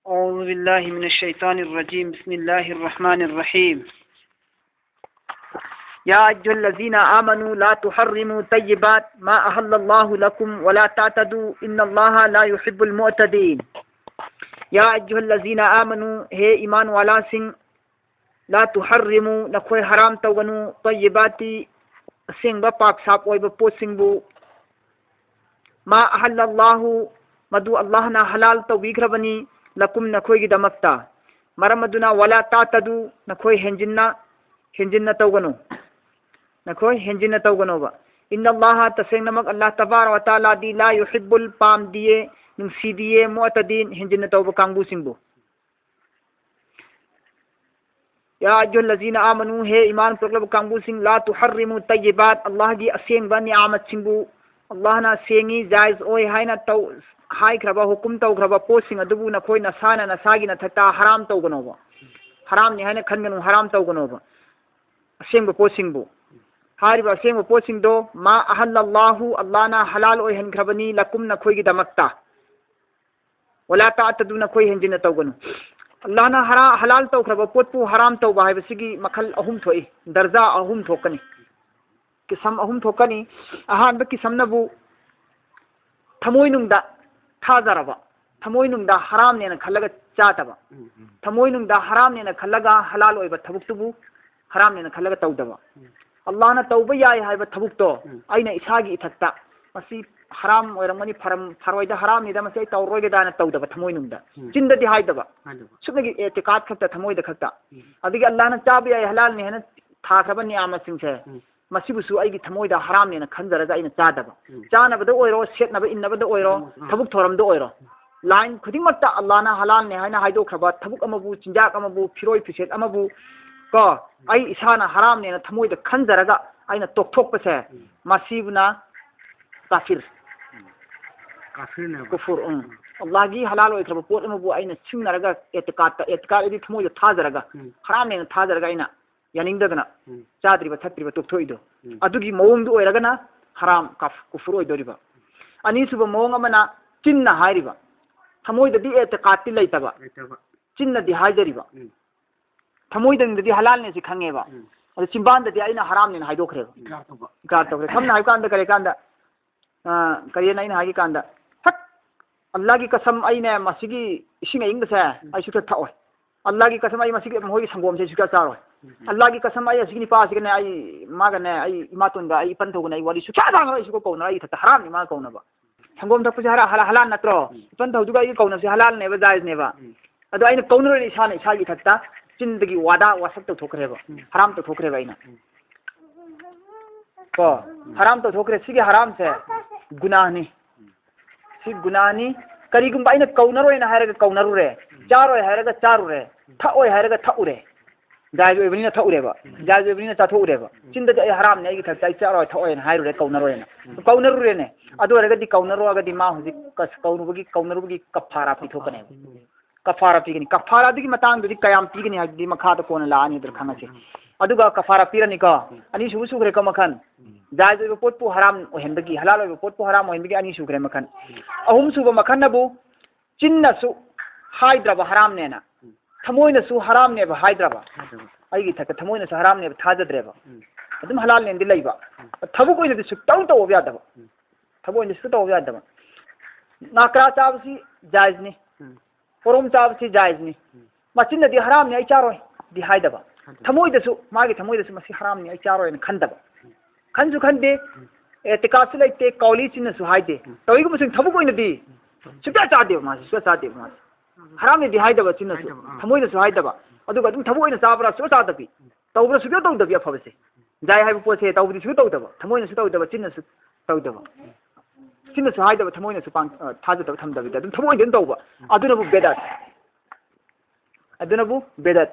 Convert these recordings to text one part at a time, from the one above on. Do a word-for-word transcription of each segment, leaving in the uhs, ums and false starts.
أعوذ بالله من الشيطان الرجيم. بسم الله الرحمن الرحيم. يا أيها الذين آمنوا لا تحرموا طيبات ما أحل الله لكم ولا تعتدوا إن الله لا يحب المعتدين. يا أيها الذين آمنوا, ꯍꯦ ꯏꯃꯥꯟ ꯋꯥꯂꯥꯁꯤꯡ, لا تحرموا, ꯅꯈꯣꯏ ꯍꯔꯥꯝ ꯇꯧꯒꯅꯨ, طيبات, ꯑꯁꯦꯡꯕ ꯄꯥꯛ ꯁꯥꯞ ꯑꯣꯏꯕ ꯄꯣꯠꯁꯤꯡꯕꯨ, ما أحل الله, ꯃꯗꯨ ꯑꯜꯂꯥꯍꯅ ꯍꯂꯥꯜ ꯇꯧꯕꯤꯈ꯭ꯔꯕꯅꯤ, لكم, ꯅꯈꯣꯏꯒꯤꯗꯃꯛꯇ. ꯃꯔꯝ ꯑꯗꯨꯅ, ولا تعتدوا, ꯅꯈꯣꯏ ꯍꯦꯟꯖꯤꯟꯅ, ꯍꯦꯟꯖꯤꯟꯅ ꯇꯧꯒꯅꯨ, ꯅꯈꯣꯏ ꯍꯦꯟꯖꯤꯟꯅ ꯇꯧꯒꯅꯣꯕ. إن الله, ꯇꯁꯦꯡꯅꯃꯛ ꯑꯜꯂꯥꯍ ꯇꯕꯥꯔꯛ ꯋ ꯇꯥꯂꯥꯗꯤ, لا يحب, ꯄꯥꯝꯗꯤꯌꯦ, ꯅꯨꯡꯁꯤꯗꯤꯌꯦ, معتدين, ꯍꯦꯟꯖꯤꯟꯅ ꯇꯧꯕ ꯀꯥꯡꯕꯨꯁꯤꯡꯕꯨ. يا أيها الذين آمنوا, ꯍꯦ ꯏꯃꯥꯟ ꯄꯨꯔꯛꯂꯕ ꯀꯥꯡꯕꯨꯁꯤꯡ, لا تحرموا طيبات, ꯑꯜꯂꯥꯍꯒꯤ ꯑꯁꯦꯡꯕ ꯅꯤꯌꯥꯃꯠꯁꯤꯡꯕꯨ, ꯑꯜꯂꯥꯍꯅ ꯁꯦꯡꯉꯤ, ꯖꯥꯏꯖ ꯑꯣꯏ ꯍꯥꯏꯅ ꯇꯧ, ꯍꯥꯏꯈ꯭ꯔꯕ, ꯍꯨꯀꯨꯝ ꯇꯧꯈ꯭ꯔꯕ ꯄꯣꯠꯁꯤꯡ ꯑꯗꯨꯕꯨ ꯅꯈꯣꯏ ꯅꯁꯥꯅ ꯅꯁꯥꯒꯤ ꯅꯊꯛꯇ ꯍꯔꯥꯝ ꯇꯧꯒꯅꯣꯕ, ꯍꯔꯥꯝꯅꯤ ꯍꯥꯏꯅ ꯈꯟꯒꯅꯨ, ꯍꯔꯥꯝ ꯇꯧꯒꯅꯣꯕ ꯑꯁꯦꯡꯕ ꯄꯣꯠꯁꯤꯡꯕꯨ꯫ ꯍꯥꯏꯔꯤꯕ ꯑꯁꯦꯡꯕ ꯄꯣꯠꯁꯤꯡꯗꯣ, ما أحل الله, ꯑꯜꯂꯥꯍꯅ ꯍꯂꯥꯜ ꯑꯣꯏꯍꯟꯈ꯭ꯔꯕꯅꯤ, لكم, ꯅꯈꯣꯏꯒꯤꯗꯃꯛꯇ. ولا تعتدوا, ꯅꯈꯣꯏ ꯍꯦꯟꯖꯤꯟꯅ ꯇꯧꯒꯅꯨ꯫ ꯑꯜꯂꯥꯍꯅ ꯍꯔꯥ-, ꯍꯂꯥꯜ ꯇꯧꯈ꯭ꯔꯕ ꯄꯣꯠꯄꯨ ꯍꯔꯥꯝ ꯇꯧꯕ ꯍꯥꯏꯕꯁꯤꯒꯤ ꯃꯈꯜ ꯑꯍꯨꯝ ꯊꯣꯛꯏ, ꯗꯔꯖꯥ ꯑꯍꯨꯝ ꯊꯣꯛꯀꯅꯤ, ꯀꯤꯁꯝ ꯑꯍꯨꯝ ꯊꯣꯛꯀꯅꯤ꯫ ꯑꯍꯥꯟꯕ ꯀꯤꯁꯝꯅꯕꯨ ꯊꯃꯣꯏꯅꯨꯡꯗ ꯊꯥꯖꯔꯕ, ꯊꯃꯣꯏꯅꯨꯡꯗ ꯍꯔꯥꯝꯅꯦꯅ ꯈꯜꯂꯒ ꯆꯥꯗꯕ, ꯎꯝ, ꯎꯝ꯫ ꯊꯃꯣꯏꯅꯨꯡꯗ ꯍꯔꯥꯝꯅꯦꯅ ꯈꯜꯂꯒ ꯍꯂꯥꯜ ꯑꯣꯏꯕ ꯊꯕꯛꯇꯨꯕꯨ ꯍꯔꯥꯝꯅꯦꯅ ꯈꯜꯂꯒ ꯇꯧꯗꯕ꯫ ꯎꯝ꯫ ꯑꯜꯂꯥꯍꯅ ꯇꯧꯕ ꯌꯥꯏ ꯍꯥꯏꯕ ꯊꯕꯛꯇꯣ, ꯎꯝ꯫ ꯑꯩꯅ ꯏꯁꯥꯒꯤ ꯏꯊꯛꯇ ꯃꯁꯤ ꯍꯔꯥꯝ ꯑꯣꯏꯔꯝꯒꯅꯤ, ꯐꯔꯝ-, ꯐꯔꯣꯏꯗ, ꯍꯔꯥꯝꯅꯤꯗ, ꯃꯁꯤ ꯑꯩ ꯇꯧꯔꯣꯏꯒꯦꯗꯥꯅ ꯇꯧꯗꯕ ꯊꯃꯣꯏꯅꯨꯡꯗ꯫ ꯎꯝ꯫ ꯆꯤꯟꯗꯗꯤ ꯍꯥꯏꯗꯕ꯫ ꯍꯥꯏꯗꯕ꯫ ꯁꯨꯞꯅꯒꯤ ꯑꯦꯇꯤꯀꯥꯠ ꯈꯛꯇ, ꯊꯃꯣꯏꯗ ꯈꯛꯇ꯫ ꯎꯝ꯫ ꯑꯗꯒꯤ ꯑꯜꯂꯥꯍꯅ ꯆꯥꯕ ꯌꯥꯏ, ꯍꯂꯥꯜꯅꯤ ꯍꯥꯏꯅ ꯊꯥꯈ꯭ꯔꯕ ꯅꯤꯌꯥꯃꯠꯁꯤꯡꯁꯦ, ꯎꯝ꯫ ꯃꯁꯤꯕꯨꯁꯨ ꯑꯩꯒꯤ ꯊꯃꯣꯏꯗ ꯍꯔꯥꯝꯅꯦꯅ ꯈꯟꯖꯔꯒ ꯑꯩꯅ ꯆꯥꯗꯕ꯫ ꯎꯝ꯫ ꯆꯥꯅꯕꯗ ꯑꯣꯏꯔꯣ, ꯁꯦꯠꯅꯕ ꯏꯟꯅꯕꯗ ꯑꯣꯏꯔꯣ, ꯎꯝ, ꯎꯝ꯫ ꯊꯕꯛ ꯊꯧꯔꯝꯗ ꯑꯣꯏꯔꯣ, ꯂꯥꯏꯟ ꯈꯨꯗꯤꯡꯃꯛꯇ ꯑꯜꯂꯥꯍꯅ ꯍꯂꯥꯜꯅꯦ ꯍꯥꯏꯅ ꯍꯥꯏꯗꯣꯛꯈ꯭ꯔꯕ ꯊꯕꯛ ꯑꯃꯕꯨ, ꯆꯤꯟꯖꯥꯛ ꯑꯃꯕꯨ, ꯐꯤꯔꯣꯏ ꯐꯤꯁꯦꯠ ꯑꯃꯕꯨ, ꯀꯣ, ꯑꯩ ꯏꯁꯥꯅ ꯍꯔꯥꯝꯅꯦꯅ ꯊꯃꯣꯏꯗ ꯈꯟꯖꯔꯒ ꯑꯩꯅ ꯇꯣꯛꯊꯣꯛꯄꯁꯦ, ꯎꯝ꯫ ꯃꯁꯤꯕꯨꯅ ꯀꯥꯐꯤꯔ꯫ ꯎꯝ꯫ ꯀꯥꯐꯤꯔꯅꯦꯕ꯫ ꯀꯨꯐꯨꯔ, ꯎꯝ꯫ ꯎꯝ꯫ ꯑꯜꯂꯥꯍꯒꯤ ꯍꯂꯥꯜ ꯑꯣꯏꯈ꯭ꯔꯕ ꯄꯣꯠ ꯑꯃꯕꯨ ꯑꯩꯅ ꯁꯤꯡꯅꯔꯒ, ꯑꯦꯇꯤꯀꯥꯠꯇ, ꯑꯦꯇꯤꯀꯥꯠ ꯑꯗꯤ ꯊꯃꯣꯏꯗ ꯊꯥꯖꯔꯒ, ꯎꯝ꯫ ꯍꯔꯥꯝꯅꯦꯅ ꯊꯥꯖꯔꯒ ꯑꯩꯅ ꯌꯥꯅꯤꯡꯗꯗꯅ ꯎꯝ꯫ ꯆꯥꯗ꯭ꯔꯤꯕ ꯊꯛꯇ꯭ꯔꯤꯕ ꯇꯣꯛꯊꯣꯛꯏꯗꯣ, ꯎꯝ꯫ ꯑꯗꯨꯒꯤ ꯃꯑꯣꯡꯗꯨ ꯑꯣꯏꯔꯒꯅ ꯍꯔꯥꯝ, ꯀꯥꯐ-, ꯀꯨꯐꯨꯔ ꯑꯣꯏꯗꯣꯔꯤꯕ꯫ ꯑꯅꯤꯁꯨꯕ ꯃꯑꯣꯡ ꯑꯃꯅ ꯆꯤꯟꯅ ꯍꯥꯏꯔꯤꯕ, ꯊꯃꯣꯏꯗꯗꯤ ꯑꯦꯇꯀꯥꯠꯇꯤ ꯂꯩꯇꯕ꯫ ꯂꯩꯇꯕ꯫ ꯆꯤꯟꯅꯗꯤ ꯍꯥꯏꯖꯔꯤꯕ꯫ ꯎꯝ꯫ ꯊꯃꯣꯏꯗꯪꯗꯗꯤ ꯍꯂꯥꯜꯅꯦ ꯁꯤ ꯈꯪꯉꯦꯕ꯫ ꯎꯝ꯫ ꯑꯗꯨ ꯆꯤꯟꯕꯥꯟꯗꯗꯤ ꯑꯩꯅ ꯍꯔꯥꯝꯅꯦꯅ ꯍꯥꯏꯗꯣꯛꯈ꯭ꯔꯦꯕ꯫ ꯏꯀ꯭ꯔꯥꯔ ꯇꯧꯕ꯫ ꯏꯀ꯭ꯔꯥꯔ ꯇꯧꯈ꯭ꯔꯦ꯫ ꯁꯝꯅ ꯍꯥꯏꯕ ꯀꯥꯟꯗ ꯀꯔꯤ ꯀꯥꯟꯗ, ꯑ, ꯀꯔꯤꯅ ꯑꯩꯅ ꯍꯥꯏꯒꯦ ꯀꯥꯟꯗ, ꯍꯠ, ꯑꯜꯂꯥꯒꯤ ꯀꯁꯝ ꯑꯩꯅꯦ ꯃꯁꯤꯒꯤ ꯏꯁꯤꯡ ꯑꯏꯪꯕꯁꯦ ꯎꯝ꯫ ꯑꯩ ꯁꯨꯛꯊꯛ ꯊꯛꯑꯣꯏ꯫ ꯑꯜꯂꯥꯒꯤ ꯀꯁꯝ ꯑꯩ ꯃꯁꯤꯒꯤ ꯃꯈꯣꯏꯒꯤ ꯁꯪꯒꯣꯝꯁꯦ ꯑꯩ ꯁꯨꯛꯆꯥ ꯆꯥꯔꯣꯏ꯫ ꯎꯝ꯫ ꯑꯜꯂꯥꯒꯤ ꯀꯁꯝ ꯑꯩ ꯑꯁꯤꯒꯤ ꯅꯤꯄꯥꯁꯤꯒꯅꯦ ꯑꯩ ꯃꯥꯒꯅꯦ ꯑꯩ ꯏꯃꯥꯇꯣꯟꯒ ꯑꯩ ꯏꯄꯟ ꯊꯧꯒꯅ ꯑꯩ ꯋꯥꯔꯤ ꯁꯨꯛꯁꯥ ꯁꯥꯔꯣꯏ, ꯑꯩ ꯁꯨꯛꯀꯧ ꯀꯧꯅꯔꯣꯏ, ꯑꯩ ꯏꯊꯛꯇ ꯍꯔꯥꯝꯅꯤ ꯃꯥꯒ ꯀꯧꯅꯕ꯫ ꯁꯪꯒꯣꯝ ꯊꯛꯄꯁꯦ ꯍꯔꯥ-, ꯍꯂꯥ-, ꯍꯂꯥꯜ ꯅꯠꯇ꯭ꯔꯣ? ꯎꯝ꯫ ꯏꯄꯟ ꯊꯧꯗꯨꯒ ꯑꯩꯒ ꯀꯧꯅꯕꯁꯦ ꯍꯂꯥꯜꯅꯦꯕ, ꯖꯥꯏꯖꯅꯦꯕ꯫ ꯎꯝ꯫ ꯑꯗꯣ ꯑꯩꯅ ꯀꯧꯅꯔꯣꯏꯅ ꯏꯁꯥꯅ ꯏꯁꯥꯒꯤ ꯏꯊꯛꯇ ꯆꯤꯟꯗꯒꯤ ꯋꯥꯗꯥ ꯋꯥꯁꯛ ꯇꯧꯊꯣꯛꯈ꯭ꯔꯦꯕ꯫ ꯎꯝ꯫ ꯍꯔꯥꯝ ꯇꯧꯊꯣꯛꯈ꯭ꯔꯦꯕ ꯑꯩꯅ꯫ ꯎꯝ꯫ ꯀꯣ? ꯎꯝ꯫ ꯍꯔꯥꯝ ꯇꯧꯊꯣꯛꯈ꯭ꯔꯦ꯫ ꯁꯤꯒꯤ ꯍꯔꯥꯝꯁꯦ ꯒꯨꯅꯥꯍꯅꯤ꯫ ꯎꯝ꯫ ꯁꯤ ꯒꯨꯅꯥꯍꯅꯤ꯫ ꯀꯔꯤꯒꯨꯝꯕ ꯑꯩꯅ ꯀꯧꯅꯔꯣꯏꯅ ꯍꯥꯏꯔꯒ ꯀꯧꯅꯔꯨꯔꯦ, ꯎꯝ꯫ ꯆꯥꯔꯣꯏ ꯍꯥꯏꯔꯒ ꯆꯥꯔꯨꯔꯦ, ꯎꯝ꯫ ꯊꯛꯑꯣꯏ ꯍꯥꯏꯔꯒ ꯊꯛꯎꯔꯦ꯫ ꯖꯥꯏꯖ ꯑꯣꯏꯕꯅꯤꯅ ꯊꯛꯎꯔꯦꯕ꯫ ꯎꯝ꯫ ꯖꯥꯏꯖ ꯑꯣꯏꯕꯅꯤꯅ ꯆꯥꯊꯣꯛꯎꯔꯦꯕ꯫ ꯎꯝ꯫ ꯆꯤꯟꯗꯗꯤ ꯑꯩ ꯍꯔꯥꯝꯅꯦ, ꯑꯩꯒꯤ ꯊꯛꯇ ꯑꯩ ꯆꯥꯔꯣꯏ, ꯊꯛꯑꯣꯏꯅ ꯍꯥꯏꯔꯨꯔꯦ, ꯀꯧꯅꯔꯣꯏꯅ꯫ ꯎꯝ꯫ ꯀꯧꯅꯔꯨꯔꯦꯅꯦ꯫ ꯎꯝ꯫ ꯑꯗꯨ ꯑꯣꯏꯔꯒꯗꯤ ꯀꯧꯅꯔꯨꯔꯒꯗꯤ ꯃꯥ ꯍꯧꯖꯤꯛ ꯀꯁ-, ꯀꯧꯔꯨꯕꯒꯤ, ꯀꯧꯅꯔꯨꯕꯒꯤ ꯀꯐꯥꯔꯥ ꯄꯤꯊꯣꯛꯀꯅꯦꯕ꯫ ꯎꯝ꯫ ꯀꯐꯥꯔꯥ ꯄꯤꯒꯅꯤ꯫ ꯀꯐꯥꯔꯥꯗꯨꯒꯤ ꯃꯇꯥꯡꯗꯨꯗꯤ ꯀꯌꯥꯝ ꯄꯤꯒꯅꯤ ꯍꯥꯏꯕꯗꯨꯗꯤ ꯃꯈꯥꯗ ꯀꯣꯟꯅ ꯂꯥꯛꯑꯅꯤ, ꯑꯗꯨꯗ ꯈꯪꯉꯁꯤ꯫ ꯎꯝ꯫ ꯑꯗꯨꯒ ꯀꯐꯥꯔꯥ ꯄꯤꯔꯅꯤꯀꯣ꯫ ꯎꯝ꯫ ꯑꯅꯤꯁꯨꯕ ꯁꯨꯈ꯭ꯔꯦꯀꯣ ꯃꯈꯜ꯫ ꯎꯝ꯫ ꯖꯥꯏꯖ ꯑꯣꯏꯕ ꯄꯣꯠꯄꯨ ꯍꯔꯥꯝ ꯑꯣꯏꯍꯟꯕꯒꯤ, ꯍꯂꯥꯜ ꯑꯣꯏꯕ ꯄꯣꯠꯄꯨ ꯍꯔꯥꯝ ꯑꯣꯏꯍꯟꯕꯒꯤ ꯑꯅꯤ ꯁꯨꯈ꯭ꯔꯦ ꯃꯈꯜ꯫ ꯎꯝ꯫ ꯑꯍꯨꯝꯁꯨꯕ ꯃꯈꯜꯅꯕꯨ ꯆꯤꯟꯅꯁꯨ ꯍꯥꯏꯗ꯭ꯔꯕ ꯍꯔꯥꯝꯅꯦꯅ, ꯎꯝ꯫ ꯊꯃꯣꯏꯅꯁꯨ ꯍꯔꯥꯝꯅꯦꯕ ꯍꯥꯏꯗ꯭ꯔꯕ꯫ ꯍꯥꯏꯗ꯭ꯔꯕ꯫ ꯑꯩꯒꯤ ꯏꯊꯛꯇ ꯊꯃꯣꯏꯅꯁꯨ ꯍꯔꯥꯝꯅꯦꯕ ꯊꯥꯖꯗ꯭ꯔꯦꯕ꯫ ꯎꯝ꯫ ꯑꯗꯨꯝ ꯍꯂꯥꯜꯅꯦꯅꯗꯤ ꯂꯩꯕ꯫ ꯎꯝ꯫ ꯊꯕꯛ ꯑꯣꯏꯅꯗꯤ ꯁꯨꯛꯇꯧ ꯇꯧꯕ ꯌꯥꯗꯕ꯫ ꯎꯝ꯫ ꯊꯕꯛ ꯑꯣꯏꯅꯗꯤ ꯁꯨꯛꯇꯧ ꯇꯧꯕ ꯌꯥꯗꯕ꯫ ꯅꯥꯀ꯭ꯔꯥ ꯆꯥꯕꯁꯤ ꯖꯥꯏꯖꯅꯤ꯫ ꯎꯝ꯫ ꯄꯣꯔꯣꯝ ꯆꯥꯕꯁꯤ ꯖꯥꯏꯖꯅꯤ꯫ ꯎꯝ꯫ ꯃꯆꯤꯟꯅꯗꯤ ꯍꯔꯥꯝꯅꯤ ꯑꯩ ꯆꯥꯔꯣꯏ ꯗꯤ ꯍꯥꯏꯗꯕ꯫ ꯍꯥꯏꯗꯕ꯫ ꯊꯃꯣꯏꯗꯁꯨ, ꯃꯥꯒꯤ ꯊꯃꯣꯏꯗꯁꯨ ꯃꯁꯤ ꯍꯔꯥꯝꯅꯤ ꯑꯩ ꯆꯥꯔꯣꯏꯅ ꯈꯟꯗꯕ꯫ ꯎꯝ꯫ ꯈꯟꯁꯨ ꯈꯟꯗꯦ꯫ ꯎꯝ꯫ ꯑꯦꯇꯤꯀꯥꯠꯁꯨ ꯂꯩꯇꯦ, ꯀꯥꯎꯂꯤ ꯆꯤꯟꯅꯁꯨ ꯍꯥꯏꯗꯦ꯫ ꯎꯝ꯫ ꯇꯧꯏꯒꯨꯝꯕꯁꯨꯡ ꯊꯕꯛ ꯑꯣꯏꯅꯗꯤ ꯎꯝ꯫ ꯁꯨꯡꯆꯥ ꯆꯥꯗꯦꯕ ꯃꯥꯁꯦ, ꯁꯨꯡꯆꯥ ꯆꯥꯗꯦꯕ ꯃꯥꯁꯦ꯫ ꯍꯔꯥꯝꯅꯤꯗꯤ ꯍꯥꯏꯗꯕ ꯆꯤꯟꯅꯁꯨ, ꯍꯥꯏꯗꯕ, ꯑꯥ꯫ ꯊꯃꯣꯏꯗꯁꯨ ꯍꯥꯏꯗꯕ꯫ ꯑꯗꯨꯒ ꯑꯗꯨꯝ ꯊꯕꯛ ꯑꯣꯏꯅ ꯆꯥꯕ꯭ꯔꯥ ꯁꯨꯡꯆꯥ ꯆꯥꯗꯕꯤ꯫ ꯇꯧꯕ꯭ꯔꯥ ꯁꯨꯡꯇꯧ ꯇꯧꯗꯕꯤ ꯑꯐꯕꯁꯦ꯫ ꯖꯥꯏ ꯍꯥꯏꯕ ꯄꯣꯠꯁꯦ ꯇꯧꯕꯗꯤ ꯁꯨꯡꯇꯧ ꯇꯧꯗꯕ꯫ ꯊꯃꯣꯏꯅꯁꯨ ꯇꯧꯗꯕ, ꯆꯤꯟꯅꯁꯨ ꯇꯧꯗꯕ꯫ ꯆꯤꯟꯅꯁꯨ ꯍꯥꯏꯗꯕ, ꯊꯃꯣꯏꯅꯁꯨ ꯄꯥꯡ-, ꯑ, ꯊꯥꯖꯗꯕ ꯊꯝꯗꯕꯤꯗ ꯑꯗꯨꯝ ꯊꯕꯛ ꯑꯣꯏꯅ ꯑꯗꯨꯝ ꯇꯧꯕ꯫ ꯑꯗꯨꯅꯕꯨ ꯕꯦꯗꯥꯠ꯫ ꯑꯗꯨꯅꯕꯨ ꯕꯦꯗꯥꯠ꯫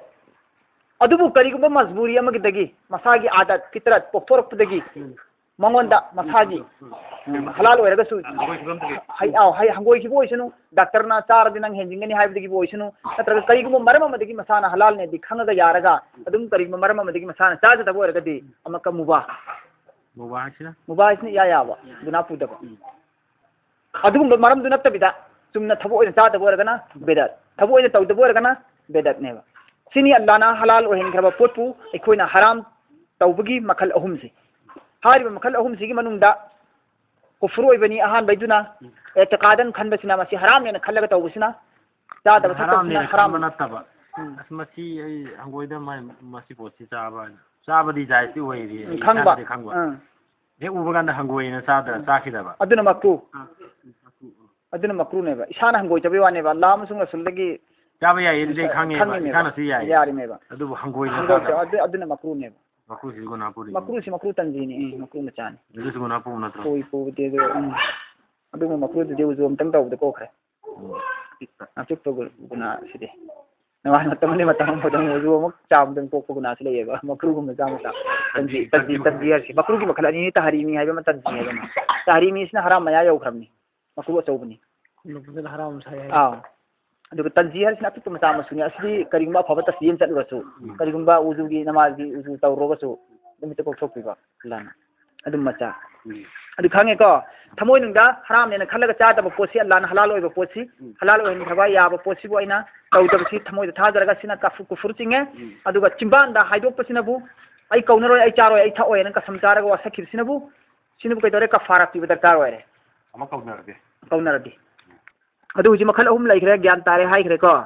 ꯑꯗꯨꯕꯨ ꯀꯔꯤꯒꯨꯝꯕ ꯃꯖꯕꯨꯔꯤ ꯑꯃꯒꯤꯗꯒꯤ, ꯃꯁꯥꯒꯤ ꯑꯥꯗꯠ, ꯐꯤꯇꯔꯠ, ꯄꯣꯛꯊꯣꯔꯛꯄꯗꯒꯤ ꯎꯝ꯫ ꯃꯉꯣꯟꯗ ꯃꯁꯥꯒꯤ, ꯎꯝ꯫ ꯎꯝ, ꯍꯂꯥꯜ ꯑꯣꯏꯔꯒꯁꯨ, ꯍꯪꯒꯣꯏ ꯐꯤꯕꯝꯗꯒꯤ꯫ ꯍꯩ-, ꯑꯥꯎ, ꯍꯩ-, ꯍꯪꯒꯣꯏꯈꯤꯕ ꯑꯣꯏꯁꯅꯨ, ꯗꯥꯛꯇꯔꯅ ꯆꯥꯔꯗꯤ ꯅꯪ ꯍꯦꯟꯖꯤꯟꯒꯅꯤ ꯍꯥꯏꯕꯗꯒꯤꯕꯨ ꯑꯣꯏꯁꯅꯨ, ꯅꯠꯇ꯭ꯔꯒ ꯀꯔꯤꯒꯨꯝꯕ ꯃꯔꯝ ꯑꯃꯗꯒꯤ ꯃꯁꯥꯅ ꯍꯂꯥꯜꯅꯦꯗꯤ ꯈꯪꯉꯒ ꯌꯥꯔꯒ, ꯑꯗꯨꯝ ꯀꯔꯤꯒꯨꯝꯕ ꯃꯔꯝ ꯑꯃꯗꯒꯤ ꯃꯁꯥꯅ ꯆꯥꯖꯗꯕ ꯑꯣꯏꯔꯒꯗꯤ, ꯑꯃꯨꯛꯀ ꯃꯨꯕꯥ꯫ ꯃꯨꯕꯥ ꯍꯥꯏꯁꯤꯅ? ꯃꯨꯕꯥ ꯍꯥꯏꯁꯤꯅ ꯏꯌꯥ ꯌꯥꯕ, ꯒꯨꯅꯥ ꯄꯨꯗꯕ꯫ ꯎꯝ꯫ ꯑꯗꯨꯒꯨꯝꯕ ꯃꯔꯝꯗꯨ ꯅꯠꯇꯕꯤꯗ, ꯆꯨꯝꯅ ꯊꯕꯛ ꯑꯣꯏꯅ ꯆꯥꯗꯕ ꯑꯣꯏꯔꯒꯅ ꯕꯦꯗꯠ, ꯊꯕꯛ ꯑꯣꯏꯅ ꯇꯧꯗꯕ ꯑꯣꯏꯔꯒꯅ ꯕꯦꯗꯠꯅꯦꯕ꯫ ꯁꯤꯅꯤ ꯑꯜꯂꯥꯅ ꯍꯂꯥꯜ ꯑꯣꯏꯍꯟꯈ꯭ꯔꯕ ꯄꯣꯠꯄꯨ ꯑꯩꯈꯣꯏꯅ ꯍꯔꯥꯝ ꯇꯧꯕꯒꯤ ꯃꯈꯜ ꯑꯍꯨꯝꯁꯤ꯫ ꯍꯥꯏꯔꯤꯕ ꯃꯈꯜ ꯑꯍꯨꯝꯁꯤꯒꯤ ꯃꯅꯨꯡꯗ ꯀꯨꯐꯨꯔ ꯑꯣꯏꯕꯅꯤ ꯑꯍꯥꯟꯕꯩꯗꯨꯅ, ꯎꯝ꯫ ꯑꯦꯇꯤꯀꯥꯗꯟ ꯈꯟꯕꯁꯤꯅ, ꯃꯁꯤ ꯍꯔꯥꯝꯅꯦꯅ ꯈꯜꯂꯒ ꯇꯧꯕꯁꯤꯅ, ꯆꯥꯗꯕ ꯊꯛꯇꯕꯁꯤꯅ ꯍꯔꯥꯝꯅꯦꯅ ꯍꯔꯥꯝ꯫ ꯈꯟꯕ ꯅꯠꯇꯕ꯫ ꯎꯝ꯫ ꯑꯁ, ꯃꯁꯤ ꯑꯩ ꯍꯪꯒꯣꯏꯗ ꯃꯥꯏ-, ꯃꯁꯤ ꯄꯣꯠꯁꯤ ꯆꯥꯕ ꯍꯥꯏꯅ꯫ ꯆꯥꯕꯗꯤ ꯖꯥꯏꯖꯇꯤ ꯑꯣꯏꯔꯤ, ꯎꯝ, ꯑꯩ ꯈꯪꯕ꯫ ꯏꯁꯥꯅꯗꯤ ꯈꯪꯕ꯫ ꯎꯝ꯫ ꯍꯦꯛ ꯎꯕ ꯀꯥꯟꯗ ꯍꯪꯒꯣꯏꯅ ꯆꯥꯗ-, ꯎꯝ꯫ ꯆꯥꯈꯤꯗꯕ꯫ ꯑꯗꯨꯅ ꯃꯀ꯭ꯔꯨ꯫ ꯑꯥ꯫ ꯑꯗꯨꯅ ꯃꯀ꯭ꯔꯨꯅꯦꯕ꯫ ꯏꯁꯥꯅ ꯍꯪꯒꯣꯏꯖꯕꯩ ꯋꯥꯅꯦꯕ꯫ ꯑꯜꯂꯥꯍ ꯑꯃꯁꯨꯡ ꯔꯁꯨꯜꯗꯒꯤ ꯌꯥꯕ ꯌꯥꯏꯌꯦ, ꯑꯗꯨꯗꯤ ꯑꯩ ꯈꯪꯉꯦꯕ꯫ ꯈꯪꯉꯤꯅꯦꯕ꯫ ꯏꯁꯥꯅꯁꯨ ꯌꯥꯏꯌꯦꯕ꯫ ꯌꯥꯔꯤꯃꯦꯕ꯫ ꯑꯗꯨꯕꯨ ꯍꯪꯒꯣꯏꯅ ꯍꯪꯒꯣꯏꯖꯕ, ꯆꯥꯗꯕ꯫ ꯑꯗꯨ-, ꯑꯗꯨꯅ ꯃꯀ꯭ꯔꯨꯅꯦꯕ꯫ ꯃꯀ꯭ꯔꯨꯁꯤ ꯒꯨꯅꯥ ꯄꯨꯔꯤ꯫ ꯃꯀ꯭ꯔꯨꯁꯤ ꯃꯀ꯭ꯔꯨ ꯇꯟꯖꯤꯅꯤ, ꯎꯝ, ꯃꯀ꯭ꯔꯨ ꯃꯆꯥꯅꯤ꯫ ꯑꯗꯨꯁꯨ ꯒꯨꯅꯥ ꯄꯨꯕ ꯅꯠꯇ꯭ꯔꯣ? ꯄꯨꯏ, ꯄꯨꯕꯗꯤ ꯑꯗꯨ, ꯎꯝ꯫ ꯑꯗꯨꯒꯨꯝꯕ ꯃꯀ꯭ꯔꯨꯗꯨꯗꯤ ꯎꯖꯨ ꯑꯝꯇꯪ ꯇꯧꯕꯗ ꯀꯣꯛꯈ꯭ꯔꯦ꯫ ꯎꯝ꯫ ꯑꯄꯤꯛꯄ ꯒꯨ-, ꯒꯨꯅꯥꯁꯤꯗꯤ꯫ ꯅꯃꯥꯖ ꯃꯇꯝ ꯑꯃꯗꯤ ꯃꯇꯝ ꯑꯃꯗ ꯎꯖꯨ ꯑꯃꯨꯛ ꯆꯥꯝꯃꯗꯪ ꯀꯣꯛꯄ ꯒꯨꯅꯥꯁꯨ ꯂꯩꯌꯦꯕ꯫ ꯃꯀ꯭ꯔꯨꯒꯨꯝꯕ ꯆꯥꯝꯃ ꯆꯥ-, ꯇꯟꯖꯤ, ꯇꯟꯖꯤ, ꯇꯟꯖꯤ ꯇꯟꯖꯤ ꯍꯥꯏꯔꯤꯁꯤ꯫ ꯃꯀ꯭ꯔꯨꯒꯤ ꯃꯈꯜ ꯑꯅꯤꯅꯤ, ꯇꯍꯔꯤꯃꯤ ꯍꯥꯏꯕ ꯑꯃ, ꯇꯟꯖꯤ ꯍꯥꯏꯕ ꯑꯃ꯫ ꯇꯍꯔꯤꯃꯤꯁꯤꯅ ꯍꯔꯥꯝ ꯃꯌꯥ ꯌꯧꯈ꯭ꯔꯕꯅꯤ꯫ ꯃꯀ꯭ꯔꯨ ꯑꯆꯧꯕꯅꯤ꯫ ꯈꯨꯝꯂꯛꯄꯗꯨꯅ ꯍꯔꯥꯝ ꯁꯥꯏ ꯍꯥꯏ꯫ ꯑꯥ꯫ ꯑꯗꯨꯒ ꯇꯟꯖꯤ ꯍꯥꯏꯔꯤꯁꯤꯅ ꯑꯄꯤꯛꯄ ꯃꯆꯥ ꯃꯁꯨꯅꯤ꯫ ꯑꯁꯤꯗꯤ ꯀꯔꯤꯒꯨꯝꯕ ꯑꯐꯕ ꯇꯁꯕꯤꯍ ꯑꯃ ꯆꯠꯂꯨꯔꯁꯨ, ꯎꯝ꯫ ꯀꯔꯤꯒꯨꯝꯕ ꯎꯖꯨꯒꯤ ꯅꯃꯥꯖꯒꯤ ꯎꯖꯨ ꯇꯧꯔꯨꯔꯒꯁꯨ ꯑꯗꯨꯝ ꯍꯦꯛꯇ ꯀꯣꯛꯊꯣꯛꯄꯤꯕ ꯑꯜꯂꯥꯅ꯫ ꯑꯗꯨꯝ ꯃꯆꯥ꯫ ꯎꯝ꯫ ꯑꯗꯨ ꯈꯪꯉꯦꯀꯣ? ꯊꯃꯣꯏꯅꯨꯡꯗ ꯍꯔꯥꯝꯅꯦꯅ ꯈꯜꯂꯒ ꯆꯥꯗꯕ ꯄꯣꯠꯁꯤ, ꯑꯜꯂꯥꯅ ꯍꯂꯥꯜ ꯑꯣꯏꯕ ꯄꯣꯠꯁꯤ, ꯎꯝ꯫ ꯍꯂꯥꯜ ꯑꯣꯏꯍꯟꯈ꯭ꯔꯕ ꯌꯥꯕ ꯄꯣꯠꯁꯤꯕꯨ ꯑꯩꯅ ꯇꯧꯗꯕꯁꯤ ꯊꯃꯣꯏꯗ ꯊꯥꯖꯔꯒ ꯁꯤꯅ ꯀꯐꯨ-, ꯀꯨꯐꯨꯔ ꯆꯤꯡꯉꯦ꯫ ꯎꯝ꯫ ꯑꯗꯨꯒ ꯆꯤꯝꯕꯥꯟꯗ ꯍꯥꯏꯗꯣꯛꯄꯁꯤꯅꯕꯨ ꯑꯩ ꯀꯧꯅꯔꯣꯏ, ꯑꯩ ꯆꯥꯔꯣꯏ, ꯑꯩ ꯊꯛꯑꯣꯏ ꯍꯥꯏꯅ ꯀꯁꯝ ꯆꯥꯔꯒ ꯋꯥꯁꯛꯈꯤꯕꯁꯤꯅꯕꯨ ꯁꯤꯅꯕꯨ ꯀꯩꯗꯧꯔꯦ? ꯀꯐꯥꯔꯥ ꯄꯤꯕ ꯗꯔꯀꯥꯔ ꯑꯣꯏꯔꯦ꯫ ꯑꯃ ꯀꯧꯅꯔꯗꯤ꯫ ꯀꯧꯅꯔꯗꯤ꯫ ꯑꯗꯨ ꯍꯧꯖꯤꯛ ꯃꯈꯜ ꯑꯍꯨꯝ ꯂꯩꯈ꯭ꯔꯦ, ꯒ꯭ꯌꯥꯟ ꯇꯥꯔꯦ ꯍꯥꯏꯈ꯭ꯔꯦꯀꯣ꯫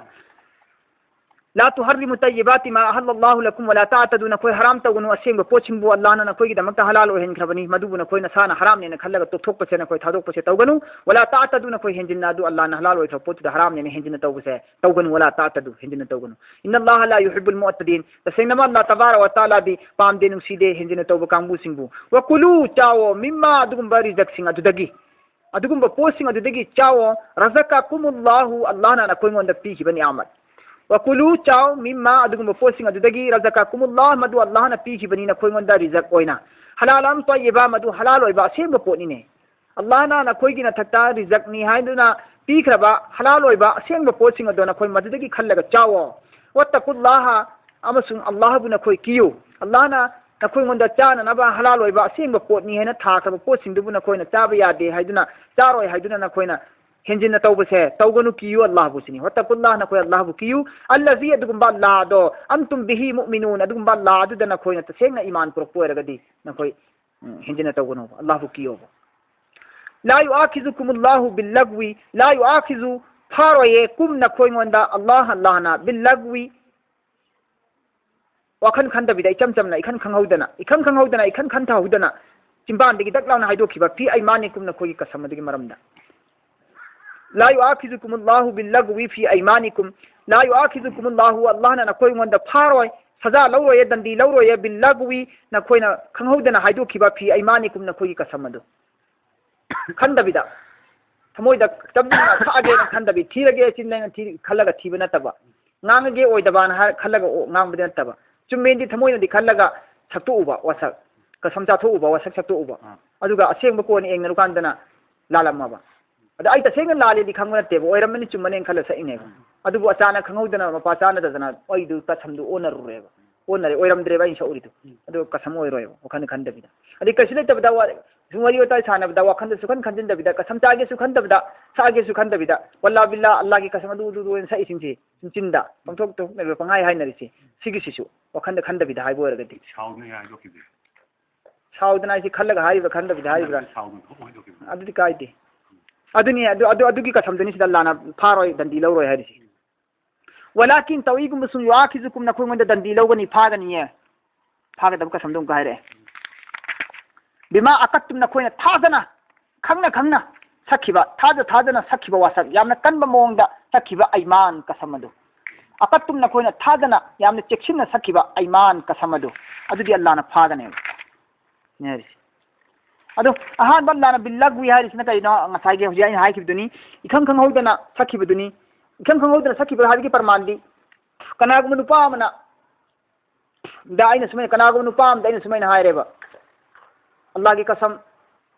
لا تحرموا طيبات ما أحل الله لكم ولا تعتدوا، ꯅꯈꯣꯏ ꯍꯔꯥꯝ ꯇꯧꯒꯅꯨ ꯑꯁꯦꯡꯕ ꯄꯣꯠꯁꯤꯡꯕꯨ ꯑꯜꯂꯥꯍꯅ ꯅꯈꯣꯏꯒꯤꯗꯃꯛꯇ ꯍꯂꯥꯜ ꯑꯣꯏꯍꯟꯈ꯭ꯔꯕꯅꯤ, ꯃꯗꯨꯕꯨ ꯅꯈꯣꯏ ꯅꯁꯥꯅ ꯍꯔꯥꯝꯅꯦꯅ ꯈꯜꯂꯒ ꯇꯣꯛꯊꯣꯛꯄꯁꯦ, ꯅꯈꯣꯏ ꯊꯥꯗꯣꯛꯄꯁꯦ ꯇꯧꯒꯅꯨ꯫ ولا تعتدوا، ꯅꯈꯣꯏ ꯍꯦꯟꯖꯤꯟꯅ ꯑꯗꯨ ꯑꯜꯂꯥꯍꯅ ꯍꯂꯥꯜ ꯑꯣꯏꯈ꯭ꯔꯕ ꯄꯣꯠꯇꯨꯗ ꯍꯔꯥꯝꯅꯦꯅ ꯍꯦꯟꯖꯤꯟꯅ ꯇꯧꯕꯁꯦ ꯇꯧꯒꯅꯨ꯫ ولا تعتدوا، ꯍꯦꯟꯖꯤꯟꯅ ꯇꯧꯒꯅꯨ꯫ إن الله لا يحب المعتدين، ꯇꯁꯦꯡꯅꯃꯛ ꯑꯜꯂꯥꯍ ꯇꯕꯥꯔꯛ ꯋ ꯇꯥꯂꯥꯗꯤ ꯄꯥꯝꯗꯦ, ꯅꯨꯡꯁꯤꯗꯦ ꯍꯦꯟꯖꯤꯟꯅ ꯇꯧꯕ ꯀꯥꯡꯕꯨꯁꯤꯡꯕꯨ꯫ وكلوا، ꯆꯥꯋꯣ, مما، ꯑꯗꯨꯒꯨꯝꯕ ꯔꯤꯖꯛꯁꯤꯡ ꯑꯗꯨꯗꯒꯤ, ꯑꯗꯨꯒꯨꯝꯕ ꯄꯣꯠꯁꯤꯡ ꯑꯗꯨꯗꯒꯤ ꯆꯥꯋꯣ꯫ رزقكم الله، ꯑꯜꯂꯥꯍꯅ ꯅꯈꯣꯏꯉꯣꯟꯗ ꯄꯤꯈꯤꯕ ꯅꯤꯌꯥꯃꯠ꯫ وكلوا، ꯆꯥꯎ, مما، ꯑꯗꯨꯒꯨꯝꯕ ꯄꯣꯠꯁꯤꯡ ꯑꯗꯨꯗꯒꯤ, رزقكم الله، ꯃꯗꯨ ꯑꯜꯂꯥꯍꯅ ꯄꯤꯈꯤꯕꯅꯤ ꯅꯈꯣꯏꯉꯣꯟꯗ ꯔꯤꯖꯛ ꯑꯣꯏꯅ꯫ حلالا طيبا، ꯃꯗꯨ ꯍꯂꯥꯜ ꯑꯣꯏꯕ ꯑꯁꯦꯡꯕ ꯄꯣꯠꯅꯤꯅꯦ꯫ ꯑꯜꯂꯥꯍꯅ ꯅꯈꯣꯏꯒꯤ ꯅꯊꯛꯇ ꯔꯤꯖꯛꯅꯤ ꯍꯥꯏꯗꯨꯅ ꯄꯤꯈ꯭ꯔꯕ ꯍꯂꯥꯜ ꯑꯣꯏꯕ ꯑꯁꯦꯡꯕ ꯄꯣꯠꯁꯤꯡ ꯑꯗꯣ ꯅꯈꯣꯏ ꯃꯗꯨꯗꯒꯤ ꯈꯜꯂꯒ ꯆꯥꯋꯣ꯫ واتقوا الله، ꯑꯃꯁꯨꯡ ꯑꯜꯂꯥꯍꯕꯨ ꯅꯈꯣꯏ ꯀꯤꯌꯨ꯫ ꯑꯜꯂꯥꯍꯅ ꯅꯈꯣꯏꯉꯣꯟꯗ ꯆꯥꯅꯅꯕ ꯍꯂꯥꯜ ꯑꯣꯏꯕ ꯑꯁꯦꯡꯕ ꯄꯣꯠꯅꯤ ꯍꯥꯏꯅ ꯊꯥꯈ꯭ꯔꯕ ꯄꯣꯠꯁꯤꯡꯗꯨꯕꯨ ꯅꯈꯣꯏꯅ ꯆꯥꯕ ꯌꯥꯗꯦ ꯍꯥꯏꯗꯨꯅ, ꯆꯥꯔꯣꯏ ꯍꯥꯏꯗꯨꯅ ꯅꯈꯣꯏꯅ ꯍꯦꯟꯖꯤꯟꯅ ꯇꯧꯕꯁꯦ ꯇꯧꯒꯅꯨ, ꯀꯤꯌꯨ ꯑꯜꯂꯥꯍꯕꯨ ꯁꯤꯅꯤ꯫ ꯋꯠꯇꯀꯨꯜꯂꯥꯍ, ꯅꯈꯣꯏ ꯑꯜꯂꯥꯍꯕꯨ ꯀꯤꯌꯨ꯫ ꯑꯜꯂꯖꯤ, ꯑꯗꯨꯒꯨꯝꯕ ꯑꯜꯂꯥꯍꯗꯣ, ꯑꯟꯇꯨꯝ ꯕꯤꯍꯤ ꯃꯨꯑꯃꯤꯅꯨꯟ, ꯑꯗꯨꯒꯨꯝꯕ ꯑꯜꯂꯥꯍ ꯑꯗꯨꯗ ꯅꯈꯣꯏꯅ ꯇꯁꯦꯡꯅ ꯏꯃꯥꯟ ꯄꯨꯔꯛꯄ ꯑꯣꯏꯔꯒꯗꯤ ꯅꯈꯣꯏ, ꯎꯝ, ꯍꯦꯟꯖꯤꯟꯅ ꯇꯧꯒꯅꯣꯕ, ꯑꯜꯂꯥꯍꯕꯨ ꯀꯤꯌꯣꯕ꯫ ꯂꯥ ꯌꯨꯑꯥꯈꯤꯖꯨꯀꯨꯃꯨꯜꯂꯥꯍꯨ ꯕꯤꯜꯂꯒꯋꯤ, ꯂꯥ ꯌꯨꯑꯥꯈꯤꯖꯨ, ꯐꯥꯔꯣꯏꯌꯦ, ꯀꯨꯝ, ꯅꯈꯣꯏꯉꯣꯟꯗ, ꯑꯜꯂꯥꯍ, ꯑꯜꯂꯥꯍꯅ, ꯕꯤꯜꯂꯒꯋꯤ, ꯋꯥꯈꯜ ꯈꯟꯗꯕꯤꯗ, ꯏꯆꯝ ꯆꯝꯅ, ꯏꯈꯟ ꯈꯪꯍꯧꯗꯅ, ꯏꯈꯪ ꯈꯪꯍꯧꯗꯅ, ꯏꯈꯟ ꯈꯟꯊꯍꯧꯗꯅ, ꯆꯤꯝꯕꯥꯟꯗꯒꯤ ꯗꯛ ꯂꯥꯎꯅ ꯍꯥꯏꯗꯣꯛꯈꯤꯕ, ꯐꯤ ꯑꯩꯃꯥꯅꯤꯀꯨꯝ, ꯅꯈꯣꯏꯒꯤ ꯀꯁꯝ ꯑꯗꯨꯒꯤ ꯃꯔꯝꯗ꯫ ꯂꯥ ꯌꯨꯑꯥꯈꯤꯖꯨꯀꯨꯃꯨꯜꯂꯥꯍꯨ ꯕꯤꯜꯂꯒꯋꯤ ꯐꯤ ꯑꯩꯃꯥꯅꯤꯀꯨꯝ꯫ ꯂꯥ ꯌꯨꯑꯥꯈꯤꯖꯨꯀꯨꯃꯨꯜꯂꯥꯍꯨ, ꯑꯜꯂꯥꯍꯅ ꯅꯈꯣꯏꯉꯣꯟꯗ ꯐꯥꯔꯣꯏ, ꯁꯖꯥ ꯂꯧꯔꯣꯏꯌꯦ, ꯗꯟꯗꯤ ꯂꯧꯔꯣꯏꯌꯦ, ꯕꯤꯜꯂꯒꯋꯤ, ꯅꯈꯣꯏꯅ ꯈꯪꯍꯧꯗꯅ ꯍꯥꯏꯗꯣꯛꯈꯤꯕ, ꯐꯤ ꯑꯩꯃꯥꯅꯤꯀꯨꯝ, ꯅꯈꯣꯏꯒꯤ ꯀꯁꯝ ꯑꯗꯨ꯫ ꯈꯟꯗꯕꯤꯗ, ꯊꯃꯣꯏꯗ ꯆꯞ ꯌꯨꯡꯅ ꯊꯛꯑꯒꯦꯅ ꯈꯟꯗꯕꯤ, ꯊꯤꯔꯒꯦ ꯆꯤꯟ ꯂꯦꯡꯅ ꯊꯤ ꯈꯜꯂꯒ ꯊꯤꯕ ꯅꯠꯇꯕ, ꯉꯥꯡꯉꯒꯦ ꯑꯣꯏꯗꯕꯅ ꯍꯥꯏ ꯈꯜꯂꯒ ꯑꯣ-, ꯉꯥꯡꯕꯗꯤ ꯅꯠꯇꯕ, ꯆꯨꯝꯃꯦꯗꯤ ꯊꯃꯣꯏꯅꯗꯤ ꯈꯜꯂꯒ ꯁꯛꯇꯣꯛꯎꯕ ꯋꯥꯁꯛ, ꯀꯁꯝ ꯆꯥꯊꯣꯛꯎꯕ ꯋꯥꯁꯛ ꯁꯛꯇꯣꯛꯎꯕ꯫ ꯑꯥ꯫ ꯑꯗꯨꯒ ꯑꯁꯦꯡꯕ ꯀꯣꯟꯅ ꯌꯦꯡꯅꯔꯨꯀꯥꯟꯗꯅ ꯂꯥꯜꯂꯝꯃꯕ꯫ ꯑꯗ ꯑꯩ ꯇꯁꯦꯡꯅ ꯂꯥꯜꯂꯦꯗꯤ ꯈꯪꯕ ꯅꯠꯇꯦꯕ, ꯑꯣꯏꯔꯝꯃꯅꯤ ꯆꯨꯝꯃꯅꯦꯅ ꯈꯜꯂ ꯁꯛꯏꯅꯦꯕ꯫ ꯎꯝ꯫ ꯑꯗꯨꯕꯨ ꯑꯆꯥꯟꯅ ꯈꯪꯍꯧꯗꯅ ꯃꯄꯥ ꯆꯥꯅꯗꯗꯅ ꯑꯩꯗꯨ ꯀꯁꯝꯗꯨ ꯑꯣꯟꯅꯔꯨꯔꯦꯕ꯫ ꯑꯣꯟꯅꯔꯦ, ꯑꯣꯏꯔꯝꯗ꯭ꯔꯦꯕ ꯑꯩꯅ ꯁꯛꯎꯔꯤꯗꯣ꯫ ꯎꯝ꯫ ꯑꯗꯨ ꯀꯁꯝ ꯑꯣꯏꯔꯣꯏꯕ, ꯋꯥꯈꯜ ꯈꯟꯗꯕꯤꯗ꯫ ꯑꯗꯩ ꯀꯩꯁꯨ ꯂꯩꯇꯕꯗ ꯋꯥ-, ꯁꯨꯝ ꯋꯥꯔꯤ ꯋꯥꯇꯥꯏ ꯁꯥꯟꯅꯕꯗ ꯋꯥꯈꯜꯗ ꯁꯨꯈꯟ ꯈꯟꯖꯤꯟꯗꯕꯤꯗ, ꯀꯁꯝ ꯆꯥꯒꯦꯁꯨ ꯈꯟꯗꯕꯗ, ꯁꯛꯑꯒꯦꯁꯨ ꯈꯟꯗꯕꯤꯗ, ꯋꯜꯂꯥ ꯕꯤꯜꯂꯥ, ꯑꯜꯂꯥꯒꯤ ꯀꯁꯝ ꯑꯗꯨ, ꯑꯗꯨ, ꯑꯗꯨ ꯑꯣꯏꯅ ꯁꯛꯏꯁꯤꯡꯁꯤ ꯁꯨꯝ ꯆꯤꯟꯗ ꯄꯪꯊꯣꯛ ꯊꯣꯛꯅꯕ ꯄꯪꯍꯥꯏ ꯍꯥꯏꯅꯔꯤꯁꯤ, ꯁꯤꯒꯤꯁꯤꯁꯨ ꯋꯥꯈꯜꯗ ꯈꯟꯗꯕꯤꯗ ꯍꯥꯏꯕ ꯑꯣꯏꯔꯒꯗꯤ꯫ ꯁꯥꯎꯗꯅ ꯍꯥꯏꯗꯣꯛꯈꯤꯕ꯫ ꯁꯥꯎꯗꯅ ꯍꯥꯏꯁꯤ ꯈꯜꯂꯒ ꯍꯥꯏꯔꯤꯕ꯭ꯔꯥ, ꯈꯟꯗꯕꯤꯗ ꯍꯥꯏꯔꯤꯕ꯭ꯔꯥ? ꯁꯥꯎꯗꯅ ꯊꯣꯛ ꯍꯥꯏꯗꯣꯛꯈꯤꯕ꯫ ꯑꯗꯨꯗꯤ ꯀꯥꯏꯗꯦ꯫ ꯑꯗꯨꯅꯤ, ꯑꯗꯨ, ꯑꯗꯨ, ꯑꯗꯨꯒꯤ ꯀꯁꯝꯗꯨꯅꯤ ꯁꯤꯗ ꯑꯜꯂꯥꯅ ꯐꯥꯔꯣꯏ, ꯗꯟꯗꯤ ꯂꯧꯔꯣꯏ ꯍꯥꯏꯔꯤꯁꯤ꯫ ꯋꯂꯥꯀꯤꯟ, ꯇꯧꯏꯒꯨꯝꯕꯁꯨꯡ, ꯌꯨꯑꯥꯈꯤꯖꯨꯀꯨꯝ, ꯅꯈꯣꯏꯉꯣꯟꯗ ꯗꯟꯗꯤ ꯂꯧꯒꯅꯤ, ꯐꯥꯒꯅꯤꯌꯦ꯫ ꯐꯥꯒꯗꯕ ꯀꯁꯝꯗꯣ ꯑꯃꯨꯛꯀ ꯍꯥꯏꯔꯛꯑꯦ꯫ ꯕꯤꯃꯥ ꯑꯀꯠꯇꯨꯝ, ꯅꯈꯣꯏꯅ ꯊꯥꯖꯅ, ꯈꯪꯅ ꯈꯪꯅ ꯁꯛꯈꯤꯕ, ꯊꯥꯖ ꯊꯥꯖꯅ ꯁꯛꯈꯤꯕ ꯋꯥꯁꯛ, ꯌꯥꯝꯅ ꯀꯟꯕ ꯃꯑꯣꯡꯗ ꯁꯛꯈꯤꯕ ꯑꯩꯃꯥꯟ, ꯀꯁꯝ ꯑꯗꯨ꯫ ꯑꯀꯠꯇꯨꯝ, ꯅꯈꯣꯏꯅ ꯊꯥꯖꯅ ꯌꯥꯝꯅ ꯆꯦꯛꯁꯤꯟꯅ ꯁꯛꯈꯤꯕ ꯑꯩꯃꯥꯟ, ꯀꯁꯝ ꯑꯗꯨ, ꯑꯗꯨꯗꯤ ꯑꯜꯂꯥꯅ ꯐꯥꯒꯅꯦꯕ꯫ ꯁꯤꯅꯤ ꯍꯥꯏꯔꯤꯁꯦ꯫ ꯑꯗꯣ ꯑꯍꯥꯟꯕ ꯑꯜꯂꯥꯅ ꯕꯤꯜꯂꯒꯋꯤ ꯍꯥꯏꯔꯤꯁꯤꯅ ꯀꯔꯤꯅꯣ? ꯉꯁꯥꯏꯒꯤ ꯍꯧꯖꯤꯛ ꯑꯩꯅ ꯍꯥꯏꯈꯤꯕꯗꯨꯅꯤ, ꯏꯈꯪ ꯈꯪꯍꯧꯗꯅ ꯁꯛꯈꯤꯕꯗꯨꯅꯤ꯫ ꯏꯈꯪ ꯈꯪꯍꯧꯗꯅ ꯁꯛꯈꯤꯕ ꯍꯥꯏꯕꯒꯤ ꯄ꯭ꯔꯃꯥꯟꯗꯤ, ꯀꯅꯥꯒꯨꯝꯕ ꯅꯨꯄꯥ ꯑꯃꯅ, ꯗ ꯑꯩꯅ ꯁꯨꯃꯥꯏꯅ, ꯀꯅꯥꯒꯨꯝꯕ ꯅꯨꯄꯥ ꯑꯃꯗ ꯑꯩꯅ ꯁꯨꯃꯥꯏꯅ ꯍꯥꯏꯔꯦꯕ, "ꯑꯜꯂꯥꯒꯤ ꯀꯁꯝ,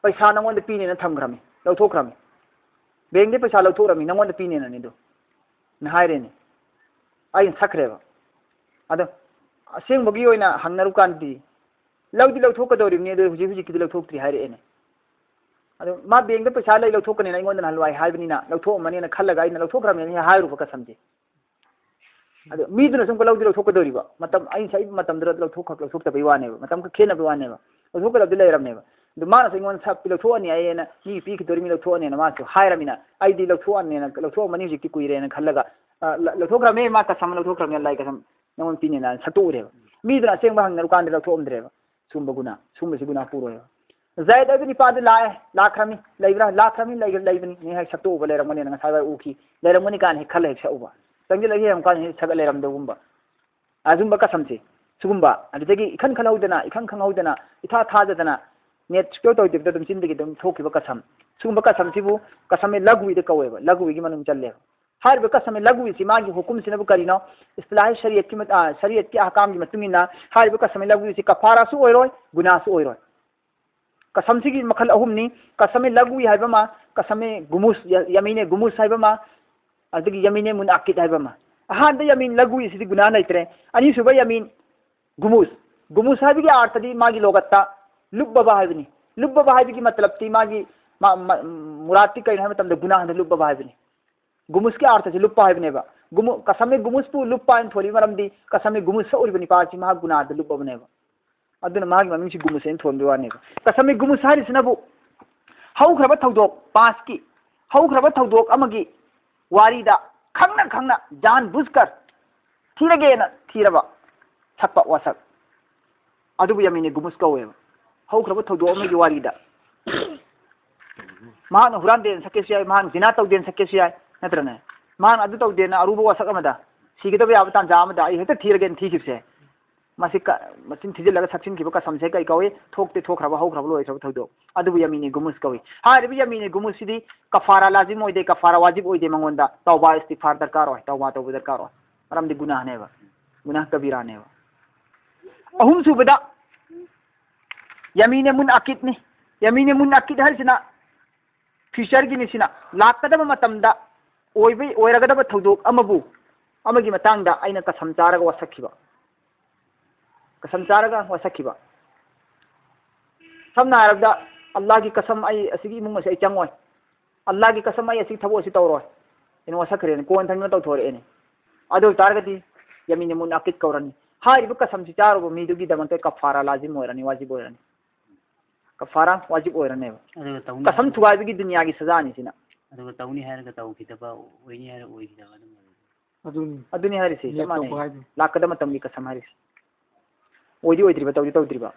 ꯄꯩꯁꯥ ꯅꯉꯣꯟꯗ ꯄꯤꯅꯦꯅ ꯊꯝꯈ꯭ꯔꯃꯤ, ꯂꯧꯊꯣꯛꯈ꯭ꯔꯃꯤ, ꯕꯦꯡꯗꯒꯤ ꯄꯩꯁꯥ ꯂꯧꯊꯣꯛꯈ꯭ꯔꯃꯤ, ꯅꯉꯣꯟꯗ ꯄꯤꯅꯦꯅꯅꯤ ꯑꯗꯨ", ꯅ ꯍꯥꯏꯔꯦꯅꯦ꯫ ꯑꯩꯅ ꯁꯛꯈ꯭ꯔꯦꯕ꯫ ꯑꯗꯣ ꯑꯁꯦꯡꯕꯒꯤ ꯑꯣꯏꯅ ꯍꯪꯅꯔꯨꯀꯥꯟꯗꯗꯤ, ꯂꯧꯗꯤ ꯂꯧꯊꯣꯛꯀꯗꯧꯔꯤꯕꯅꯤ, ꯑꯗꯨ ꯍꯧꯖꯤꯛ ꯍꯧꯖꯤꯛꯀꯤꯗꯤ ꯂꯧꯊꯣꯛꯇ꯭ꯔꯤ ꯍꯥꯏꯔꯛꯑꯦꯅꯦ꯫ ꯑꯗꯨ ꯃꯥ ꯕꯦꯡꯗ ꯄꯩꯁꯥ ꯂꯩ, ꯂꯧꯊꯣꯛꯀꯅꯤꯅ ꯑꯩꯉꯣꯟꯗ ꯅꯍꯥꯟꯋꯥꯏ ꯍꯥꯏꯕꯅꯤꯅ, ꯂꯧꯊꯣꯛꯑꯝꯃꯅꯤꯅ ꯈꯜꯂꯒ ꯑꯩꯅ ꯂꯧꯊꯣꯛꯈ꯭ꯔꯕꯅꯦꯅ ꯍꯦꯛ ꯍꯥꯏꯔꯨꯕ ꯀꯁꯝꯁꯦ꯫ ꯑꯗꯨ ꯃꯤꯗꯨꯅꯁꯨ ꯑꯃꯨꯛꯀ ꯂꯧꯗꯤ ꯂꯧꯊꯣꯛꯀꯗꯧꯔꯤꯕ꯫ ꯃꯇꯝ ꯑꯩꯅ ꯁꯛꯏꯕ ꯃꯇꯝꯗꯨꯗ ꯂꯧꯊꯣꯛꯈꯛ ꯂꯧꯊꯣꯛꯇꯕꯩ ꯋꯥꯅꯦꯕ, ꯃꯇꯝ ꯈꯛ ꯈꯦꯠꯅꯕꯩ ꯋꯥꯅꯦꯕ꯫ ꯂꯧꯊꯣꯛꯀꯗꯕꯗꯤ ꯂꯩꯔꯝꯅꯦꯕ꯫ ꯑꯗꯨ ꯃꯥꯅꯁꯨ ꯑꯩꯉꯣꯟꯗ ꯁꯛ ꯂꯧꯊꯣꯛꯑꯅꯤ ꯍꯥꯏꯌꯦꯅ, ꯃꯤ ꯄꯤꯈꯤꯗꯣꯔꯤ, ꯃꯤ ꯂꯧꯊꯣꯛꯑꯅꯤꯅ ꯃꯥꯅꯁꯨ ꯍꯥꯏꯔꯃꯤꯅ, ꯑꯩꯗꯤ ꯂꯧꯊꯣꯛꯑꯅꯤꯅ, ꯂꯧꯊꯣꯛꯑꯝꯃꯅꯤ ꯍꯧꯖꯤꯛꯇꯤ ꯀꯨꯏꯔꯦꯅ ꯈꯜꯂꯒ, ꯑ, ꯂ-, ꯂꯧꯊꯣꯛꯈ꯭ꯔꯕꯅꯦ, ꯃꯥ ꯀꯁꯝ ꯂꯧꯊꯣꯛꯈ꯭ꯔꯕꯅꯦ, ꯂꯥꯏ ꯀꯁꯝ ꯅꯉꯣꯟꯗ ꯄꯤꯅꯦꯅ ꯁꯠꯇꯣꯛꯎꯔꯦꯕ꯫ ꯃꯤꯗꯨꯅ ꯑꯁꯦꯡꯕ ꯍꯪꯅꯔꯨꯀꯥꯟꯗ ꯂꯧꯊꯣꯛꯑꯝꯗ꯭ꯔꯦꯕ꯫ ꯁꯨꯝꯕ ꯒꯨꯅꯥ, ꯁꯨꯝꯕꯁꯤ ꯒꯨꯅꯥ ꯄꯨꯔꯣꯏꯕ꯫ ꯖꯥꯏꯗ ꯍꯥꯏꯕ ꯅꯤꯄꯥꯗꯨ ꯂꯥꯛꯑꯦ, ꯂꯥꯛꯈ꯭ꯔꯃꯤ, ꯂꯩꯕ꯭ꯔꯥ? ꯂꯥꯛꯈ꯭ꯔꯃꯤ, ꯂꯩ-, ꯂꯩꯕꯅꯤ꯫ ꯃꯤ ꯍꯦꯛ ꯁꯠꯇꯣꯛꯎꯕ ꯂꯩꯔꯝꯒꯅꯤꯅ ꯉꯁꯥꯏ ꯋꯥꯏ ꯎꯈꯤ, ꯂꯩꯔꯝꯒꯅꯤ ꯀꯥꯏꯅ ꯍꯦꯛ ꯈꯜꯂ ꯍꯦꯛ ꯁꯛꯎꯕ꯫ ꯆꯪꯁꯤꯜꯂꯒ ꯌꯦꯡꯉꯨꯀꯥꯟꯗ ꯍꯦꯛ ꯁꯛꯑ ꯂꯩꯔꯝꯗꯕꯒꯨꯝꯕ꯫ ꯑꯗꯨꯝꯕ ꯀꯁꯝꯁꯦ, ꯁꯤꯒꯨꯝꯕ, ꯑꯗꯨꯗꯒꯤ ꯏꯈꯟ ꯈꯜꯍꯧꯗꯅ, ꯏꯈꯪ ꯈꯪꯍꯧꯗꯅ, ꯏꯊꯥ ꯊꯥꯖꯗꯅ, ꯅꯤꯌꯠ ꯁꯨꯛꯇꯧ ꯇꯧꯗꯕꯤꯗ ꯑꯗꯨꯝ ꯆꯤꯟꯗꯒꯤ ꯑꯗꯨꯝ ꯊꯣꯛꯈꯤꯕ ꯀꯁꯝ, ꯁꯤꯒꯨꯝꯕ ꯀꯁꯝꯁꯤꯕꯨ ꯀꯁꯝ-ꯏ ꯂꯒꯋꯤꯗ ꯀꯧꯋꯦꯕ, ꯂꯒꯋꯤꯒꯤ ꯃꯅꯨꯡ ꯆꯜꯂꯦꯕ꯫ ꯍꯥꯏꯔꯤꯕ ꯀꯁꯝ-ꯏ ꯂꯒꯋꯤꯁꯤ ꯃꯥꯒꯤ ꯍꯨꯀꯨꯝꯁꯤꯅꯕꯨ ꯀꯔꯤꯅꯣ? ꯏꯁꯇꯤꯂꯥꯍꯤ ꯁꯔꯤꯌꯠꯀꯤ ꯃꯠ-, ꯑ, ꯁꯔꯤꯌꯠꯀꯤ ꯑꯍꯀꯥꯝꯒꯤ ꯃꯇꯨꯡ ꯏꯟꯅ ꯍꯥꯏꯔꯤꯕ ꯀꯁꯝ-ꯏ ꯂꯒꯋꯤꯁꯤ ꯀꯐꯥꯔꯥꯁꯨ ꯑꯣꯏꯔꯣꯏ, ꯒꯨꯅꯥꯁꯨ ꯑꯣꯏꯔꯣꯏ꯫ ꯀꯁꯝꯁꯤꯒꯤ ꯃꯈꯜ ꯑꯍꯨꯝꯅꯤ꯫ ꯀꯁꯝ-ꯏ ꯂꯒꯋꯤ ꯍꯥꯏꯕ ꯑꯃ, ꯀꯁꯝ-ꯏ ꯒꯨꯃꯨꯁ, ꯌ-, ꯌꯃꯤꯅꯦ ꯒꯨꯃꯨꯁ ꯍꯥꯏꯕ ꯑꯃ, ꯑꯗꯒꯤ ꯌꯃꯤꯅꯦ ꯃꯨꯟꯑꯀꯤꯗ ꯍꯥꯏꯕ ꯑꯃ꯫ ꯑꯍꯥꯟꯕ ꯌꯃꯤꯟ ꯂꯒꯋꯤ ꯑꯁꯤꯗꯤ ꯒꯨꯅꯥ ꯂꯩꯇ꯭ꯔꯦ꯫ ꯑꯅꯤꯁꯨꯕ ꯌꯃꯤꯟ ꯒꯨꯃꯨꯁ꯫ ꯒꯨꯃꯨꯁ ꯍꯥꯏꯕꯒꯤ ꯑꯥꯔꯊꯗꯤ ꯃꯥꯒꯤ ꯂꯣꯒꯠꯇ ꯂꯨꯞꯄꯕ ꯍꯥꯏꯕꯅꯤ꯫ ꯂꯨꯞꯄꯕ ꯍꯥꯏꯕꯒꯤ ꯃꯇꯂꯕꯇꯤ ꯃꯥꯒꯤ ꯃ-, ꯃ-, ꯃꯨꯔꯥꯠꯇꯤ ꯀꯩꯅꯣ ꯍꯥꯏꯕ ꯃꯇꯝꯗ ꯒꯨꯅꯥꯍꯗ ꯂꯨꯞꯄꯕ ꯍꯥꯏꯕꯅꯤ꯫ ꯒꯨꯃꯨꯁꯀꯤ ꯑꯥꯔꯊꯁꯤ ꯂꯨꯞꯄ ꯍꯥꯏꯕꯅꯦꯕ꯫ ꯒꯨꯃꯨ-, ꯀꯁꯝ-ꯏ ꯒꯨꯃꯨꯁꯄꯨ ꯂꯨꯞꯄ ꯍꯥꯏꯅ ꯊꯣꯜꯂꯤꯕ ꯃꯔꯝꯗꯤ ꯀꯁꯝ-ꯏ ꯒꯨꯃꯨꯁ ꯁꯛꯎꯔꯤꯕ ꯅꯤꯄꯥ ꯑꯁꯤ ꯃꯍꯥꯛ ꯒꯨꯅꯥꯗ ꯂꯨꯞꯄꯕꯅꯦꯕ꯫ ꯑꯗꯨꯅ ꯃꯥꯒꯤ ꯃꯃꯤꯡꯁꯤ ꯒꯨꯃꯨꯁ ꯍꯥꯏꯅ ꯊꯣꯟꯕꯒꯤ ꯋꯥꯅꯦꯕ꯫ ꯀꯁꯝ-ꯏ ꯒꯨꯃꯨꯁ ꯍꯥꯏꯔꯤꯁꯤꯅꯕꯨ ꯍꯧꯈ꯭ꯔꯕ ꯊꯧꯗꯣꯛ, ꯄꯥꯁꯀꯤ ꯍꯧꯈ꯭ꯔꯕ ꯊꯧꯗꯣꯛ ꯑꯃꯒꯤ ꯋꯥꯔꯤꯗ ꯈꯪꯅ ꯈꯪꯅ ꯖꯥꯟ ꯕꯨꯖꯀꯔ ꯊꯤꯔꯒꯦꯅ ꯊꯤꯔꯕ ꯁꯛꯄ ꯋꯥꯁꯛ, ꯑꯗꯨꯕꯨ ꯌꯥꯃꯤꯅꯦ ꯒꯨꯃꯨꯁ ꯀꯧꯋꯦꯕ꯫ ꯍꯧꯈ꯭ꯔꯕ ꯊꯧꯗꯣꯛ ꯑꯃꯒꯤ ꯋꯥꯔꯤꯗ ꯃꯍꯥꯛꯅ ꯍꯨꯔꯥꯟꯗꯦꯅ ꯁꯛꯀꯦꯁꯨ ꯌꯥꯏ, ꯃꯍꯥꯛꯅ ꯖꯤꯅꯥ ꯇꯧꯗꯦꯅ ꯁꯛꯀꯦꯁꯨ ꯌꯥꯏ, ꯅꯠꯇ꯭ꯔꯅꯦ? ꯃꯍꯥꯛꯅ ꯑꯗꯨ ꯇꯧꯗꯦꯅ ꯑꯔꯨꯕ ꯋꯥꯁꯛ ꯑꯃꯗ, ꯁꯤꯒꯗꯕ ꯌꯥꯕ ꯇꯥꯟꯖꯥ ꯑꯃꯗ ꯑꯩ ꯍꯦꯛꯇ ꯊꯤꯔꯒꯦꯅ ꯊꯤꯈꯤꯕꯁꯦ, ꯃꯁꯤ ꯀ-, ꯃꯆꯤꯟ ꯊꯤꯖꯤꯜꯂꯒ ꯁꯛꯆꯤꯟꯈꯤꯕ ꯀꯁꯝꯁꯦ ꯀꯩ ꯀꯧꯏ? ꯊꯣꯛꯇꯤ ꯊꯣꯛꯈ꯭ꯔꯕ, ꯍꯧꯈ꯭ꯔꯕ, ꯂꯣꯏꯈ꯭ꯔꯕ ꯊꯧꯗꯣꯛ, ꯑꯗꯨꯕꯨ ꯌꯥꯃꯤꯅꯦ ꯒꯨꯃꯨꯁ ꯀꯧꯏ꯫ ꯍꯥꯏꯔꯤꯕ ꯌꯥꯃꯤꯅꯦ ꯒꯨꯃꯨꯁꯁꯤꯗꯤ ꯀꯐꯥꯔꯥ ꯂꯥꯖꯤꯝ ꯑꯣꯏꯗꯦ, ꯀꯐꯥꯔꯥ ꯋꯥꯖꯤꯕ ꯑꯣꯏꯗꯦ ꯃꯉꯣꯟꯗ꯫ ꯇꯧꯕꯥ ꯏꯁꯇꯤꯐꯥꯔ ꯗꯔꯀꯥꯔ ꯑꯣꯏ, ꯇꯧꯕꯥ ꯇꯧꯕ ꯗꯔꯀꯥꯔ ꯑꯣꯏ, ꯃꯔꯝꯗꯤ ꯒꯨꯅꯥꯍꯅꯦꯕ, ꯒꯨꯅꯥꯍ ꯀꯕꯤꯔꯥꯅꯦꯕ꯫ ꯑꯍꯨꯝꯁꯨꯕꯗ ꯌꯥꯃꯤꯅꯦ ꯃꯨꯟ ꯑꯀꯤꯠꯅꯤ꯫ ꯌꯥꯃꯤꯅꯦ ꯃꯨꯟ ꯑꯀꯤꯠ ꯍꯥꯏꯔꯤꯁꯤꯅ ꯐ꯭ꯌꯨꯆꯔꯒꯤꯅꯤ꯫ ꯁꯤꯅ ꯂꯥꯛꯀꯗꯕ ꯃꯇꯝꯗ ꯑꯣꯏꯕ, ꯑꯣꯏꯔꯒꯗꯕ ꯊꯧꯗꯣꯛ ꯑꯃꯕꯨ, ꯑꯃꯒꯤ ꯃꯇꯥꯡꯗ ꯑꯩꯅ ꯀꯁꯝ ꯆꯥꯔꯒ ꯋꯥꯁꯛꯈꯤꯕ, ꯀꯁꯝ ꯆꯥꯔꯒ ꯋꯥꯁꯛꯈꯤꯕ꯫ ꯁꯝꯅ ꯍꯥꯏꯔꯕꯗ, ꯑꯜꯂꯥꯍꯒꯤ ꯀꯁꯝ, ꯑꯩ ꯑꯁꯤꯒꯤ ꯏꯃꯨꯡ ꯑꯁꯤ ꯑꯩ ꯆꯪꯉꯣꯏ, ꯑꯜꯂꯥꯍꯒꯤ ꯀꯁꯝ, ꯑꯩ ꯑꯁꯤꯒꯤ ꯊꯕꯛ ꯑꯁꯤ ꯇꯧꯔꯣꯏ, ꯑꯩꯅ ꯋꯥꯁꯛꯈ꯭ꯔꯦꯅ ꯀꯣꯟꯅ ꯊꯪꯅ ꯇꯧꯊꯣꯔꯛꯑꯦꯅꯦ꯫ ꯑꯗꯨ ꯑꯣꯏ ꯇꯥꯔꯒꯗꯤ ꯌꯥꯃꯤꯅ ꯃꯨꯟꯅꯥꯀꯤꯗ ꯀꯧꯔꯅꯤ꯫ ꯍꯥꯏꯔꯤꯕ ꯀꯁꯝꯁꯤ ꯆꯥꯔꯨꯕ ꯃꯤꯗꯨꯒꯤꯗꯃꯛꯇ ꯀꯐꯥꯔꯥ ꯂꯥꯖꯤꯝ ꯑꯣꯏꯔꯅꯤ, ꯋꯥꯖꯤꯕ ꯑꯣꯏꯔꯅꯤ꯫ ꯀꯐꯥꯔꯥ ꯋꯥꯖꯤꯕ ꯑꯣꯏꯔꯅꯦꯕ꯫ ꯑꯗꯨꯒ ꯇꯧꯅꯤ ꯀꯁꯝ ꯍꯥꯏꯔꯒ ꯊꯨꯒꯥꯏꯕꯒꯤ ꯗꯨꯅꯤꯌꯥꯒꯤ ꯁꯖꯥꯅꯤ ꯁꯤꯅ꯫ ꯑꯗꯨꯒ ꯇꯧꯅꯤ ꯍꯥꯏꯔꯒ ꯇꯧꯈꯤꯗꯕ, ꯑꯣꯏꯅꯤ ꯍꯥꯏꯔꯒ ꯑꯣꯏꯈꯤꯗꯕ ꯑꯗꯨꯝ ꯑꯣꯏꯔꯦ꯫ ꯑꯗꯨꯅꯤ꯫ ꯑꯗꯨꯅꯤ ꯍꯥꯏꯔꯤꯁꯦ, ꯆꯞ ꯅꯤꯌꯠ ꯃꯥꯟꯅꯩ꯫ ꯇꯧꯕ ꯍꯥꯏꯗꯨꯅꯤ꯫ ꯂꯥꯛꯀꯗꯕ ꯃꯇꯝꯒꯤ ꯀꯁꯝ ꯍꯥꯏꯔꯤꯁꯦ꯫ ꯑꯣꯏꯗꯤ ꯑꯣꯏꯗ꯭ꯔꯤꯕ, ꯇꯧꯗꯤ ꯇꯧꯗ꯭ꯔꯤꯕ꯫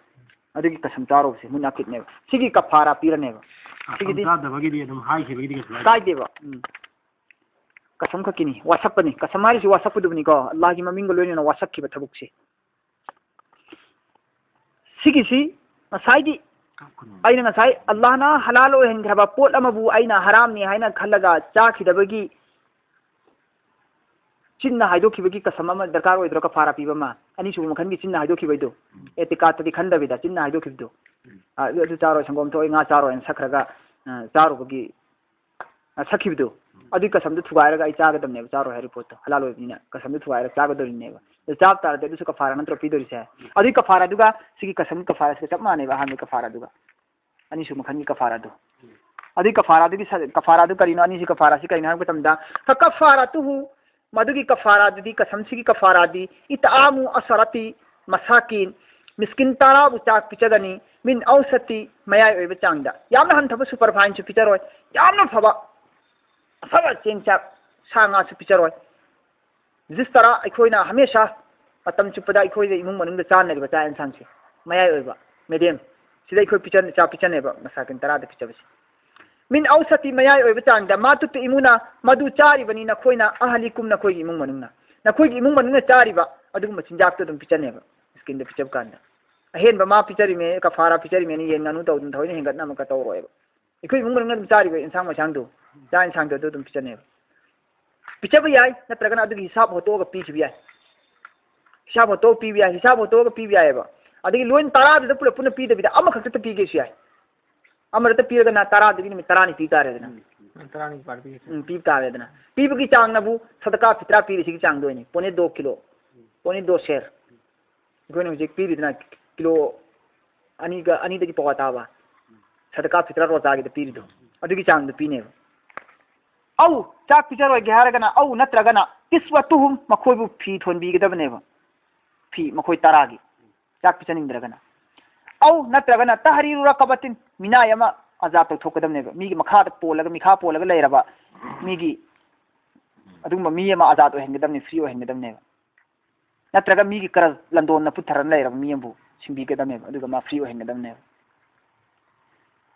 ꯑꯗꯨꯒꯤ ꯀꯁꯝ ꯆꯥꯔꯨꯕꯁꯦ ꯃꯨꯟꯅꯥꯀꯤꯗꯅꯦꯕ꯫ ꯁꯤꯒꯤ ꯀꯐꯥꯔꯥ ꯄꯤꯔꯅꯦꯕ꯫ ꯀꯁꯝ ꯁꯤꯒꯤꯗꯤ ꯆꯥꯗꯕꯒꯤꯗꯤ ꯑꯗꯨꯝ ꯍꯥꯏꯈꯤꯕꯒꯤꯗꯤ ꯀꯩꯁꯨ ꯀꯥꯏꯗꯦ꯫ ꯀꯥꯏꯗꯦꯕ꯫ ꯎꯝ꯫ ꯀꯁꯝ ꯈꯛꯀꯤꯅꯤ꯫ ꯋꯥꯁꯛꯄꯅꯤ꯫ ꯀꯁꯝ ꯍꯥꯏꯔꯤꯁꯤ ꯋꯥꯁꯛꯄꯗꯨꯕꯨꯅꯤꯀꯣ꯫ ꯑꯜꯂꯥꯍꯒꯤ ꯃꯃꯤꯡꯒ ꯂꯣꯏꯅꯅ ꯋꯥꯁꯛꯈꯤꯕ ꯊꯕꯛꯁꯦ꯫ ꯁꯤꯒꯤꯁꯤ ꯉꯁꯥꯏꯒꯤ ꯑꯩꯅ ꯉꯁꯥꯏ ꯑꯜꯂꯥꯍꯅ ꯍꯂꯥꯜ ꯑꯣꯏꯍꯟꯈ꯭ꯔꯕ ꯄꯣꯠ ꯑꯃꯕꯨ ꯑꯩꯅ ꯍꯔꯥꯝꯅꯤ ꯍꯥꯏꯅ ꯈꯜꯂꯒ ꯆꯥꯈꯤꯗꯕꯒꯤ ꯆꯤꯟꯅ ꯍꯥꯏꯗꯣꯛꯈꯤꯕꯒꯤ ꯀꯁꯝ ꯑꯃ ꯗꯔꯀꯥꯔ ꯑꯣꯏꯗ꯭ꯔꯣ? ꯀꯐꯥꯔꯥ ꯄꯤꯕ ꯑꯃ, ꯑꯅꯤꯁꯨꯕ ꯃꯈꯜꯒꯤ ꯆꯤꯟꯅ ꯍꯥꯏꯗꯣꯛꯈꯤꯕꯩꯗꯣ, ꯎꯝ꯫ ꯑꯦꯇꯤꯀꯥꯗꯇꯗꯤ ꯈꯟꯗꯕꯤꯗ ꯆꯤꯟꯅ ꯍꯥꯏꯗꯣꯛꯈꯤꯕꯗꯣ꯫ ꯎꯝ꯫ ꯑ, ꯑꯗꯨ, ꯑꯗꯨ ꯆꯥꯔꯣꯏ, ꯁꯪꯒꯣꯝ ꯊꯛꯑꯣꯏ, ꯉꯥ ꯆꯥꯔꯣꯏꯅ ꯁꯛꯈ꯭ꯔꯒ, ꯑ, ꯆꯥꯔꯨꯕꯒꯤ, ꯑ, ꯁꯛꯈꯤꯕꯗꯣ, ꯎꯝ꯫ ꯑꯗꯨꯒꯤ ꯀꯁꯝꯗꯣ ꯊꯨꯒꯥꯏꯔꯒ ꯑꯩ ꯆꯥꯒꯗꯕꯅꯦꯕ, ꯆꯥꯔꯣꯏ ꯍꯥꯏꯔꯤꯕ ꯄꯣꯠꯇꯣ ꯍꯂꯥꯜ ꯑꯣꯏꯕꯅꯤꯅ ꯀꯁꯝꯗꯣ ꯊꯨꯒꯥꯏꯔꯒ ꯆꯥꯒꯗꯧꯔꯤꯅꯦꯕ꯫ ꯑꯗꯨ ꯆꯥꯕ ꯇꯥꯔꯗꯤ ꯑꯗꯨꯁꯨ ꯀꯐꯥꯔꯥ ꯅꯠꯇ꯭ꯔꯣ ꯄꯤꯗꯣꯔꯤꯁꯦ? ꯎꯝ꯫ ꯑꯗꯨꯒꯤ ꯀꯐꯥꯔꯥꯗꯨꯒ ꯁꯤꯒꯤ ꯀꯁꯝꯒꯤ ꯀꯐꯥꯔꯥꯁꯤꯒ ꯆꯞ ꯃꯥꯟꯅꯩꯕ, ꯑꯍꯥꯟꯕꯒꯤ ꯀꯐꯥꯔꯥꯗꯨꯒ꯫ ꯑꯅꯤꯁꯨ ꯃꯈꯜꯒꯤ ꯀꯐꯥꯔꯥꯗꯣ꯫ ꯑꯗꯨꯏ ꯀꯐꯥꯔꯥꯗꯨꯒꯤ ꯁ-, ꯀꯐꯥꯔꯥꯗꯨ ꯀꯔꯤꯅꯣ? ꯑꯅꯤꯁꯤ ꯀꯐꯥꯔꯥꯁꯤ ꯀꯔꯤꯅꯣ ꯍꯥꯏꯕ ꯃꯇꯝꯗ, ꯐꯀꯐꯥꯔꯥꯇꯨꯍꯨ, ꯃꯗꯨꯒꯤ ꯀꯐꯥꯔꯥꯗꯨꯗꯤ, ꯀꯁꯝꯁꯤꯒꯤ ꯀꯐꯥꯔꯥꯗꯤ, ꯏꯇꯥꯃꯨ ꯑꯁꯔꯥꯇꯤ ꯃꯁꯥꯀꯤꯟ, ꯃꯤꯁꯀꯤꯟ ꯇꯔꯥꯕꯨ ꯆꯥꯛ ꯄꯤꯖꯒꯅꯤ, ꯃꯤꯟ ꯑꯧꯁꯥꯇꯤ, ꯃꯌꯥꯏ ꯑꯣꯏꯕ ꯆꯥꯡꯗ꯫ ꯌꯥꯝꯅ ꯍꯟꯊꯕ ꯁꯨꯄꯔꯐꯥꯏꯟꯁꯨ ꯄꯤꯖꯔꯣꯏ, ꯌꯥꯝꯅ ꯐꯕ ꯑꯐꯕ ꯆꯦꯡ ꯆꯥꯛ, ꯁꯥ ꯉꯥꯁꯨ ꯄꯤꯖꯔꯣꯏ꯫ ꯖꯨꯁ ꯇꯔꯥ ꯑꯩꯈꯣꯏꯅ ꯍꯃꯦꯁꯥ ꯃꯇꯝ ꯆꯨꯞꯄꯗ ꯑꯩꯈꯣꯏꯗ ꯏꯃꯨꯡ ꯃꯅꯨꯡꯗ ꯆꯥꯅꯔꯤꯕ ꯆꯥꯛ ꯌꯦꯟꯁꯥꯡꯁꯦ, ꯃꯌꯥꯏ ꯑꯣꯏꯕ, ꯃꯦꯗꯤꯌꯝ, ꯁꯤꯗ ꯑꯩꯈꯣꯏ ꯄꯤꯖ-, ꯆꯥꯛ ꯄꯤꯖꯅꯦꯕ ꯃꯁꯥꯀꯤꯟ ꯇꯔꯥꯗ ꯄꯤꯖꯕꯁꯦ꯫ ꯃꯤꯟ ꯑꯧꯁꯥꯇꯤ, ꯃꯌꯥꯏ ꯑꯣꯏꯕ ꯆꯥꯡꯗ, ꯃꯥ ꯇꯨꯠꯇꯨ ꯏꯃꯨꯅ, ꯃꯗꯨ ꯆꯥꯔꯤꯕꯅꯤ ꯅꯈꯣꯏꯅ, ꯑꯍꯂꯤꯀꯨꯝ, ꯅꯈꯣꯏꯒꯤ ꯏꯃꯨꯡ ꯃꯅꯨꯡꯅ, ꯅꯈꯣꯏꯒꯤ ꯏꯃꯨꯡ ꯃꯅꯨꯡꯅ ꯆꯥꯔꯤꯕ ꯑꯗꯨꯒꯨꯝꯕ ꯆꯤꯟꯖꯥꯛꯇꯣ ꯑꯗꯨꯝ ꯄꯤꯖꯅꯦꯕ ꯃꯤꯁꯀꯤꯟꯗ ꯄꯤꯖꯕ ꯀꯥꯟꯗ꯫ ꯑꯍꯦꯟꯕ ꯃꯥ ꯄꯤꯖꯔꯤꯃꯦ, ꯀꯐꯥꯔꯥ ꯄꯤꯖꯔꯤꯃꯦꯅ ꯌꯦꯟ ꯉꯥꯅꯨ ꯇꯧꯗꯅ ꯊꯑꯣꯏꯅ ꯍꯦꯟꯒꯠꯅ ꯑꯃꯨꯛꯀ ꯇꯧꯔꯣꯏꯕ꯫ ꯑꯩꯈꯣꯏ ꯏꯃꯨꯡ ꯃꯅꯨꯡꯅ ꯑꯗꯨꯝ ꯆꯥꯔꯤꯕ ꯏꯟꯁꯥꯡ ꯃꯩꯁꯥꯡꯗꯣ, ꯆꯥꯛ ꯏꯟꯁꯥꯡꯗꯣ ꯑꯗꯨ ꯑꯗꯨꯝ ꯄꯤꯖꯅꯦꯕ꯫ ꯄꯤꯖꯕ ꯌꯥꯏ, ꯅꯠꯇ꯭ꯔꯒꯅ ꯑꯗꯨꯒꯤ ꯍꯤꯁꯥꯕ ꯍꯣꯠꯇꯣꯛꯑꯒ ꯄꯤꯈꯤꯕ ꯌꯥꯏ꯫ ꯍꯤꯁꯥꯕ ꯍꯣꯠꯇꯣꯛꯑꯒ ꯄꯤꯕ ꯌꯥꯏ, ꯍꯤꯁꯥꯕ ꯍꯣꯠꯇꯣꯛꯑꯒ ꯄꯤꯕ ꯌꯥꯏꯑꯕ꯫ ꯑꯗꯒꯤ ꯂꯣꯏ ꯇꯔꯥꯗꯨꯗ ꯄꯨꯂꯞ ꯄꯨꯟꯅ ꯄꯤꯗꯕꯤꯗ ꯑꯃꯈꯛꯇ ꯄꯤꯒꯦꯁꯨ ꯌꯥꯏ꯫ ꯑꯃꯗ ꯄꯤꯔꯒꯅ ꯇꯔꯥꯗꯨꯒꯤ ꯅꯨꯃꯤꯠ ꯇꯔꯥꯅꯤ ꯄꯤ ꯇꯥꯔꯦꯗꯅ꯫ ꯎꯝ, ꯇꯔꯥꯅꯤ ꯄꯥꯔ ꯄꯤꯒꯦ꯫ ꯎꯝ, ꯄꯤꯕ ꯇꯥꯔꯦꯗꯅ꯫ ꯄꯤꯕꯒꯤ ꯆꯥꯡꯅꯕꯨ ꯁꯗꯀꯥ ꯐꯤꯇ꯭ꯔꯥ ꯄꯤꯔꯤꯁꯤꯒꯤ ꯆꯥꯡꯗꯣ ꯑꯣꯏꯅꯤ, ꯄꯣꯅꯦ ꯗꯣ ꯀꯤꯂꯣ, ꯄꯣꯅꯦ ꯗꯣ ꯁꯦꯔ꯫ ꯑꯩꯈꯣꯏꯅ ꯍꯧꯖꯤꯛ ꯄꯤꯔꯤꯗꯅ ꯀꯤꯂꯣ ꯑꯅꯤꯒ, ꯑꯅꯤꯗꯒꯤ ꯄꯋꯥ ꯇꯥꯕ꯫ ꯁꯗꯀꯥ ꯐꯤꯇ꯭ꯔ ꯔꯣꯖꯥꯒꯤꯗ ꯄꯤꯔꯤꯗꯣ, ꯑꯗꯨꯒꯤ ꯆꯥꯡꯗꯣ ꯄꯤꯅꯦꯕ꯫ ꯑꯧ, ꯆꯥꯛ ꯄꯤꯖꯔꯣꯏꯒꯦ ꯍꯥꯏꯔꯒꯅ, ꯑꯧ ꯅꯠꯇ꯭ꯔꯒꯅ ꯀꯤꯁꯋꯇꯨꯍꯨꯝ, ꯃꯈꯣꯏꯕꯨ ꯐꯤ ꯊꯣꯟꯕꯤꯒꯗꯕꯅꯦꯕ, ꯐꯤ ꯃꯈꯣꯏ ꯇꯔꯥꯒꯤ, ꯆꯥꯛ ꯄꯤꯖꯅꯤꯡꯗ꯭ꯔꯒꯅ꯫ ꯑꯧ ꯅꯠꯇ꯭ꯔꯒꯅ ꯇꯍꯔꯤꯔꯨ ꯔꯀꯕꯇꯤꯟ, ꯃꯤꯅꯥꯏ ꯑꯃ ꯑꯖꯥꯗ ꯇꯧꯊꯣꯛꯀꯗꯕꯅꯦꯕ꯫ ꯃꯤꯒꯤ ꯃꯈꯥꯗ ꯄꯣꯜꯂꯒ, ꯃꯤꯈꯥ ꯄꯣꯜꯂꯒ ꯂꯩꯔꯕ ꯃꯤꯒꯤ, ꯑꯗꯨꯒꯨꯝꯕ ꯃꯤ ꯑꯃ ꯑꯖꯥꯗ ꯑꯣꯏꯍꯟꯒꯗꯕꯅꯤ, ꯐ꯭ꯔꯤ ꯑꯣꯏꯍꯟꯒꯗꯕꯅꯦꯕ꯫ ꯅꯠꯇ꯭ꯔꯒ ꯃꯤꯒꯤ ꯀꯔꯖ ꯂꯟꯗꯣꯟꯅ ꯄꯨꯊꯔ ꯂꯩꯔꯕ ꯃꯤ ꯑꯃꯕꯨ ꯁꯤꯡꯕꯤꯒꯗꯕꯅꯦꯕ, ꯑꯗꯨꯒ ꯃꯥ ꯐ꯭ꯔꯤ ꯑꯣꯏꯍꯟꯒꯗꯕꯅꯦꯕ꯫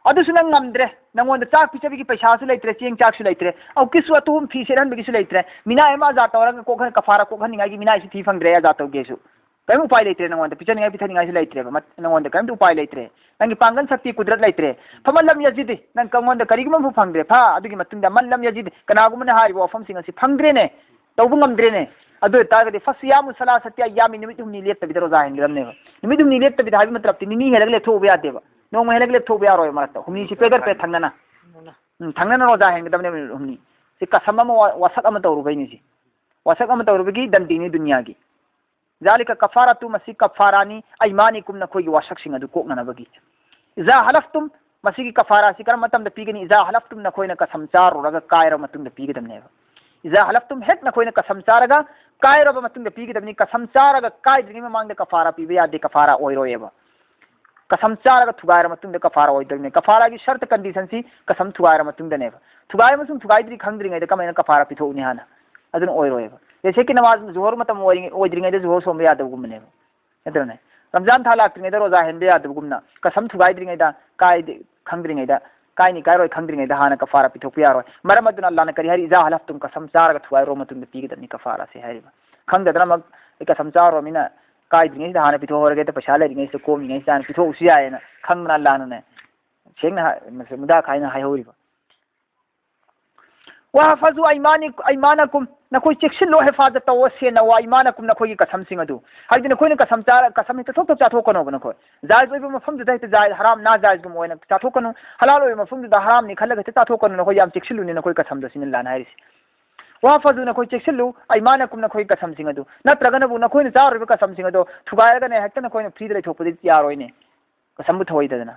ꯑꯗꯨꯁꯨ ꯅꯪ ꯉꯝꯗ꯭ꯔꯦ, ꯅꯪꯉꯣꯟꯗ ꯆꯥꯛ ꯄꯤꯖꯕꯒꯤ ꯄꯩꯁꯥꯁꯨ ꯂꯩꯇ꯭ꯔꯦ, ꯆꯦꯡ ꯆꯥꯛꯁꯨ ꯂꯩꯇ꯭ꯔꯦ, ꯑꯧ ꯀꯤꯁꯋꯇꯨꯍꯨꯝ, ꯐꯤ ꯁꯦꯠꯍꯟꯕꯒꯤꯁꯨ ꯂꯩꯇ꯭ꯔꯦ, ꯃꯤꯅꯥꯏ ꯑꯃ ꯑꯖꯥꯗ ꯇꯧꯔꯒ ꯀꯣꯛꯍꯟ-, ꯀꯐꯥꯔꯥ ꯀꯣꯛꯍꯟꯅꯤꯡꯉꯥꯏꯒꯤ ꯃꯤꯅꯥꯏꯁꯨ ꯊꯤ ꯐꯪꯗ꯭ꯔꯦ ꯑꯖꯥꯗ ꯇꯧꯒꯦꯁꯨ꯫ ꯀꯔꯤꯝ ꯎꯄꯥꯏ ꯂꯩꯇ꯭ꯔꯦ, ꯅꯪꯉꯣꯟꯗ ꯄꯤꯖꯅꯤꯡꯉꯥꯏ ꯄꯤꯊꯛꯅꯤꯡꯉꯥꯏꯁꯨ ꯂꯩꯇ꯭ꯔꯦꯕ, ꯃꯠ-, ꯅꯪꯉꯣꯟꯗ ꯀꯔꯤꯝꯇ ꯎꯄꯥꯏ ꯂꯩꯇ꯭ꯔꯦ꯫ ꯅꯪꯒꯤ ꯄꯥꯡꯒꯜ ꯁꯛꯇꯤ ꯀꯨꯗꯔꯠ ꯂꯩꯇ꯭ꯔꯦ꯫ ꯐꯃꯟ ꯂꯝ ꯌꯖꯤꯗ, ꯅꯪ ꯀꯉꯣꯟꯗ ꯀꯔꯤꯒꯨꯝꯕ ꯑꯃꯐꯥꯎ ꯐꯪꯗ꯭ꯔꯦ꯫ ꯐ ꯑꯗꯨꯒꯤ ꯃꯇꯨꯡꯗ ꯃꯟ ꯂꯝ ꯌꯖꯤꯗ, ꯀꯅꯥꯒꯨꯝꯕꯅ ꯍꯥꯏꯔꯤꯕ ꯋꯥꯐꯝꯁꯤꯡ ꯑꯁꯤ ꯐꯪꯗ꯭ꯔꯦꯅꯦ, ꯇꯧꯕ ꯉꯝꯗ꯭ꯔꯦꯅꯦ꯫ ꯑꯗꯨ ꯑꯣꯏꯇꯥꯔꯒꯗꯤ ꯐꯁꯤꯌꯥꯃꯨ ꯁꯂꯥꯁꯇꯤ ꯑꯌꯥꯃꯤ, ꯅꯨꯃꯤꯠ ꯍꯨꯝꯅꯤ ꯂꯦꯞꯇꯕꯤꯗ ꯔꯣꯖꯥ ꯍꯦꯟꯒꯗꯕꯅꯦꯕ꯫ ꯅꯨꯃꯤꯠ ꯍꯨꯝꯅꯤ ꯂꯦꯞꯇꯕꯤꯗ ꯍꯥꯏꯕ ꯃꯇꯂꯕꯇꯤ ꯅꯤꯅꯤ ꯍꯦꯜꯂꯒ ꯂꯦꯞꯊꯣꯛꯎꯕ ꯌꯥꯗꯦꯕ, ꯅꯣꯡꯃ ꯍꯦꯜꯂꯒ ꯂꯦꯞꯊꯣꯛꯎꯕ ꯌꯥꯔꯣꯏ꯫ ꯃꯔꯛꯇ ꯍꯨꯝꯅꯤꯁꯤ ꯄꯦꯗꯔ ꯄꯦ ꯊꯪꯅꯅ, ꯎꯝ, ꯊꯪꯅꯅ ꯔꯣꯖꯥ ꯍꯦꯟꯒꯗꯕꯅꯦꯕ ꯅꯨꯃꯤꯠ ꯍꯨꯝꯅꯤ꯫ ꯁꯤ ꯀꯁꯝ ꯑꯃ ꯋꯥ-, ꯋꯥꯁꯛ ꯑꯃ ꯇꯧꯔꯨꯕꯩꯅꯤ ꯁꯤ꯫ ꯋꯥꯁꯛ ꯑꯃ ꯇꯧꯔꯨꯕꯒꯤ ꯗꯟꯗꯤꯅꯤ ꯗꯨꯅꯤꯌꯥꯒꯤ꯫ ذلك كفارة, ꯃꯁꯤ ꯀꯐꯥꯔꯥꯅꯤ, أيمانكم, ꯅꯈꯣꯏꯒꯤ ꯋꯥꯁꯛꯁꯤꯡ ꯑꯗꯨ ꯀꯣꯛꯅꯅꯕꯒꯤ꯫ إذا حلفتم, ꯃꯁꯤꯒꯤ ꯀꯐꯥꯔꯥꯁꯤ ꯀꯔꯝꯕ ꯃꯇꯝꯗ ꯄꯤꯒꯅꯤ? إذا حلفتم, ꯅꯈꯣꯏꯅ ꯀꯁꯝ ꯆꯥꯔꯨꯔꯒ ꯀꯥꯏꯔꯕ ꯃꯇꯨꯡꯗ ꯄꯤꯒꯗꯕꯅꯦꯕ꯫ إذا حلفتم, ꯍꯦꯛ ꯅꯈꯣꯏꯅ ꯀꯁꯝ ꯆꯥꯔꯒ ꯀꯥꯏꯔꯕ ꯃꯇꯨꯡꯗ ꯄꯤꯒꯗꯕꯅꯤ꯫ ꯀꯁꯝ ꯆꯥꯔꯒ ꯀꯥꯏꯗ꯭ꯔꯤꯉꯩ ꯃꯃꯥꯡꯗ ꯀꯐꯥꯔꯥ ꯄꯤꯕ ꯌꯥꯗꯦ, ꯀꯐꯥꯔꯥ ꯑꯣꯏꯔꯣꯏꯑꯕ꯫ ꯀꯁꯝ ꯆꯥꯔꯒ ꯊꯨꯒꯥꯏꯔ ꯃꯇꯨꯡꯗ ꯀꯐꯥꯔꯥ ꯑꯣꯏꯗꯣꯏꯅꯦ꯫ ꯀꯐꯥꯔꯥꯒꯤ ꯁꯔꯇ, ꯀꯟꯗꯤꯁꯟꯁꯤ ꯀꯁꯝ ꯊꯨꯒꯥꯏꯔ ꯃꯇꯨꯡꯗꯅꯦꯕ꯫ ꯊꯨꯒꯥꯏ ꯑꯃꯁꯨꯡ ꯊꯨꯒꯥꯏꯗ꯭ꯔꯤ ꯈꯪꯗ꯭ꯔꯤꯉꯩꯗ ꯀꯃꯥꯏꯅ ꯀꯐꯥꯔꯥ ꯄꯤꯊꯣꯛꯎꯅꯤ ꯍꯥꯟꯅ? ꯑꯗꯨꯅ ꯑꯣꯏꯔꯣꯏꯕ꯫ ꯖꯩꯁꯦ ꯀꯤ ꯅꯃꯥꯖ ꯖꯨꯍꯣꯔ ꯃꯇꯝ ꯑꯣꯏꯔꯤ-, ꯑꯣꯏꯗ꯭ꯔꯤꯉꯩꯗ ꯖꯨꯍꯣꯔ ꯁꯣꯟꯕ ꯌꯥꯗꯕꯒꯨꯝꯕꯅꯦꯕ, ꯅꯠꯇ꯭ꯔꯅꯦ? ꯔꯝꯖꯥꯟ ꯊꯥ ꯂꯥꯛꯇ꯭ꯔꯤꯉꯩꯗ ꯔꯣꯖꯥ ꯍꯦꯟꯕ ꯌꯥꯗꯕꯒꯨꯝꯅ, ꯀꯁꯝ ꯊꯨꯒꯥꯏꯗ꯭ꯔꯤꯉꯩꯗ, ꯀꯥꯏꯗ-, ꯈꯪꯗ꯭ꯔꯤꯉꯩꯗ, ꯀꯥꯏꯅꯤ ꯀꯥꯏꯔꯣꯏ ꯈꯪꯗ꯭ꯔꯤꯉꯩꯗ ꯍꯥꯟꯅ ꯀꯐꯥꯔꯥ ꯄꯤꯊꯣꯛꯄ ꯌꯥꯔꯣꯏ꯫ ꯃꯔꯝ ꯑꯗꯨꯅ ꯑꯜꯂꯥꯍꯅ ꯀꯔꯤ ꯍꯥꯏꯔꯤ? إذا حلفتم, ꯀꯁꯝ ꯆꯥꯔꯒ ꯊꯨꯒꯥꯏꯔꯨꯔ ꯃꯇꯨꯡꯗ ꯄꯤꯒꯗꯕꯅꯤ ꯀꯐꯥꯔꯥꯁꯦ ꯍꯥꯏꯔꯤꯕ꯫ ꯈꯪꯗꯗꯅꯃꯛ ꯑꯩ ꯀꯁꯝ ꯆꯥꯔꯨꯔꯃꯤꯅ ꯀꯥꯏꯗ꯭ꯔꯤꯉꯩꯁꯤꯗ ꯍꯥꯟꯅ ꯄꯤꯊꯣꯛꯍꯧꯔꯒꯦ, ꯄꯩꯁꯥ ꯂꯩꯔꯤꯉꯩꯁꯤꯗ, ꯀꯣꯝꯃꯤꯉꯩꯁꯤꯗ ꯍꯥꯟꯅ ꯄꯤꯊꯣꯛꯎꯁꯨ ꯌꯥꯏꯌꯦꯅ ꯈꯪꯗꯅ ꯑꯜꯂꯥꯍꯅꯅꯦ, ꯁꯦꯡꯅ ꯍꯥꯏ-, ꯃꯨꯗꯥ ꯈꯥꯏꯅ ꯍꯥꯏꯍꯧꯔꯤꯕ꯫ واحفظوا أيمانكم, ꯅꯈꯣꯏ ꯆꯦꯛꯁꯤꯜꯂꯣ, ꯍꯦꯐꯥꯖꯠ ꯇꯧꯋꯣ, ꯁꯦꯟꯅꯋꯣ, أيمانكم, ꯅꯈꯣꯏꯒꯤ ꯀꯁꯝꯁꯤꯡ ꯑꯗꯨ꯫ ꯍꯥꯏꯕꯗꯤ ꯅꯈꯣꯏꯅ ꯀꯁꯝ ꯆꯥꯔ-, ꯀꯁꯝ ꯍꯦꯛꯇ ꯊꯣꯛꯇ ꯆꯥꯊꯣꯛꯀꯅꯣꯕ ꯅꯈꯣꯏ꯫ ꯖꯥꯏꯖ ꯑꯣꯏꯕ ꯃꯐꯝꯗꯨꯗ ꯍꯦꯛꯇ ꯖꯥꯏꯖ, ꯍꯔꯥꯝ, ꯅꯥ ꯖꯥꯏꯖꯒꯨꯝꯕ ꯑꯣꯏꯅ ꯆꯥꯊꯣꯛꯀꯅꯨ꯫ ꯍꯂꯥꯜ ꯑꯣꯏꯕ ꯃꯐꯝꯗꯨꯗ ꯍꯔꯥꯝꯅꯤ ꯈꯜꯂꯒ ꯍꯦꯛꯇ ꯆꯥꯊꯣꯛꯀꯅꯨ, ꯅꯈꯣꯏ ꯌꯥꯝ ꯆꯦꯛꯁꯤꯜꯂꯨꯅꯤ ꯅꯈꯣꯏ ꯀꯁꯝꯗꯣ, ꯁꯤꯅꯤ ꯑꯜꯂꯥꯍꯅ ꯍꯥꯏꯔꯤꯁꯦ꯫ واحفظوا, ꯅꯈꯣꯏ ꯆꯦꯛꯁꯤꯜꯂꯨ, أيمانكم, ꯅꯈꯣꯏꯒꯤ ꯀꯁꯝꯁꯤꯡ ꯑꯗꯨ꯫ ꯅꯠꯇ꯭ꯔꯒꯅꯕꯨ ꯅꯈꯣꯏꯅ ꯆꯥꯔꯨꯔꯤꯕ ꯀꯁꯝꯁꯤꯡ ꯑꯗꯣ ꯊꯨꯒꯥꯏꯔꯒꯅꯦ ꯍꯦꯛꯇ ꯅꯈꯣꯏꯅ ꯐ꯭ꯔꯤꯗ ꯂꯩꯊꯣꯛꯄꯗꯤ ꯌꯥꯔꯣꯏꯅꯦ, ꯀꯁꯝꯕꯨ ꯊꯧꯍꯩꯗꯗꯅ꯫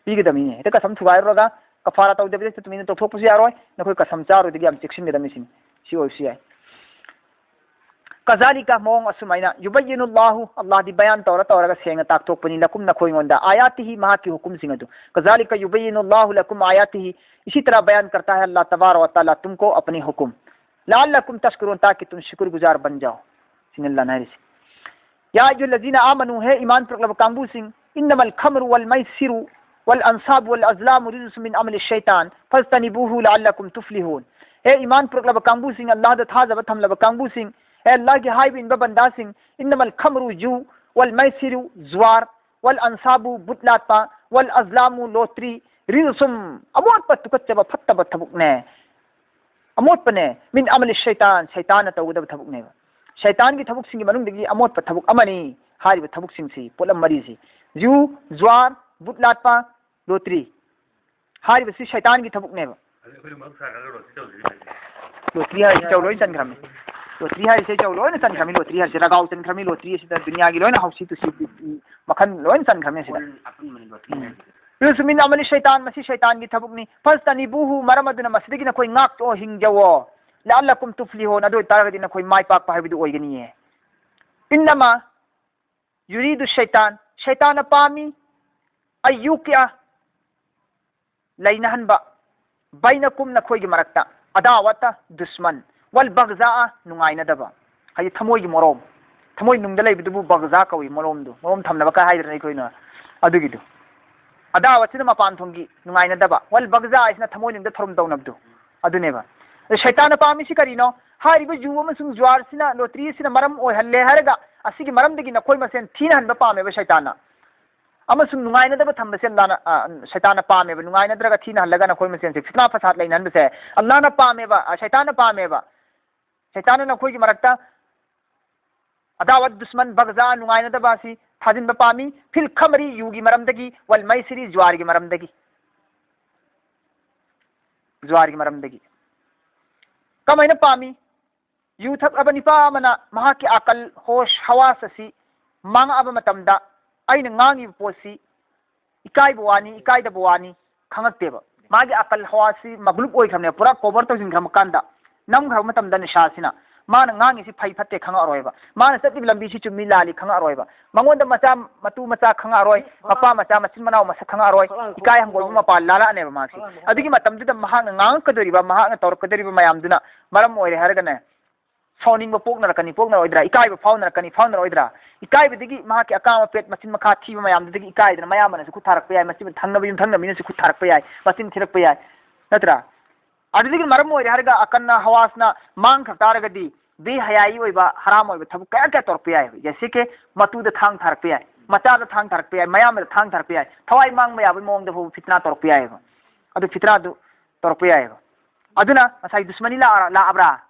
ꯄꯤꯒꯗꯕꯅꯤꯅꯦ꯫ ꯍꯦꯛꯇ ꯀꯁꯝ ꯊꯨꯒꯥꯏꯔꯨꯔꯒ ꯀꯐꯥꯔꯥ ꯇꯧꯗꯕꯤꯗ ꯍꯦꯛꯇ ꯇꯨꯃꯤꯟꯅ ꯇꯧꯊꯣꯛꯄꯁꯨ ꯌꯥꯔꯣꯏ꯫ ꯅꯈꯣꯏ ꯀꯁꯝ ꯆꯥꯔꯣꯏꯗꯒꯤ ꯌꯥꯝ ꯆꯦꯛꯁꯤꯟꯒꯗꯕꯅꯤ ꯁꯤꯅꯤ꯫ ꯁꯤ ꯑꯣꯏꯕꯁꯨ ꯌꯥꯏ꯫ ꯀꯖꯥꯂꯤꯀ ꯃꯑꯣꯡ ꯑꯁꯨꯃꯥꯏꯅ ꯌꯨꯕꯌꯤꯅꯨꯜꯂꯥꯍꯨ, ꯑꯜꯂꯥꯍꯗꯤ ꯕꯌꯥꯟ ꯇꯧꯔ ꯇꯧꯔꯒ ꯁꯦꯡꯅ ꯇꯥꯛꯊꯣꯛꯄꯅꯤ ꯂꯀꯨꯝ ꯅꯈꯣꯏꯉꯣꯟꯗ ꯑꯥꯌꯥꯇꯤꯍꯤ ꯃꯍꯥꯛꯀꯤ ꯍꯨꯀꯨꯝꯁꯤꯡ ꯑꯗꯨ꯫ ꯀꯖꯥꯂꯤꯀ ꯌꯨꯕꯌꯤꯅꯨꯜꯂꯥꯍꯨ ꯂꯀꯨꯝ ꯑꯥꯌꯥꯇꯤꯍꯤ, ꯏꯁꯤ ꯇꯔꯥ ꯕꯌꯥꯟ ꯀꯔꯇꯥ ꯍꯦ ꯑꯜꯂꯥꯍ ꯇꯕꯥꯔ ꯋꯥ ꯇꯥꯂꯥ ꯇꯨꯝꯀꯣ ꯑꯄꯅꯤ ꯍꯨꯀꯨꯝ ꯂꯥꯜꯂꯀꯨꯝ ꯇꯁꯀꯨꯔꯨꯟ ꯇꯥꯀꯤ ꯇꯨꯝ ꯁꯨꯀꯨꯔ ꯒꯨꯖꯥꯔ ꯕꯟ ꯖꯥꯎ꯫ ꯁꯤꯅꯤ ꯑꯜꯂꯥꯍꯅ ꯍꯥꯏꯔꯤꯁꯤ꯫ ꯌꯥ ꯑꯌꯨꯍꯜꯂꯖꯤꯅ ꯑꯥꯃꯅꯨ, ꯍꯦ ꯏꯃꯥꯟ ꯄꯨꯔꯛꯂꯕ ꯀꯥꯡꯕꯨꯁꯤꯡ, ꯏꯟꯅꯃꯜ ꯈꯝꯔꯨ ꯋꯜ ꯃꯩꯁꯤꯔꯨ ꯋꯜ ꯑꯟꯁꯥꯕ ꯋꯜ ꯑꯖꯂꯥꯃꯨ ꯔꯤꯖꯁꯨ ꯃꯤꯟ ꯑꯃꯂꯤ ꯁꯩꯇꯥꯟ ꯐꯖꯇꯅꯤꯕꯨꯍꯨ ꯂꯥꯜꯂꯀꯨꯝ ꯇꯨꯐ꯭ꯂꯤꯍꯨꯟ꯫ ꯍꯦ ꯏꯃꯥꯟ ꯄꯨꯔꯛꯂꯕ ꯀꯥꯡꯕꯨꯁꯤꯡ, ꯑꯜꯂꯥꯍꯗ ꯊꯥꯖꯕ ꯊꯝꯂꯕ ꯀꯥꯡꯕꯨꯁꯤꯡ, ꯍꯦ ꯑꯜꯂꯥꯍꯒꯤ ꯍꯥꯏꯕ ꯏꯟꯕ ꯕꯟꯗꯥꯁꯤꯡ, ꯏꯟꯅꯃꯜ ꯈꯝꯔꯨ ꯖꯨ ꯋꯜ ꯃꯩꯁꯤꯔꯨ ꯖꯨꯋꯥꯔ ꯋꯜ ꯑꯟꯁꯥꯕꯨ ꯕꯨꯠ ꯂꯥꯠꯄ ꯋꯜ ꯑꯖꯂꯥꯃꯨ ꯂꯣꯇ꯭ꯔꯤ ꯔꯤꯖꯁꯨꯝ ꯑꯃꯣꯠꯄ ꯇꯨꯀꯠꯆꯕ ꯐꯠꯇꯕ ꯊꯕꯛꯅꯦ꯫ ꯑꯃꯣꯠꯄꯅꯦ꯫ ꯃꯤꯟ ꯑꯃꯂꯤ ꯁꯩꯇꯥꯟ, ꯁꯩꯇꯥꯟꯅ ꯇꯧꯒꯗꯕ ꯊꯕꯛꯅꯦꯕ꯫ ꯁꯩꯇꯥꯟꯒꯤ ꯊꯕꯛꯁꯤꯡꯒꯤ ꯃꯅꯨꯡꯗꯒꯤ ꯑꯃꯣꯠꯄ ꯊꯕꯛ ꯑꯃꯅꯤ ꯍꯥꯏꯔꯤꯕ ꯊꯕꯛꯁꯤꯡꯁꯤ, ꯄꯣꯠꯂꯝ ꯃꯔꯤꯁꯤ꯫ ꯖꯨ, ꯖ꯭ꯋꯥꯔ, ꯕꯨꯠ ꯂꯥꯠꯄ, ꯂꯣꯇ꯭ꯔꯤ ꯍꯥꯏꯔꯤꯕꯁꯤ ꯁꯩꯇꯥꯟꯒꯤ ꯊꯕꯛꯅꯦꯕ꯫ ꯑꯗꯨ ꯑꯩꯈꯣꯏꯅ ꯃꯔꯨꯞ ꯁꯥꯔꯒ ꯂꯣꯇ꯭ꯔꯤ ꯇꯧꯁꯤꯔꯣ? ꯂꯣꯇ꯭ꯔꯤ ꯍꯥꯏꯔꯤꯁꯦ ꯆꯧ ꯂꯣꯏꯅ ꯆꯟꯈ꯭ꯔꯕꯅꯤ꯫ ꯂꯣꯇ꯭ꯔꯤ ꯍꯥꯏꯔꯤꯁꯦ ꯆꯧ ꯂꯣꯏꯅ ꯆꯟꯈ꯭ꯔꯕꯅꯤ꯫ ꯂꯣꯇ꯭ꯔꯤ ꯍꯥꯏꯔꯤꯁꯦ ꯔꯒꯥꯎ ꯆꯟꯈ꯭ꯔꯕꯅꯤ꯫ ꯂꯣꯇ꯭ꯔꯤ ꯑꯁꯤꯗ ꯗꯨꯅꯤꯌꯥꯒꯤ ꯂꯣꯏꯅ ꯍꯧꯁꯤ ꯇꯨꯁꯤ ꯃꯈꯜ ꯂꯣꯏꯅ ꯆꯟꯈ꯭ꯔꯕꯅꯤ ꯑꯁꯤꯗ꯫ ꯎꯝ꯫ ꯔꯤꯖꯁꯨ ꯃꯤꯟ ꯑꯃꯂꯤ ꯁꯩꯇꯥꯟ, ꯃꯁꯤ ꯁꯩꯇꯥꯟꯒꯤ ꯊꯕꯛꯅꯤ꯫ ꯐꯖꯇꯅꯤꯕꯨꯍꯨ, ꯃꯔꯝ ꯑꯗꯨꯅ ꯃꯁꯤꯗꯒꯤ ꯅꯈꯣꯏ ꯉꯥꯛꯇꯣ, ꯍꯤꯡꯖꯧꯑꯣ꯫ ꯂꯥꯜꯂꯀꯨꯝ ꯇꯨꯐ꯭ꯂꯤꯍꯨꯟ, ꯑꯗꯨ ꯑꯣꯏꯇꯥꯔꯒꯗꯤ ꯅꯈꯣꯏ ꯃꯥꯏ ꯄꯥꯛꯄ ꯍꯥꯏꯕꯗꯨ ꯑꯣꯏꯒꯅꯤꯌꯦ꯫ ꯏꯟꯅꯃꯥ ꯌꯨꯔꯤꯗꯨ ꯁꯩꯇꯥꯟ, ꯁꯩꯇꯥꯟꯅ ꯄꯥꯝꯃꯤ, ꯑꯌꯨꯀꯤꯌꯥ, ꯂꯩꯅꯍꯟꯕ, ꯕꯩꯅꯀꯨꯝ, ꯅꯈꯣꯏꯒꯤ ꯃꯔꯛꯇ, ꯑꯗꯥꯋꯥꯇ, ꯗꯨꯁꯃꯟ, ꯋꯜ ꯕꯒꯖꯥꯑ, ꯅꯨꯡꯉꯥꯏꯅꯗꯕ, ꯍꯥꯏꯗꯤ ꯊꯃꯣꯏꯒꯤ ꯃꯣꯔꯣꯝ, ꯊꯃꯣꯏ ꯅꯨꯡꯗ ꯂꯩꯕꯗꯨꯕꯨ ꯕꯒꯖꯥ ꯀꯧꯏ, ꯃꯣꯔꯣꯝꯗꯨ, ꯃꯣꯔꯣꯝ ꯊꯝꯅꯕ ꯀꯥꯏ ꯍꯥꯏꯗꯅ ꯑꯩꯈꯣꯏꯅ, ꯑꯗꯨꯒꯤꯗꯨ꯫ ꯑꯗꯥꯋꯥꯁꯤꯅ ꯃꯄꯥꯟ ꯊꯣꯡꯒꯤ ꯅꯨꯡꯉꯥꯏꯅꯗꯕ, ꯋꯜ ꯕꯒꯖꯥ ꯍꯥꯏꯁꯤꯅ ꯊꯃꯣꯏ ꯅꯨꯡꯗ ꯊꯧꯔꯝ ꯇꯧꯅꯕꯗꯨ, ꯑꯗꯨꯅꯦꯕ꯫ ꯑꯗ ꯁꯩꯇꯥꯟꯅ ꯄꯥꯝꯃꯤꯁꯤ ꯀꯔꯤꯅꯣ? ꯍꯥꯏꯔꯤꯕ ꯌꯨ ꯑꯃꯁꯨꯡ ꯖꯨꯋꯥꯔꯁꯤꯅ, ꯂꯣꯇ꯭ꯔꯤ ꯑꯁꯤꯅ ꯃꯔꯝ ꯑꯣꯏꯍꯜꯂꯦ ꯍꯥꯏꯔꯒ, ꯑꯁꯤꯒꯤ ꯃꯔꯝꯗꯒꯤ ꯅꯈꯣꯏ ꯃꯁꯦꯟ ꯊꯤꯅꯍꯟꯕ ꯄꯥꯝꯃꯦꯕ ꯁꯩꯇꯥꯟꯅ꯫ ꯑꯃꯁꯨꯡ ꯅꯨꯡꯉꯥꯏꯅꯗꯕ ꯊꯝꯕꯁꯦ ꯑꯜꯂꯥꯅ, ꯑ, ꯁꯩꯇꯥꯟꯅ ꯄꯥꯝꯃꯦꯕ꯫ ꯅꯨꯡꯉꯥꯏꯅꯗ꯭ꯔꯒ ꯊꯤꯅꯍꯜꯂꯒ ꯅꯈꯣꯏ ꯃꯁꯦꯟꯁꯦ ꯐꯤꯠꯅꯥ ꯐꯁꯥꯗ ꯂꯩꯅꯍꯟꯕꯁꯦ ꯑꯜꯂꯥꯅ ꯄꯥꯝꯃꯦꯕ, ꯑ, ꯁꯩꯇꯥꯟꯅ ꯄꯥꯝꯃꯦꯕ꯫ ꯁꯩꯇꯥꯟꯅ ꯅꯈꯣꯏꯒꯤ ꯃꯔꯛꯇ ꯑꯗꯥꯋꯠ, ꯗꯨꯁꯃꯟ, ꯕꯒꯖꯥ, ꯅꯨꯡꯉꯥꯏꯅꯗꯕ ꯑꯁꯤ ꯊꯥꯖꯤꯟꯕ ꯄꯥꯝꯃꯤ꯫ ꯐꯤꯜ ꯈꯃꯔꯤ, ꯌꯨꯒꯤ ꯃꯔꯝꯗꯒꯤ, ꯋꯜ ꯃꯩꯁꯤꯔꯤ, ꯖꯨꯋꯥꯔꯒꯤ ꯃꯔꯝꯗꯒꯤ꯫ ꯖꯨꯋꯥꯔꯒꯤ ꯃꯔꯝꯗꯒꯤ꯫ ꯀꯃꯥꯏꯅ ꯄꯥꯝꯃꯤ? ꯌꯨ ꯊꯛꯂꯕ ꯅꯤꯄꯥ ꯑꯃꯅ ꯃꯍꯥꯛꯀꯤ ꯑꯀꯜ, ꯍꯣꯁ, ꯍꯋꯥꯁ ꯑꯁꯤ ꯃꯥꯡꯉꯛꯑꯕ ꯃꯇꯝꯗ, ꯑꯩꯅ ꯉꯥꯡꯉꯤꯕ ꯄꯣꯠꯁꯤ ꯏꯀꯥꯏꯕ ꯋꯥꯅꯤ, ꯏꯀꯥꯏꯗꯕ ꯋꯥꯅꯤ ꯈꯪꯉꯛꯇꯦꯕ꯫ ꯃꯥꯒꯤ ꯑꯀꯜ ꯍꯋꯥꯁꯤ ꯃꯒ꯭ꯂꯨꯞ ꯑꯣꯏꯈ꯭ꯔꯕꯅꯦ, ꯄꯨꯔꯥ ꯀꯣꯚꯔ ꯇꯧꯁꯤꯟꯈ꯭ꯔꯕ ꯀꯥꯟꯗ, ꯅꯝꯈ꯭ꯔꯕ ꯃꯇꯝꯗ ꯅꯤꯁꯥꯁꯤꯅ ꯃꯥꯅ ꯉꯥꯡꯉꯤꯁꯤ ꯐꯩ ꯐꯠꯇꯦ ꯈꯪꯉꯛꯑꯔꯣꯏꯕ꯫ ꯃꯥꯅ ꯆꯠꯂꯤꯕ ꯂꯝꯕꯤꯁꯤ ꯆꯨꯝꯃꯤ ꯂꯥꯜꯂꯤ ꯈꯪꯉꯛꯑꯔꯣꯏꯕ꯫ ꯃꯉꯣꯟꯗ ꯃꯆꯥ ꯃꯇꯨ ꯃꯆꯥ ꯈꯪꯉꯛꯑꯔꯣꯏ, ꯃꯄꯥ ꯃꯆꯥ ꯃꯆꯤꯟ ꯃꯅꯥꯎ ꯃꯁꯛ ꯈꯪꯉꯛꯑꯔꯣꯏ, ꯏꯀꯥꯏ ꯍꯪꯒꯣꯏꯕ ꯃꯄꯥ ꯂꯥꯜꯂꯛꯑꯅꯦꯕ ꯃꯥꯁꯦ꯫ ꯑꯗꯨꯒꯤ ꯃꯇꯝꯗꯨꯗ ꯃꯍꯥꯛꯅ ꯉꯥꯡꯉꯛꯀꯗꯣꯔꯤꯕ, ꯃꯍꯥꯛꯅ ꯇꯧꯔꯛꯀꯗꯣꯔꯤꯕ ꯃꯌꯥꯝꯗꯨꯅ ꯃꯔꯝ ꯑꯣꯏꯔꯦ ꯍꯥꯏꯔꯒꯅꯦ, ꯁꯥꯎꯅꯤꯡꯕ ꯄꯣꯛꯅꯔꯛꯀꯅꯤ, ꯄꯣꯛꯅꯔꯣꯏꯗ꯭ꯔꯥ? ꯏꯀꯥꯏꯕ ꯐꯥꯎꯅꯔꯛꯀꯅꯤ, ꯐꯥꯎꯅꯔꯣꯏꯗ꯭ꯔꯥ? ꯏꯀꯥꯏꯕꯗꯒꯤ ꯃꯍꯥꯛꯀꯤ ꯑꯀꯥꯝ ꯑꯄꯦꯠ, ꯃꯆꯤꯟ ꯃꯈꯥ ꯊꯤꯕ ꯃꯌꯥꯝꯗꯨꯗꯒꯤ ꯏꯀꯥꯏꯗꯅ ꯃꯌꯥꯝꯕꯅꯁꯨ ꯈꯨꯠ ꯊꯥꯔꯛꯄ ꯌꯥꯏ, ꯃꯆꯤꯟ ꯊꯪꯅꯕ ꯌꯨꯝꯊꯪꯅꯕ ꯃꯤꯅꯁꯨ ꯈꯨꯠ ꯊꯥꯔꯛꯄ ꯌꯥꯏ, ꯃꯆꯤꯟ ꯊꯤꯔꯛꯄ ꯌꯥꯏ, ꯅꯠꯇ꯭ꯔꯥ? ꯑꯗꯨꯗꯒꯤ ꯃꯔꯝ ꯑꯣꯏꯔꯦ ꯍꯥꯏꯔꯒ ꯑꯀꯟꯅ ꯍꯋꯥꯁꯅ ꯃꯥꯡꯈ꯭ꯔ ꯇꯥꯔꯒꯗꯤ ꯕꯦꯍꯌꯥꯌꯤ ꯑꯣꯏꯕ, ꯍꯔꯥꯝ ꯑꯣꯏꯕ ꯊꯕꯛ ꯀꯌꯥ ꯀꯌꯥ ꯇꯧꯔꯛꯄ ꯌꯥꯏꯑꯕ꯫ ꯖꯩꯁꯦ ꯀꯤ ꯃꯇꯨꯗ ꯊꯥꯡ ꯊꯥꯔꯛꯄ ꯌꯥꯏ, ꯃꯆꯥꯗ ꯊꯥꯡ ꯊꯥꯔꯛꯄ ꯌꯥꯏ, ꯃꯌꯥꯝꯕꯗ ꯊꯥꯡ ꯊꯥꯔꯛꯄ ꯌꯥꯏ, ꯊꯋꯥꯏ ꯃꯥꯡꯕ ꯌꯥꯕꯒꯤ ꯃꯑꯣꯡꯗ ꯐꯥꯎꯕ ꯐꯤꯇꯅꯥ ꯇꯧꯔꯛꯄ ꯌꯥꯏꯑꯕ꯫ ꯑꯗꯨ ꯐꯤꯇꯅꯥꯗꯨ ꯇꯧꯔꯛꯄ ꯌꯥꯏꯑꯕ꯫ ꯑꯗꯨꯅ ꯉꯁꯥꯏ ꯗꯨꯁꯃꯅꯤ ꯂꯥꯛꯑ-, ꯂꯥꯛꯑꯕ꯭ꯔꯥ?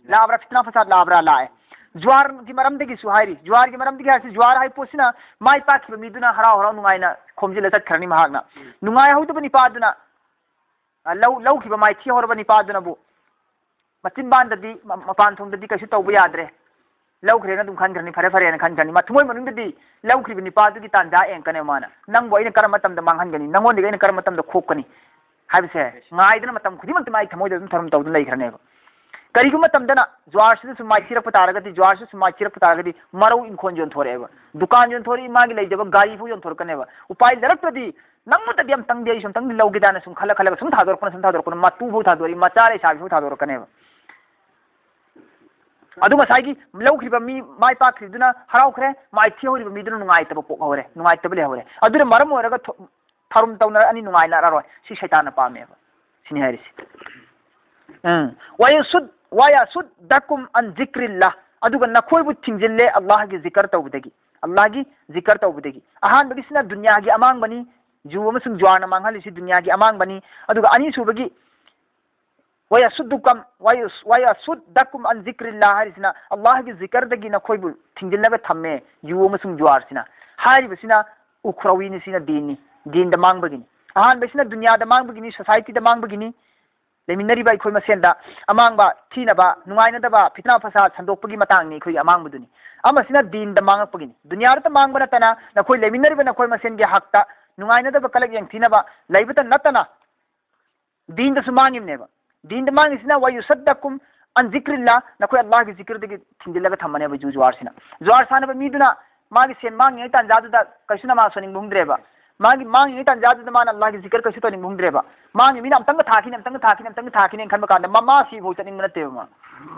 ꯂꯥꯛꯑꯕ꯭ꯔꯥ? ꯐꯤꯇꯅꯥ ꯐꯁꯥꯗ ꯂꯥꯛꯑꯕ꯭ꯔꯥ? ꯂꯥꯛꯑꯦ꯫ ꯖꯨꯋꯥꯔꯒꯤ ꯃꯔꯝꯗꯒꯤꯁꯨ ꯍꯥꯏꯔꯤ꯫ ꯖꯨꯋꯥꯔꯒꯤ ꯃꯔꯝꯗꯒꯤ ꯍꯥꯏꯔꯤꯁꯤ, ꯖꯨꯋꯥꯔ ꯍꯥꯏ ꯄꯣꯠꯁꯤꯅ ꯃꯥꯏ ꯄꯥꯛꯈꯤꯕ ꯃꯤꯗꯨꯅ ꯍꯔꯥꯎ ꯍꯔꯥꯎ ꯅꯨꯡꯉꯥꯏꯅ ꯈꯣꯝꯖꯤꯜꯂ ꯆꯠꯈ꯭ꯔꯅꯤ ꯃꯍꯥꯛꯅ꯫ ꯅꯨꯡꯉꯥꯏꯍꯧꯗꯕ ꯅꯤꯄꯥꯗꯨꯅ, ꯑ, ꯂꯧ-, ꯂꯧꯈꯤꯕ ꯃꯥꯏꯊꯤ ꯍꯧꯔꯕ ꯅꯤꯄꯥꯗꯨꯅꯕꯨ ꯃꯆꯤꯟꯕꯥꯟꯗꯗꯤ, ꯃ-, ꯃꯄꯥꯟ ꯊꯣꯡꯗꯗꯤ ꯀꯩꯁꯨ ꯇꯧꯕ ꯌꯥꯗ꯭ꯔꯦ, ꯂꯧꯈ꯭ꯔꯦꯅ ꯑꯗꯨꯝ ꯈꯟꯈ꯭ꯔꯅꯤ, ꯐꯔꯦ ꯐꯔꯦꯅ ꯈꯟꯈ꯭ꯔꯅꯤ꯫ ꯃ-, ꯊꯃꯣꯏ ꯃꯅꯨꯡꯗꯗꯤ ꯂꯧꯈ꯭ꯔꯤꯕ ꯅꯤꯄꯥꯗꯨꯒꯤ ꯇꯥꯟꯖꯥ ꯌꯦꯡꯉꯛꯀꯅꯦꯕ ꯃꯥꯅ꯫ ꯅꯪꯕꯨ ꯑꯩꯅ ꯀꯔꯝꯕ ꯃꯇꯝꯗ ꯃꯥꯡꯍꯟꯒꯅꯤ, ꯅꯪꯉꯣꯟꯗꯒꯤ ꯑꯩꯅ ꯀꯔꯝꯕ ꯃꯇꯝꯗ ꯈꯣꯛꯀꯅꯤ ꯍꯥꯏꯕꯁꯦ ꯉꯥꯏꯗꯅ ꯃꯇꯝ ꯈꯨꯗꯤꯡꯃꯛꯇ ꯃꯥꯒꯤ ꯊꯃꯣꯏꯗ ꯑꯗꯨꯝ ꯊꯔꯝ ꯇꯧꯗꯨꯅ ꯂꯩꯈ꯭ꯔꯅꯦꯕ꯫ ꯀꯔꯤꯒꯨꯝꯕ ꯃꯇꯝꯗꯅ ꯖꯨꯋꯥꯔꯁꯤꯗ ꯁꯨꯝ ꯃꯥꯏꯊꯤꯔꯛꯄ ꯇꯥꯔꯒꯗꯤ, ꯖꯨꯋꯥꯔꯁꯤꯗ ꯁꯨꯝ ꯃꯥꯏꯊꯤꯔꯛꯄ ꯇꯥꯔꯒꯗꯤ ꯃꯔꯧ ꯏꯪꯈꯣꯜ ꯌꯣꯟꯊꯣꯔꯛꯑꯦꯕ, ꯗꯨꯀꯥꯟ ꯌꯣꯟꯊꯣꯔꯛꯏ, ꯃꯥꯒꯤ ꯂꯩꯖꯕ ꯒꯥꯔꯤꯐꯥꯎ ꯌꯣꯟꯊꯣꯔꯛꯀꯅꯦꯕ꯫ ꯎꯄꯥꯏ ꯂꯩꯔꯛꯇ꯭ꯔꯗꯤ ꯅꯪꯉꯣꯟꯗꯗꯤ ꯑꯝꯇꯪꯗꯤ ꯑꯩꯁꯨ ꯑꯝꯇꯪꯗꯤ ꯂꯧꯒꯦꯗꯥꯅ ꯁꯨꯝ ꯈꯜꯂ ꯈꯜꯂꯒ ꯁꯨꯝ ꯊꯥꯗꯣꯔꯛꯄꯅ ꯁꯨꯝ ꯊꯥꯗꯣꯔꯛꯄꯅ ꯃꯇꯨꯐꯥꯎ ꯊꯥꯗꯣꯔꯛꯏ, ꯃꯆꯥ ꯂꯩꯁꯥꯕꯤꯐꯥꯎ ꯊꯥꯗꯣꯔꯛꯀꯅꯦꯕ꯫ ꯑꯗꯨ ꯉꯁꯥꯏꯒꯤ ꯂꯧꯈ꯭ꯔꯤꯕ ꯃꯤ, ꯃꯥꯏ ꯄꯥꯛꯈ꯭ꯔꯤꯗꯨꯅ ꯍꯔꯥꯎꯈ꯭ꯔꯦ, ꯃꯥꯏꯊꯤ ꯍꯧꯔꯤꯕ ꯃꯤꯗꯨꯅ ꯅꯨꯡꯉꯥꯏꯇꯕ ꯄꯣꯛꯍꯧꯔꯦ, ꯅꯨꯡꯉꯥꯏꯇꯕ ꯂꯩꯍꯧꯔꯦ꯫ ꯑꯗꯨꯅ ꯃꯔꯝ ꯑꯣꯏꯔꯒ ꯊꯣ-, ꯊꯥꯔꯨꯝ ꯇꯧꯅꯔꯛꯑꯅꯤ, ꯅꯨꯡꯉꯥꯏꯅꯔꯔꯣꯏ꯫ ꯁꯤ ꯁꯩꯇꯥꯟꯅ ꯄꯥꯝꯃꯦꯕ꯫ ꯁꯤꯅꯤ ꯍꯥꯏꯔꯤꯁꯦ꯫ ꯎꯝ꯫ "ꯋꯥꯌꯁꯨꯗ-, ꯋꯥꯌꯁꯨꯗꯗꯀꯨꯝ ꯑꯟ ꯖꯤꯀ꯭ꯔꯤꯜꯂꯥꯍ", ꯑꯗꯨꯒ ꯅꯈꯣꯏꯕꯨ ꯊꯤꯡꯖꯤꯜꯂꯦ ꯑꯜꯂꯥꯍꯒꯤ ꯖꯤꯀꯔ ꯇꯧꯕꯗꯒꯤ, ꯑꯜꯂꯥꯍꯒꯤ ꯖꯤꯀꯔ ꯇꯧꯕꯗꯒꯤ꯫ ꯑꯍꯥꯟꯕꯒꯤꯁꯤꯅ ꯗꯨꯅꯤꯌꯥꯒꯤ ꯑꯃꯥꯡꯕꯅꯤ, ꯖꯨ ꯑꯃꯁꯨꯡ ꯖꯨꯋꯥꯔꯅ ꯃꯥꯡꯍꯜꯂꯤꯁꯤ ꯗꯨꯅꯤꯌꯥꯒꯤ ꯑꯃꯥꯡꯕꯅꯤ꯫ ꯑꯗꯨꯒ ꯑꯅꯤꯁꯨꯕꯒꯤ "ꯋꯥꯌꯁꯨꯗꯗꯀꯨꯝ, ꯋꯥꯌꯁ-, ꯋꯥꯌꯁꯨꯗꯗꯀꯨꯝ ꯑꯟ ꯖꯤꯀ꯭ꯔꯤꯜꯂꯥꯍ" ꯍꯥꯏꯔꯤꯁꯤꯅ ꯑꯜꯂꯥꯍꯒꯤ ꯖꯤꯀꯔꯗꯒꯤ ꯅꯈꯣꯏꯕꯨ ꯊꯤꯡꯖꯤꯜꯂꯒ ꯊꯝꯃꯦ, ꯖꯨ ꯑꯃꯁꯨꯡ ꯖꯨꯋꯥꯔꯁꯤꯅ꯫ ꯍꯥꯏꯔꯤꯕꯁꯤꯅ ꯎꯈ꯭ꯔꯧꯋꯤꯅꯤ, ꯁꯤꯅ ꯗꯤꯟꯅꯤ, ꯗꯤꯟꯗ ꯃꯥꯡꯕꯒꯤꯅꯤ꯫ ꯑꯍꯥꯟꯕꯁꯤꯅ ꯗꯨꯅꯤꯌꯥꯗ ꯃꯥꯡꯕꯒꯤꯅꯤ, ꯁꯣꯁꯥꯏꯇꯤꯗ ꯃꯥꯡꯕꯒꯤꯅꯤ, ꯂꯩꯃꯤꯟꯅꯔꯤꯕ ꯑꯩꯈꯣꯏ ꯃꯁꯦꯟꯗ ꯑꯃꯥꯡꯕ, ꯊꯤꯅꯕ, ꯅꯨꯡꯉꯥꯏꯅꯗꯕ, ꯐꯤꯇꯅꯥ ꯐꯁꯥꯗ ꯁꯟꯗꯣꯛꯄꯒꯤ ꯃꯇꯥꯡꯅꯤ ꯑꯩꯈꯣꯏꯒꯤ ꯑꯃꯥꯡꯕꯗꯨꯅꯤ꯫ ꯑꯃꯁꯤꯅ ꯗꯤꯟꯗ ꯃꯥꯡꯉꯛꯄꯒꯤꯅꯤ꯫ ꯗꯨꯅꯤꯌꯥꯗꯇ ꯃꯥꯡꯕ ꯅꯠꯇꯅ ꯅꯈꯣꯏ ꯂꯩꯃꯤꯟꯅꯔꯤꯕ ꯅꯈꯣꯏ ꯃꯁꯦꯟꯒꯤ ꯍꯛꯇ ꯅꯨꯡꯉꯥꯏꯅꯗꯕ ꯀꯂꯛ ꯌꯦꯡꯊꯤꯅꯕ ꯂꯩꯕꯇ ꯅꯠꯇꯅ ꯗꯤꯟꯗꯁꯨ ꯃꯥꯡꯉꯤꯕꯅꯦꯕ꯫ ꯗꯤꯟꯗ ꯃꯥꯡꯉꯤꯁꯤꯅ "ꯋꯌꯨꯁꯠꯗꯀꯨꯝ ꯑꯟ ꯖꯤꯀ꯭ꯔꯤꯜꯂꯥ", ꯅꯈꯣꯏ ꯑꯜꯂꯥꯍꯒꯤ ꯖꯤꯀ꯭ꯔꯗꯒꯤ ꯊꯤꯡꯖꯤꯜꯂꯒ ꯊꯝꯃꯅꯦꯕ ꯖꯨ ꯖꯨꯋꯥꯔꯁꯤꯅ꯫ ꯖꯨꯋꯥꯔ ꯁꯥꯟꯅꯕ ꯃꯤꯗꯨꯅ ꯃꯥꯒꯤ ꯁꯦꯟ ꯃꯥꯡꯉꯤꯉꯩ ꯇꯥꯟꯖꯥꯗꯨꯗ ꯀꯩꯁꯨ ꯅꯃꯥꯖ ꯁꯣꯟꯅꯤꯡꯕ ꯍꯨꯝꯗ꯭ꯔꯦꯕ꯫ ꯃꯥꯒꯤ ꯃꯥꯡꯉꯤꯉꯩ ꯇꯥꯟꯖꯥꯗꯨꯗ ꯃꯥꯅ ꯑꯜꯂꯥꯍꯒꯤ ꯖꯤꯀ꯭ꯔ ꯀꯩꯁꯨ ꯇꯧꯅꯤꯡꯕ ꯍꯨꯝꯗ꯭ꯔꯦꯕ꯫ ꯃꯥꯡꯉꯤ ꯃꯤꯅ ꯑꯝꯇꯪꯒ ꯊꯥꯈꯤꯅꯤ, ꯑꯝꯇꯪꯒ ꯊꯥꯈꯤꯅꯤ, ꯑꯝꯇꯪꯒ ꯊꯥꯈꯤꯅꯤ ꯈꯟꯕ ꯀꯥꯟꯗ ꯃꯃꯥ ꯁꯤꯐꯥꯎ ꯆꯠꯅꯤꯡꯕ ꯅꯠꯇꯦꯕ ꯃꯥ꯫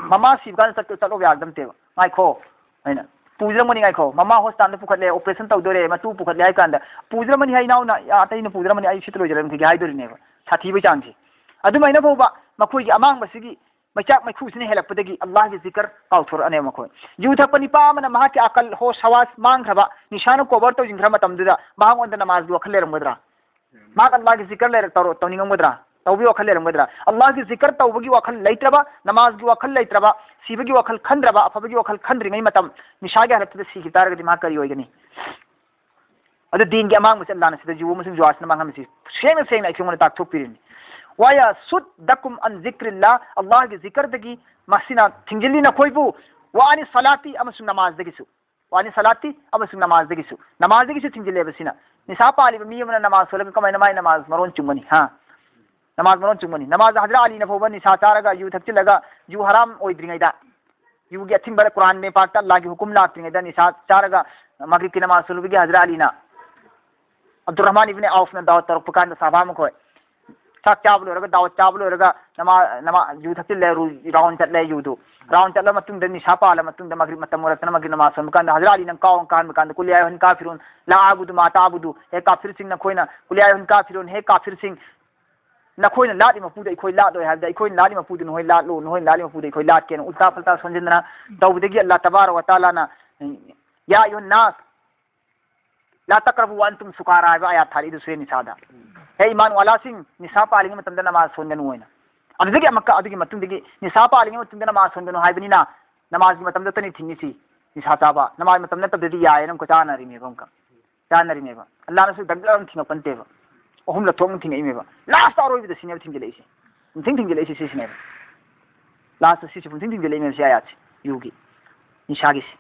ꯃꯃꯥ ꯁꯤꯕ ꯀꯥꯟꯗ ꯆꯠ-, ꯆꯠꯂꯣꯕ ꯌꯥꯒꯗꯕ ꯅꯠꯇꯦꯕ꯫ ꯉꯥꯏꯈꯣ, ꯑꯩꯅ ꯄꯨꯖꯔꯝꯒꯅꯤ, ꯉꯥꯏꯈꯣ, ꯃꯃꯥ ꯍꯣꯁꯄꯤꯇꯥꯜꯗ ꯄꯨꯈꯠꯂꯦ, ꯑꯣꯄꯔꯦꯁꯟ ꯇꯧꯗꯣꯔꯦ, ꯃꯇꯨ ꯄꯨꯈꯠꯂꯦ ꯍꯥꯏ ꯀꯥꯟꯗ, "ꯄꯨꯖꯔꯝꯃꯅꯤ ꯍꯥꯏ ꯏꯅꯥꯎꯅ, ꯑ, ꯑꯇꯩꯅ ꯄꯨꯖꯔꯝꯃꯅꯤ, ꯑꯩ ꯁꯤꯠꯇ ꯂꯣꯏꯖꯔꯝꯈꯤꯒꯦ" ꯍꯥꯏꯗꯣꯔꯤꯅꯦꯕ꯫ ꯁꯥꯊꯤꯕꯩ ꯆꯥꯡꯁꯦ꯫ ꯑꯗꯨꯃꯥꯏꯅ ꯐꯥꯎꯕ ꯃꯈꯣꯏꯒꯤ ꯑꯃꯥꯡꯕꯁꯤꯒꯤ ꯃꯩꯆꯥꯛ ꯃꯩꯈꯨꯁꯤꯅ ꯍꯦꯜꯂꯛꯄꯗꯒꯤ ꯑꯜꯂꯥꯍꯒꯤ ꯖꯤꯀꯔ ꯀꯥꯎꯊꯣꯔꯛꯑꯅꯦꯕ ꯃꯈꯣꯏ꯫ ꯌꯨ ꯊꯛꯄ ꯅꯤꯄꯥ ꯑꯃꯅ ꯃꯍꯥꯛꯀꯤ ꯑꯀꯜ, ꯍꯣꯁ, ꯍꯋꯥꯁ ꯃꯥꯡꯈ꯭ꯔꯕ, ꯅꯤꯁꯥꯅ ꯀꯣꯚꯔ ꯇꯧꯁꯤꯟꯈ꯭ꯔ ꯃꯇꯝꯗꯨꯗ ꯃꯍꯥꯛꯉꯣꯟꯗ ꯅꯃꯥꯖꯒꯤ ꯋꯥꯈꯜ ꯂꯩꯔꯝꯒꯗ꯭ꯔꯥ? ꯃꯍꯥꯛ ꯑꯜꯂꯥꯍꯒꯤ ꯖꯤꯀꯔ ꯂꯩꯔ-, ꯇꯧꯔ-, ꯇꯧꯅꯤꯡꯉꯝꯒꯗ꯭ꯔꯥ? ꯇꯧꯕꯒꯤ ꯋꯥꯈꯜ ꯂꯩꯔꯝꯒꯗ꯭ꯔꯥ? ꯑꯜꯂꯥꯍꯒꯤ ꯖꯤꯀꯔ ꯇꯧꯕꯒꯤ ꯋꯥꯈꯜ ꯂꯩꯇ꯭ꯔꯕ, ꯅꯃꯥꯖꯒꯤ ꯋꯥꯈꯜ ꯂꯩꯇ꯭ꯔꯕ, ꯁꯤꯕꯒꯤ ꯋꯥꯈꯜ ꯈꯟꯗ꯭ꯔꯕ, ꯑꯐꯕꯒꯤ ꯋꯥꯈꯜ ꯈꯟꯗ꯭ꯔꯤꯉꯩ ꯃꯇꯝ ꯅꯤꯁꯥꯒꯤ ꯍꯥꯂꯠꯇꯨꯗ ꯁꯤꯈꯤꯕ ꯇꯥꯔꯒꯗꯤ ꯃꯍꯥꯛ ꯀꯔꯤ ꯑꯣꯏꯒꯅꯤ? ꯑꯗꯨ ꯗꯤꯟꯒꯤ ꯑꯃꯥꯡꯕꯁꯦ ꯑꯜꯂꯥꯍꯅ ꯁꯤꯗ ꯌꯨ ꯑꯃꯁꯨꯡ ꯖꯨꯋꯥꯁꯤꯅ ꯃꯥꯡꯍꯟꯕꯁꯤ ꯁꯦꯡꯅ ꯁꯦꯡꯅ ꯑꯩꯈꯣꯏꯉꯣꯟꯗ ꯇꯥꯛꯊꯣꯛꯄꯤꯔꯤꯅꯤ꯫ "ꯋꯌꯁꯨꯗꯗꯀꯨꯝ ꯑꯟ ꯖꯤꯀ꯭ꯔꯤꯜꯂꯥ", ꯑꯜꯂꯥꯍꯒꯤ ꯖꯤꯀꯔꯗꯒꯤ ꯃꯁꯤꯅ ꯊꯤꯡꯖꯤꯜꯂꯤ ꯅꯈꯣꯏꯕꯨ, "ꯋ ꯑꯅꯤ ꯁꯂꯥꯇꯤ", ꯑꯃꯁꯨꯡ ꯅꯃꯥꯖꯗꯒꯤꯁꯨ꯫ "ꯋ ꯑꯅꯤ ꯁꯂꯥꯇꯤ", ꯑꯃꯁꯨꯡ ꯅꯃꯥꯖꯗꯒꯤꯁꯨ꯫ ꯅꯃꯥꯖꯗꯒꯤꯁꯨ ꯊꯤꯡꯖꯤꯜꯂꯦꯕ ꯁꯤꯅ꯫ ꯅꯤꯁꯥ ꯄꯥꯜꯂꯤꯕ ꯃꯤ ꯑꯃꯅ ꯅꯃꯥꯖ ꯁꯣꯜꯂꯒ ꯀꯃꯥꯏꯅ ꯃꯥꯏ ꯅꯃꯥꯖ ꯃꯔꯣꯟ ꯆꯨꯝꯒꯅꯤ? ꯍꯥ? ꯅꯃꯥꯖ ꯃꯔꯣꯟ ꯆꯨꯝꯒꯅꯤ꯫ ꯅꯃꯥꯖ ꯍꯖꯔꯠ ꯑꯂꯤꯅ ꯐꯥꯎꯕ ꯅꯤꯁꯥ ꯆꯥꯔꯒ, ꯌꯨ ꯊꯛꯆꯤꯜꯂꯒ, ꯌꯨ ꯍꯔꯥꯝ ꯑꯣꯏꯗ꯭ꯔꯤꯉꯩꯗ, ꯌꯨꯒꯤ ꯑꯊꯤꯡꯕ ꯀꯨꯔꯥꯟ ꯄꯥꯛꯇ ꯑꯜꯂꯥꯍꯒꯤ ꯍꯨꯀꯨꯝ ꯂꯥꯛꯇ꯭ꯔꯤꯉꯩꯗ ꯅꯤꯁꯥ ꯆꯥꯔꯒ ꯃꯒ꯭ꯔꯤꯕꯀꯤ ꯅꯃꯥꯖ ꯁꯣꯜꯂꯨꯕꯒꯤ ꯍꯖꯔꯠ ꯑꯂꯤꯅ, ꯑꯕꯗꯨꯔ ꯔꯍꯃꯥꯟ ꯏꯕꯅ ꯑꯧꯐꯅ ꯗꯥꯋꯠ ꯇꯧꯔꯛꯄ ꯀꯥꯟꯗ ꯁꯍꯥꯕꯥ ꯃꯈꯣꯏ ꯆꯥꯛ ꯆꯥꯕ ꯂꯣꯏꯔꯒ, ꯗꯥꯋꯠ ꯆꯥꯕ ꯂꯣꯏꯔꯒ ꯅꯃꯥ-, ꯅꯃꯥ-, ꯌꯨ ꯊꯛꯆꯤꯜꯂꯦ, ꯔꯨ-, ꯔꯥꯎꯟ ꯆꯠꯂꯦ ꯌꯨꯗꯨ꯫ ꯔꯥꯎꯟ ꯆꯠꯂ ꯃꯇꯨꯡꯗ ꯅꯤꯁꯥ ꯄꯥꯜꯂ ꯃꯇꯨꯡꯗ ꯃꯒ꯭ꯔꯤꯕ ꯃꯇꯝ ꯑꯣꯏꯔꯛꯇꯅ ꯃꯒ꯭ꯔꯤꯕ ꯅꯃꯥꯖ ꯁꯣꯟꯕ ꯀꯥꯟꯗ ꯍꯖꯔꯠ ꯑꯂꯤ ꯅꯪ ꯀꯥꯎ ꯀꯥꯍꯟꯕ ꯀꯥꯟꯗ "ꯀꯨꯜ ꯌꯥ ꯑꯌꯨꯍꯜ ꯀꯥꯐꯤꯔꯨꯟ, ꯂꯥ ꯑꯑꯕꯨꯗꯨ ꯃꯥ ꯇꯥꯕꯨꯗꯨ", "ꯍꯦ ꯀꯥꯐꯤꯔꯁꯤꯡ ꯅꯈꯣꯏꯅ", "ꯀꯨꯜ ꯌꯥ ꯑꯌꯨꯍꯜ ꯀꯥꯐꯤꯔꯨꯟ", "ꯍꯦ ꯀꯥꯐꯤꯔꯁꯤꯡ ꯅꯈꯣꯏꯅ ꯂꯥꯠꯂꯤ ꯃꯄꯨꯗ ꯑꯩꯈꯣꯏ ꯂꯥꯠꯂꯣꯏ" ꯍꯥꯏꯕꯗ, "ꯑꯩꯈꯣꯏꯅ ꯂꯥꯠꯂꯤ ꯃꯄꯨꯗꯨ ꯅꯈꯣꯏ ꯂꯥꯠꯂꯨ, ꯅꯈꯣꯏꯅ ꯂꯥꯠꯂꯤ ꯃꯄꯨꯗ ꯑꯩꯈꯣꯏ ꯂꯥꯠꯀꯦꯅ" ꯎꯜꯇꯥ ꯐꯜꯇꯥ ꯁꯣꯟꯖꯤꯟꯗꯅ ꯇꯧꯕꯗꯒꯤ ꯑꯜꯂꯥꯍ ꯇꯕꯥꯔꯛ ꯋ ꯇꯥꯂꯥꯅ "ꯌꯥ ꯑꯌꯨꯍꯟ ꯅꯥꯁ ꯂꯥ ꯇꯛꯔꯕꯨ ꯋ ꯑꯟꯇꯨꯝ ꯁꯨꯀꯥꯔꯥ" ꯍꯥꯏꯕ ꯑꯥꯌꯥꯠ ꯊꯥꯔꯛꯏꯗꯨ ꯁꯨꯔꯦ ꯅꯤꯁꯥꯗ꯫ "ꯍꯦ ꯏꯃꯥꯟ ꯋꯥꯂꯥꯁꯤꯡ, ꯅꯤꯁꯥ ꯄꯥꯜꯂꯤꯉꯩ ꯃꯇꯝꯗ ꯅꯃꯥꯖ ꯁꯣꯟꯒꯅꯨ" ꯍꯥꯏꯅ꯫ ꯑꯗꯨꯗꯒꯤ ꯑꯃꯨꯛꯀ, ꯑꯗꯨꯒꯤ ꯃꯇꯨꯡꯗꯒꯤ ꯅꯤꯁꯥ ꯄꯥꯜꯂꯤꯉꯩ ꯃꯇꯝꯗ ꯅꯃꯥꯖ ꯁꯣꯟꯒꯅꯨ ꯍꯥꯏꯕꯅꯤꯅ ꯅꯃꯥꯖꯒꯤ ꯃꯇꯝꯗ ꯈꯛꯇꯅꯤ ꯊꯤꯡꯉꯤꯁꯤ꯫ ꯅꯤꯁꯥ ꯆꯥꯕ ꯅꯃꯥꯖ ꯃꯇꯝ ꯅꯠꯇꯕꯗꯗꯤ ꯌꯥꯏꯌꯦꯅ ꯑꯃꯨꯛꯀ ꯆꯥꯅꯔꯤꯅꯦꯕ ꯑꯃꯨꯛꯀ꯫ ꯆꯥꯅꯔꯤꯅꯦꯕ꯫ ꯑꯜꯂꯥꯍꯅꯁꯨ ꯗꯛ ꯗꯛ ꯑꯃ ꯊꯤꯡꯉꯛꯄ ꯅꯠꯇꯦꯕ꯫ ꯑꯍꯨꯝꯂꯛ ꯊꯣꯛꯅ ꯊꯤꯡꯉꯛꯏꯅꯦꯕ꯫ ꯂꯥꯁꯇ ꯑꯔꯣꯏꯕꯗ ꯁꯤꯅꯦꯕ ꯊꯤꯡꯖꯤꯜꯂꯛꯏꯁꯦ꯫ ꯅꯨꯡꯊꯤꯡ ꯊꯤꯡꯖꯤꯜꯂꯛꯏꯁꯦ ꯁꯤꯁꯤꯅꯦꯕ꯫ ꯂꯥꯁꯇ ꯁꯤꯁꯦ ꯄꯨꯡꯊꯤꯡ ꯊꯤꯡꯖꯤꯜꯂꯛꯏꯅꯦꯕ ꯁꯤ ꯑꯥꯌꯥꯠꯁꯦ꯫ ꯌꯨꯒꯤ꯫ ꯅꯤꯁꯥꯒꯤꯁꯦ꯫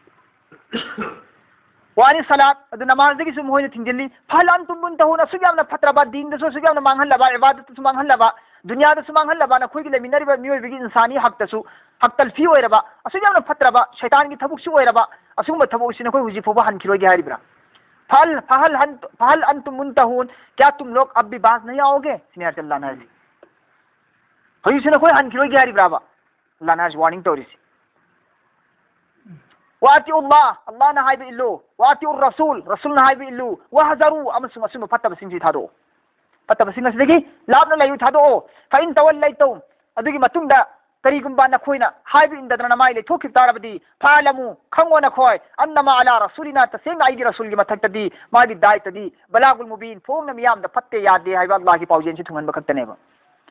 ꯋꯥꯅꯤ ꯁꯂꯥꯠ, ꯑꯗꯨ ꯅꯃꯥꯖꯗꯒꯤꯁꯨ ꯃꯈꯣꯏꯅ ꯊꯤꯡꯖꯤꯜꯂꯤ꯫ ꯐꯍꯜ ꯑꯟꯇꯨꯝ ꯃꯨꯟꯇꯍꯨꯟ, ꯑꯁꯨꯛ ꯌꯥꯝꯅ ꯐꯠꯇ꯭ꯔꯕ, ꯗꯤꯟꯗꯁꯨ ꯑꯁꯨꯛ ꯌꯥꯝꯅ ꯃꯥꯡꯍꯜꯂꯕ, ꯏꯕꯥꯗꯠꯇꯁꯨ ꯃꯥꯡꯍꯜꯂꯕ, ꯗꯨꯅꯤꯌꯥꯗꯁꯨ ꯃꯥꯡꯍꯜꯂꯕ, ꯅꯈꯣꯏꯒꯤ ꯂꯩꯃꯤꯟꯅꯔꯤꯕ ꯃꯤꯑꯣꯏꯕꯒꯤ ꯏꯟꯁꯥꯅꯤ ꯍꯛꯇꯁꯨ, ꯍꯛ ꯇꯜꯐꯤ ꯑꯣꯏꯔꯕ, ꯑꯁꯨꯛ ꯌꯥꯝꯅ ꯐꯠꯇ꯭ꯔꯕ ꯁꯩꯇꯥꯟꯒꯤ ꯊꯕꯛꯁꯨ ꯑꯣꯏꯔꯕ, ꯑꯁꯤꯒꯨꯝꯕ ꯊꯕꯛ ꯑꯁꯤ ꯅꯈꯣꯏ ꯍꯧꯖꯤꯛ ꯐꯥꯎꯕ ꯍꯟꯈꯤꯔꯣꯏꯒꯦ ꯍꯥꯏꯔꯤꯕ꯭ꯔꯥ? ꯐꯍꯜ, ꯐꯍꯜ ꯍꯟ-, ꯐꯍꯜ ꯑꯟꯇꯨꯝ ꯃꯨꯟꯇꯍꯨꯟ, ꯀ꯭ꯌꯥ ꯇꯨꯝ ꯂꯣꯛ ꯑꯕ ꯚꯤ ꯕꯥꯖ ꯅꯍꯤ ꯑꯥꯎꯒꯦ? ꯁꯤꯅꯤ ꯍꯥꯏꯔꯤꯁꯦ ꯑꯜꯂꯥꯍꯅ ꯍꯥꯏꯔꯤꯁꯦ꯫ ꯍꯧꯖꯤꯛꯁꯦ ꯅꯈꯣꯏ ꯍꯟꯈꯤꯔꯣꯏꯒꯦ ꯍꯥꯏꯔꯤꯕ꯭ꯔꯥꯕ? ꯑꯜꯂꯥꯍꯅ ꯍꯥꯏꯔꯤꯁꯦ, ꯋꯥꯔꯅꯤꯡ ꯇꯧꯔꯤꯁꯦ꯫ ꯋꯥ ꯑꯇꯤꯎ ꯑꯜꯂꯥꯍ, ꯑꯜꯂꯥꯍꯅ ꯍꯥꯏꯕ ꯏꯜꯂꯨ꯫ ꯋꯥ ꯑꯇꯤꯎ ꯔꯁꯨꯜ, ꯔꯁꯨꯜꯅ ꯍꯥꯏꯕ ꯏꯜꯂꯨ꯫ ꯋꯥ ꯍꯖꯔꯨ, ꯑꯃꯁꯨꯡ ꯑꯁꯨꯝꯕ ꯐꯠꯇꯕꯁꯤꯡꯁꯤ ꯊꯥꯗꯣꯛꯑꯣ꯫ ꯐꯠꯇꯕꯁꯤꯡ ꯑꯁꯤꯗꯒꯤ ꯂꯥꯞꯅ ꯂꯩꯌꯨ, ꯊꯥꯗꯣꯛꯑꯣ꯫ ꯐ ꯏꯟ ꯇꯋꯜꯂꯩꯇꯧ, ꯑꯗꯨꯒꯤ ꯃꯇꯨꯡꯗ ꯀꯔꯤꯒꯨꯝꯕ ꯅꯈꯣꯏꯅ ꯍꯥꯏꯕ ꯏꯟꯗꯗꯅ ꯅꯃꯥꯏ ꯂꯩꯊꯣꯛꯈꯤꯕ ꯇꯥꯔꯕꯗꯤ, ꯐꯥꯂꯃꯨ, ꯈꯪꯉꯣ ꯅꯈꯣꯏ, ꯑꯟꯅꯃꯥ ꯑꯂꯥ ꯔꯁꯨꯂꯤꯅ, ꯇꯁꯦꯡꯅ ꯑꯩꯒꯤ ꯔꯁꯨꯜꯒꯤ ꯃꯊꯛꯇꯗꯤ ꯃꯥꯒꯤ ꯗꯥꯏꯇꯗꯤ ꯕꯂꯥꯒꯨꯜ ꯃꯨꯕꯤꯟ, ꯐꯣꯡꯅ ꯃꯤꯌꯥꯝꯗ ꯐꯠꯇꯦ ꯌꯥꯗꯦ ꯍꯥꯏꯕ ꯑꯜꯂꯥꯍꯒꯤ ꯄꯥꯎꯖꯦꯜꯁꯤ ꯊꯨꯡꯍꯟꯕ ꯈꯛꯇꯅꯦꯕ꯫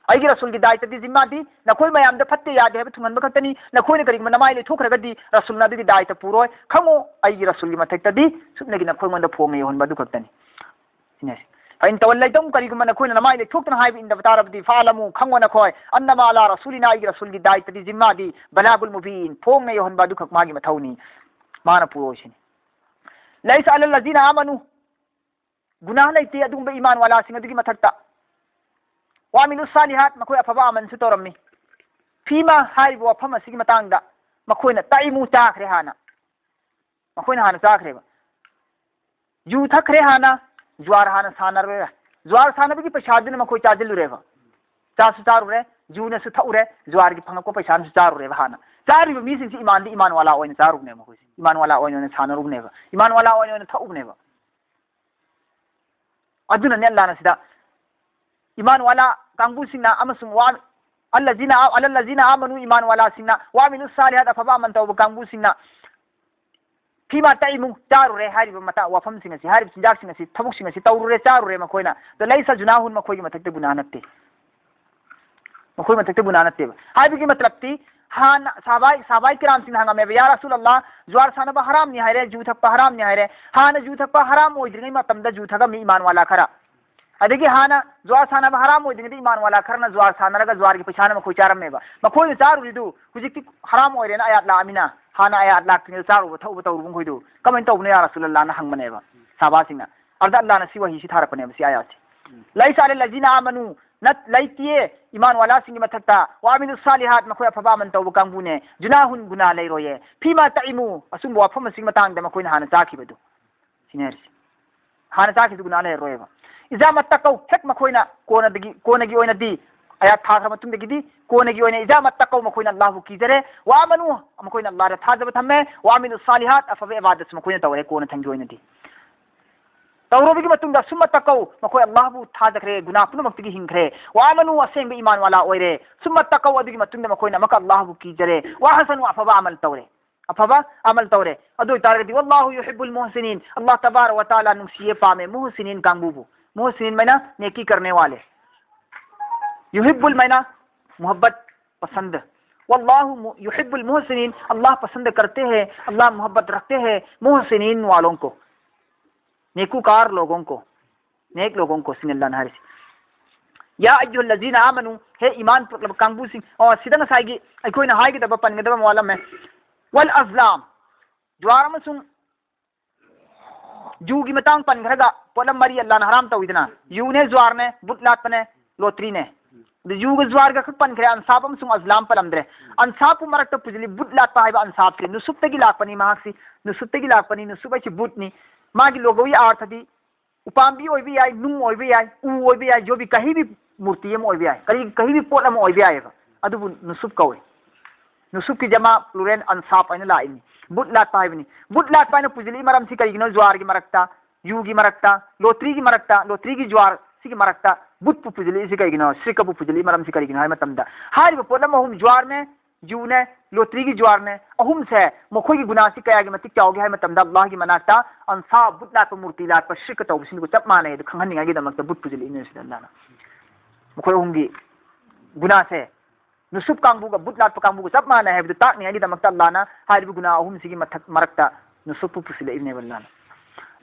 ꯑꯩꯒꯤ ꯔꯁꯨꯜꯒꯤ ꯗꯥꯏꯇꯗꯤ ꯖꯤꯝꯃꯥꯗꯤ ꯅꯈꯣꯏ ꯃꯌꯥꯝꯗ ꯐꯠꯇꯦ ꯌꯥꯗꯦ ꯍꯥꯏꯕ ꯊꯨꯡꯍꯟꯕ ꯈꯛꯇꯅꯤ꯫ ꯅꯈꯣꯏꯅ ꯀꯔꯤꯒꯨꯝꯕ ꯅꯃꯥꯏ ꯂꯩꯊꯣꯛꯈ꯭ꯔꯒꯗꯤ ꯔꯁꯨꯜꯅ ꯑꯗꯨꯒꯤ ꯗꯥꯏꯇ ꯄꯨꯔꯣꯏ꯫ ꯈꯪꯉꯨ, ꯑꯩꯒꯤ ꯔꯁꯨꯜꯒꯤ ꯃꯊꯛꯇꯗꯤ ꯁꯨꯞꯅꯒꯤ ꯅꯈꯣꯏꯉꯣꯟꯗ ꯐꯣꯡꯅ ꯌꯧꯍꯟꯕ ꯑꯗꯨ ꯈꯛꯇꯅꯤ꯫ ꯁꯤꯅꯦ꯫ ꯐ ꯏꯟ ꯇꯋꯜꯂꯩꯇꯨꯝ, ꯀꯔꯤꯒꯨꯝꯕ ꯅꯈꯣꯏꯅ ꯅꯃꯥꯏ ꯂꯩꯊꯣꯛꯇꯅ ꯍꯥꯏꯕ ꯏꯟꯗꯕ ꯇꯥꯔꯕꯗꯤ, ꯐꯥꯂꯃꯨ, ꯈꯪꯉꯣ ꯅꯈꯣꯏ, ꯑꯟꯅꯃꯥ ꯑꯂꯥ ꯔꯁꯨꯂꯤꯅ, ꯑꯩꯒꯤ ꯔꯁꯨꯜꯒꯤ ꯗꯥꯏꯇꯗꯤ, ꯖꯤꯝꯃꯥꯗꯤ ꯕꯂꯥꯒꯨꯜ ꯃꯨꯕꯤꯟ, ꯐꯣꯡꯅ ꯌꯧꯍꯟꯕ ꯑꯗꯨꯈꯛ ꯃꯥꯒꯤ ꯃꯊꯧꯅꯤ꯫ ꯃꯥꯅ ꯄꯨꯔꯣꯏ ꯁꯤꯅꯤ꯫ ꯂꯩꯁ ꯑꯂꯜ ꯂꯖꯤꯅ ꯑꯥꯃꯅꯨ, ꯒꯨꯅꯥꯍ ꯂꯩꯇꯦ ꯑꯗꯨꯒꯨꯝꯕ ꯏꯃꯥꯟ ꯋꯥꯂꯥꯁꯤꯡ ꯑꯗꯨꯒꯤ ꯃꯊꯛꯇ꯫ ꯋꯥꯃꯤꯂꯨ ꯁꯥꯂꯤꯍꯥꯠ, ꯃꯈꯣꯏ ꯑꯐꯕ ꯑꯃꯜꯁꯨ ꯇꯧꯔꯝꯃꯤ꯫ ꯐꯤꯃ ꯍꯥꯏꯔꯤꯕ ꯋꯥꯐꯝ ꯑꯁꯤꯒꯤ ꯃꯇꯥꯡꯗ ꯃꯈꯣꯏꯅ ꯇꯥꯏꯃꯨ ꯆꯥꯈ꯭ꯔꯦ ꯍꯥꯟꯅ꯫ ꯃꯈꯣꯏꯅ ꯍꯥꯟꯅ ꯆꯥꯈ꯭ꯔꯦꯕ꯫ ꯌꯨ ꯊꯛꯈ꯭ꯔꯦ ꯍꯥꯟꯅ, ꯖꯨꯋꯥꯔ ꯍꯥꯟꯅ ꯁꯥꯟꯅꯔꯨꯔꯦ꯫ ꯖꯨꯋꯥꯔ ꯁꯥꯟꯅꯕꯒꯤ ꯄꯩꯁꯥꯗꯨꯅ ꯃꯈꯣꯏ ꯆꯥꯁꯤꯜꯂꯨꯔꯦꯕ꯫ ꯆꯥꯁꯨ ꯆꯥꯔꯨꯔꯦ, ꯌꯨꯅꯁꯨ ꯊꯛꯎꯔꯦ, ꯖꯨꯋꯥꯔꯒꯤ ꯐꯪꯉꯛꯄ ꯄꯩꯁꯥꯅꯁꯨ ꯆꯥꯔꯨꯔꯦꯕ ꯍꯥꯟꯅ꯫ ꯆꯥꯔꯤꯕ ꯃꯤꯁꯤꯡꯁꯤ ꯏꯃꯥꯟꯗꯤ ꯏꯃꯥꯟ ꯋꯥꯂꯥ ꯑꯣꯏꯅ ꯆꯥꯔꯨꯕꯅꯦꯕ ꯃꯈꯣꯏꯁꯦ꯫ ꯏꯃꯥꯟ ꯋꯥꯂꯥ ꯑꯣꯏꯅ, ꯑꯣꯏꯅ ꯁꯥꯟꯅꯔꯨꯕꯅꯦꯕ꯫ ꯏꯃꯥꯟ ꯋꯥꯂꯥ ꯑꯣꯏꯅ, ꯑꯣꯏꯅ ꯊꯛꯎꯕꯅꯦꯕ꯫ ꯑꯗꯨꯅꯅꯦ ꯑꯜꯂꯥꯅ ꯁꯤꯗ ꯏꯃꯥꯟ ꯋꯥꯂꯥ ꯀꯥꯡꯕꯨꯁꯤꯡꯅ ꯑꯃꯁꯨꯡ ꯋꯥ-, ꯑꯜꯂꯖꯤꯅ, ꯑꯂꯜꯂꯖꯤꯅ ꯑꯥꯃꯅꯨ, ꯏꯃꯥꯟ ꯋꯥꯂꯥꯁꯤꯡꯅ, ꯋꯥꯃꯤꯂꯨ ꯁꯥꯂꯤꯍꯥꯠ, ꯑꯐꯕ ꯑꯃꯜ ꯇꯧꯕ ꯀꯥꯡꯕꯨꯁꯤꯡꯅ, ꯐꯤꯃꯥ ꯇꯛꯏꯃꯨ, ꯆꯥꯔꯨꯔꯦ ꯍꯥꯏꯔꯤꯕ ꯃꯇꯥꯡ, ꯋꯥꯐꯝꯁꯤꯡ ꯑꯁꯤ, ꯍꯥꯏꯔꯤꯕ ꯆꯤꯟꯖꯥꯛꯁꯤꯡ ꯑꯁꯤ, ꯊꯕꯛꯁꯤꯡ ꯑꯁꯤ ꯇꯧꯔꯨꯔꯦ, ꯆꯥꯔꯨꯔꯦ ꯃꯈꯣꯏꯅ꯫ ꯑꯗꯣ ꯂꯩꯁ ꯖꯨꯅꯥꯍꯨꯟ, ꯃꯈꯣꯏꯒꯤ ꯃꯊꯛꯇ ꯒꯨꯅꯥ ꯅꯠꯇꯦ꯫ ꯃꯈꯣꯏ ꯃꯊꯛꯇ ꯒꯨꯅꯥ ꯅꯠꯇꯦꯕ꯫ ꯍꯥꯏꯕꯒꯤ ꯃꯇꯂꯕꯇꯤ, ꯍꯥꯟꯅ ꯁꯥꯕꯥꯏ, ꯁꯥꯕꯥꯏ ꯀꯤꯔꯥꯝꯁꯤꯡꯅ ꯍꯪꯉꯝꯃꯦꯕ, "ꯌꯥ ꯔꯁꯨꯜ ꯑꯜꯂꯥꯍ, ꯖꯨꯋꯥꯔ ꯁꯥꯟꯅꯕ ꯍꯔꯥꯝꯅꯤ ꯍꯥꯏꯔꯦ, ꯖꯨ ꯊꯛꯄ ꯍꯔꯥꯝꯅꯤ ꯍꯥꯏꯔꯦ꯫ ꯍꯥꯟꯅ ꯖꯨ ꯊꯛꯄ ꯍꯔꯥꯝ ꯑꯣꯏꯗ꯭ꯔꯤꯉꯩ ꯃꯇꯝꯗ ꯖꯨ ꯊꯛꯑꯝꯃꯤ ꯏꯃꯥꯟ ꯋꯥꯂꯥ ꯈꯔ꯫ ꯑꯗꯒꯤ ꯍꯥꯟꯅ ꯖꯨꯋꯥꯔ ꯁꯥꯟꯅꯕ ꯍꯔꯥꯝ ꯑꯣꯏꯗ꯭ꯔꯤꯉꯩꯗ ꯏꯃꯥꯟ ꯋꯥꯂꯥ ꯈꯔꯅ ꯖꯨꯋꯥꯔ ꯁꯥꯟꯅꯔꯒ ꯖꯨꯋꯥꯔꯒꯤ ꯄꯩꯁꯥꯅ ꯃꯈꯣꯏ ꯆꯥꯔꯝꯃꯦꯕ꯫ ꯃꯈꯣꯏꯅ ꯆꯥꯔꯨꯔꯤꯗꯨ ꯍꯧꯖꯤꯛꯇꯤ ꯍꯔꯥꯝ ꯑꯣꯏꯔꯦꯅ ꯑꯌꯥꯠ ꯂꯥꯛꯑꯃꯤꯅ꯫ ꯍꯥꯟꯅ ꯑꯌꯥꯠ ꯂꯥꯛꯇ꯭ꯔꯤꯉꯩꯗ ꯆꯥꯔꯨꯕ ꯊꯛꯎꯕ ꯇꯧꯔꯨꯕ ꯃꯈꯣꯏꯗꯨ ꯀꯃꯥꯏꯅ ꯇꯧꯕꯅꯣ ꯌꯥ ꯔꯁꯨꯂꯜꯂꯥꯍꯅ ꯍꯪꯕꯅꯦꯕ ꯁꯍꯥꯕꯥꯁꯤꯡꯅ꯫ ꯑꯗꯨꯗ ꯑꯜꯂꯥꯍꯅ ꯁꯤ ꯋꯥꯍꯤꯁꯤ ꯊꯥꯔꯛꯄꯅꯦꯕ, ꯁꯤ ꯑꯌꯥꯠꯁꯤ꯫ ꯂꯩꯁ ꯑꯂ ꯂꯖꯤꯅ ꯑꯥꯃꯅꯨ, ꯅꯠ-, ꯂꯩꯇꯤꯌꯦ ꯏꯃꯥꯟ ꯋꯥꯂꯥꯁꯤꯡꯒꯤ ꯃꯊꯛꯇ, ꯋꯥ ꯑꯃꯤꯂꯨ ꯁꯥꯂꯤꯍꯥꯠ, ꯃꯈꯣꯏ ꯑꯐꯕ ꯑꯃꯜ ꯇꯧꯕ ꯀꯥꯡꯕꯨꯅꯦ, ꯖꯨꯅꯥꯍꯨꯟ, ꯒꯨꯅꯥ ꯂꯩꯔꯣꯏꯌꯦ, ꯐꯤꯃꯥ ꯇꯥꯏꯃꯨ, ꯑꯁꯨꯝꯕ ꯋꯥꯐꯝ ꯑꯁꯤꯒꯤ ꯃꯇꯥꯡꯗ ꯃꯈꯣꯏꯅ ꯍꯥꯟꯅ ꯆꯥꯈꯤꯕꯗꯨ꯫ ꯁꯤꯅꯤ ꯍꯥꯏꯔꯤꯁꯤ꯫ ꯍꯥꯟꯅ ꯆꯥꯈꯤꯕꯗꯨ ꯒꯨꯅꯥ ꯂꯩꯔꯔꯣꯏꯕ꯫ ꯏꯖꯥ ꯃꯠꯇꯀꯧ, ꯍꯦꯛ ꯃꯈꯣꯏꯅ ꯀꯣꯟꯅꯗꯒꯤ, ꯀꯣꯟꯅꯒꯤ ꯑꯣꯏꯅꯗꯤ, ꯑꯌꯥꯠ ꯊꯥꯈ꯭ꯔ ꯃꯇꯨꯡꯗꯒꯤꯗꯤ, ꯀꯣꯟꯅꯒꯤ ꯑꯣꯏꯅ ꯏꯖꯥ ꯃꯠꯇꯀꯧ, ꯃꯈꯣꯏꯅ ꯑꯜꯂꯥꯍꯕꯨ ꯀꯤꯖꯔꯦ, ꯋꯥ ꯑꯃꯅꯨ, ꯃꯈꯣꯏꯅ ꯑꯜꯂꯥꯍꯗ ꯊꯥꯖꯕ ꯊꯝꯃꯦ, ꯋꯥ ꯑꯃꯤꯂꯨ ꯁꯥꯂꯤꯍꯥꯠ, ꯑꯐꯕ ꯏꯕꯥꯗꯠꯁꯨ ꯃꯈꯣꯏꯅ ꯇꯧꯔꯦ ꯀꯣꯟꯅ ꯊꯪꯒꯤ ꯑꯣꯏꯅꯗꯤ꯫ ꯇꯧꯔꯕꯒꯤ ꯃꯇꯨꯡꯗ ꯁꯨꯝꯃ ꯇꯀꯧ, ꯃꯈꯣꯏ ꯑꯜꯂꯥꯍꯕꯨ ꯊꯥꯖꯈ꯭ꯔꯦ, ꯒꯨꯅꯥ ꯄꯨꯝꯅꯃꯛꯇꯒꯤ ꯍꯤꯡꯈ꯭ꯔꯦ꯫ ꯋꯥ ꯑꯃꯅꯨ, ꯑꯁꯦꯡꯕ ꯏꯃꯥꯟ ꯋꯥꯂꯥ ꯑꯣꯏꯔꯦ꯫ ꯁꯨꯝꯃ ꯇꯀꯧ, ꯑꯗꯨꯒꯤ ꯃꯇꯨꯡꯗ ꯃꯈꯣꯏꯅ ꯑꯃꯨꯛꯀ ꯑꯜꯂꯥꯍꯕꯨ ꯀꯤꯖꯔꯦ꯫ ꯋꯥ ꯍꯁꯅꯨ, ꯑꯐꯕ ꯑꯃꯜ ꯇꯧꯔꯦ꯫ ꯑꯐꯕ ꯑꯃꯜ ꯇꯧꯔꯦ꯫ ꯑꯗꯨ ꯑꯣꯏꯇꯥꯔꯒꯗꯤ, "ꯋꯥꯜꯂꯥꯍꯨ ꯌꯨꯍꯤꯕꯨꯜ ꯃꯨꯍꯁꯤꯅꯤꯟ", ꯑꯜꯂꯥꯍ ꯇꯕꯥꯔꯛ ꯋ ꯇꯥꯂꯥ ꯅꯨꯡꯁꯤꯌꯦ, ꯄꯥꯝꯃꯦ, ꯃꯨꯍꯁꯤꯅꯤꯟ ꯀꯥꯡꯕꯨꯕꯨ꯫ ꯃꯨꯍꯁꯤꯅꯤꯟ ꯃꯥꯏꯅ ꯅꯦꯀꯤ ꯀꯔꯅꯦ ꯋꯥꯂꯦ꯫ ꯌꯨꯍꯤꯕꯨꯜ ꯃꯥꯏꯅ ꯃꯨꯍꯕꯠ, ꯄꯁꯟꯗ꯫ "ꯋꯥꯜꯂꯥꯍꯨ ꯃꯨ-, ꯌꯨꯍꯤꯕꯨꯜ ꯃꯨꯍꯁꯤꯅꯤꯟ", ꯑꯜꯂꯥꯍ ꯄꯁꯟꯗ ꯀꯔꯇꯦ ꯍꯦ, ꯑꯜꯂꯥꯍ ꯃꯨꯍꯕꯠ ꯔꯈꯇꯦ ꯍꯦ ꯃꯨꯍꯁꯤꯅꯤꯟ ꯋꯥꯂꯣꯡ ꯀꯣ꯫ ꯅꯦꯀꯨꯀꯥꯔ ꯂꯣꯒꯣꯡ ꯀꯣ, ꯅꯦꯛ ꯂꯣꯒꯣꯡ ꯀꯣ, ꯁꯤꯅꯤ ꯑꯜꯂꯥꯍꯅ ꯍꯥꯏꯔꯤꯁꯤ꯫ ꯌꯥ ꯑꯌꯨꯍꯜ ꯂꯖꯤꯅ ꯑꯥꯃꯅꯨ, ꯍꯦ ꯏꯃꯥꯟ ꯄꯨꯔꯛꯂꯕ ꯀꯥꯡꯕꯨꯁꯤꯡ꯫ ꯑꯣ, ꯁꯤꯗ ꯉꯁꯥꯏꯒꯤ ꯑꯩꯈꯣꯏꯅ ꯍꯥꯏꯒꯗꯕ, ꯄꯟꯒꯗꯕ ꯑꯃ ꯋꯥꯠꯂꯝꯃꯦ꯫ ꯋꯜ ꯑꯖꯂꯥꯝ, ꯖꯨꯋꯥꯔ ꯑꯃꯁꯨꯡ ꯌꯨꯒꯤ ꯃꯇꯥꯡ ꯄꯟꯈ꯭ꯔꯒ ꯄꯣꯠꯂꯝ ꯃꯔꯤ ꯑꯜꯂꯥꯍꯅ ꯍꯔꯥꯝ ꯇꯧꯏꯗꯅ, ꯌꯨꯅꯦ, ꯖꯨꯋꯥꯔꯅꯦ, ꯕꯨꯠ ꯂꯥꯠꯄꯅꯦ, ꯂꯣꯇ꯭ꯔꯤꯅꯦ꯫ ꯑꯗꯨ ꯌꯨꯒ ꯖꯨꯋꯥꯔꯒ ꯈꯛ ꯄꯟꯈ꯭ꯔꯦ, ꯑꯟꯁꯥꯞ ꯑꯃꯁꯨꯡ ꯑꯖꯂꯥꯝ ꯄꯜꯂꯝꯗ꯭ꯔꯦ꯫ ꯑꯟꯁꯥꯞꯄꯨ ꯃꯔꯛꯇ ꯄꯨꯁꯤꯜꯂꯤ, ꯕꯨꯠ ꯂꯥꯠꯄ ꯍꯥꯏꯕ ꯑꯟꯁꯥꯞꯁꯤ ꯅꯨꯁꯨꯞꯇꯒꯤ ꯂꯥꯛꯄꯅꯤ, ꯃꯍꯥꯛꯁꯤ ꯅꯨꯁꯨꯞꯇꯒꯤ ꯂꯥꯛꯄꯅꯤ, ꯅꯨꯁꯨꯞ ꯍꯥꯏꯁꯤ ꯕꯨꯠꯅꯤ꯫ ꯃꯥꯒꯤ ꯂꯣꯒꯣꯒꯤ ꯑꯥꯔꯊꯗꯤ ꯎꯄꯥꯝꯕꯤ ꯑꯣꯏꯕ ꯌꯥꯏ, ꯅꯨꯡ ꯑꯣꯏꯕ ꯌꯥꯏ, ꯎ ꯑꯣꯏꯕ ꯌꯥꯏ, ꯖꯣꯕꯤ ꯀꯍꯤ ꯚꯤ ꯃꯨꯔꯇꯤ ꯑꯃ ꯑꯣꯏꯕ ꯌꯥꯏ, ꯀꯔꯤ, ꯀꯍꯤ ꯚꯤ ꯄꯣꯠ ꯑꯃ ꯑꯣꯏꯕ ꯌꯥꯏꯑꯕ꯫ ꯑꯗꯨꯕꯨ ꯅꯨꯁꯨꯞ ꯀꯧꯏ꯫ ꯅꯨꯁꯨꯞꯀꯤ ꯖꯃꯥ, ꯄ꯭ꯂꯨꯔꯦꯜ, ꯑꯟꯁꯥꯞ ꯍꯥꯏꯅ ꯂꯥꯛꯏꯅꯤ꯫ ꯕꯨꯠ ꯂꯥꯠꯄ ꯍꯥꯏꯕꯅꯤ꯫ ꯕꯨꯠ ꯂꯥꯠꯄ ꯍꯥꯏꯅ ꯄꯨꯁꯤꯜꯂꯤ ꯃꯔꯝꯁꯤ ꯀꯔꯤꯒꯤꯅꯣ? ꯖꯨꯋꯥꯔꯒꯤ ꯃꯔꯛꯇ, ꯌꯨꯒꯤ ꯃꯔꯛꯇ, ꯂꯣꯇ꯭ꯔꯤꯒꯤ ꯃꯔꯛꯇ, ꯂꯣꯇ꯭ꯔꯤꯒꯤ ꯖꯨꯋꯥꯔ, ꯁꯤꯒꯤ ꯃꯔꯛꯇ ꯕꯨꯠꯄꯨ ꯄꯨꯁꯤꯜꯂꯤꯁꯤ ꯀꯔꯤꯒꯤꯅꯣ? ꯁꯤꯔꯀꯄꯨ ꯄꯨꯁꯤꯜꯂꯤ ꯃꯔꯝꯁꯤ ꯀꯔꯤꯒꯤꯅꯣ ꯍꯥꯏꯕ ꯃꯇꯝꯗ, ꯍꯥꯏꯔꯤꯕ ꯄꯣꯠꯂꯝ ꯑꯍꯨꯝ, ꯖꯨꯋꯥꯔꯅꯦ, ꯌꯨꯅꯦ, ꯂꯣꯇ꯭ꯔꯤꯒꯤ ꯖꯨꯋꯥꯔꯅꯦ, ꯑꯍꯨꯝꯁꯦ ꯃꯈꯣꯏꯒꯤ ꯒꯨꯅꯥꯁꯤ ꯀꯌꯥꯒꯤ ꯃꯇꯤꯛ ꯆꯥꯎꯒꯦ ꯍꯥꯏꯕ ꯃꯇꯝꯗ, ꯑꯜꯂꯥꯍꯒꯤ ꯃꯅꯥꯛꯇ ꯑꯟꯁꯥꯞ, ꯕꯨꯠ ꯂꯥꯠꯄ, ꯃꯨꯔꯇꯤ ꯂꯥꯠꯄ, ꯁꯤꯔꯀ ꯇꯧꯕꯁꯤꯡꯗꯨꯒ ꯆꯞ ꯃꯥꯟꯅꯩ꯫ ꯑꯗꯨ ꯈꯪꯍꯟꯅꯤꯡꯉꯥꯏꯒꯤꯗꯃꯛꯇ ꯕꯨꯠ ꯄꯨꯁꯤꯜꯂꯛꯏꯅꯦ ꯁꯤꯗ ꯑꯜꯂꯥꯍꯅ꯫ ꯃꯈꯣꯏ ꯑꯍꯨꯝꯒꯤ ꯒꯨꯅꯥꯁꯦ ꯅꯨꯁꯨꯞ ꯀꯥꯡꯕꯨꯒ ꯕꯨꯠ ꯂꯥꯠꯄ ꯀꯥꯡꯕꯨꯒ ꯆꯞ ꯃꯥꯟꯅꯩ ꯍꯥꯏꯕꯗꯨ ꯇꯥꯛꯅꯤꯡꯉꯥꯏꯒꯤꯗꯃꯛꯇ ꯑꯜꯂꯥꯍꯅ ꯍꯥꯏꯔꯤꯕ ꯒꯨꯅꯥ ꯑꯍꯨꯝꯁꯤꯒꯤ ꯃꯊꯛ, ꯃꯔꯛꯇ ꯅꯨꯁꯨꯞꯄꯨ ꯄꯨꯁꯤꯜꯂꯛꯏꯕꯅꯦꯕ ꯑꯜꯂꯥꯍꯅ꯫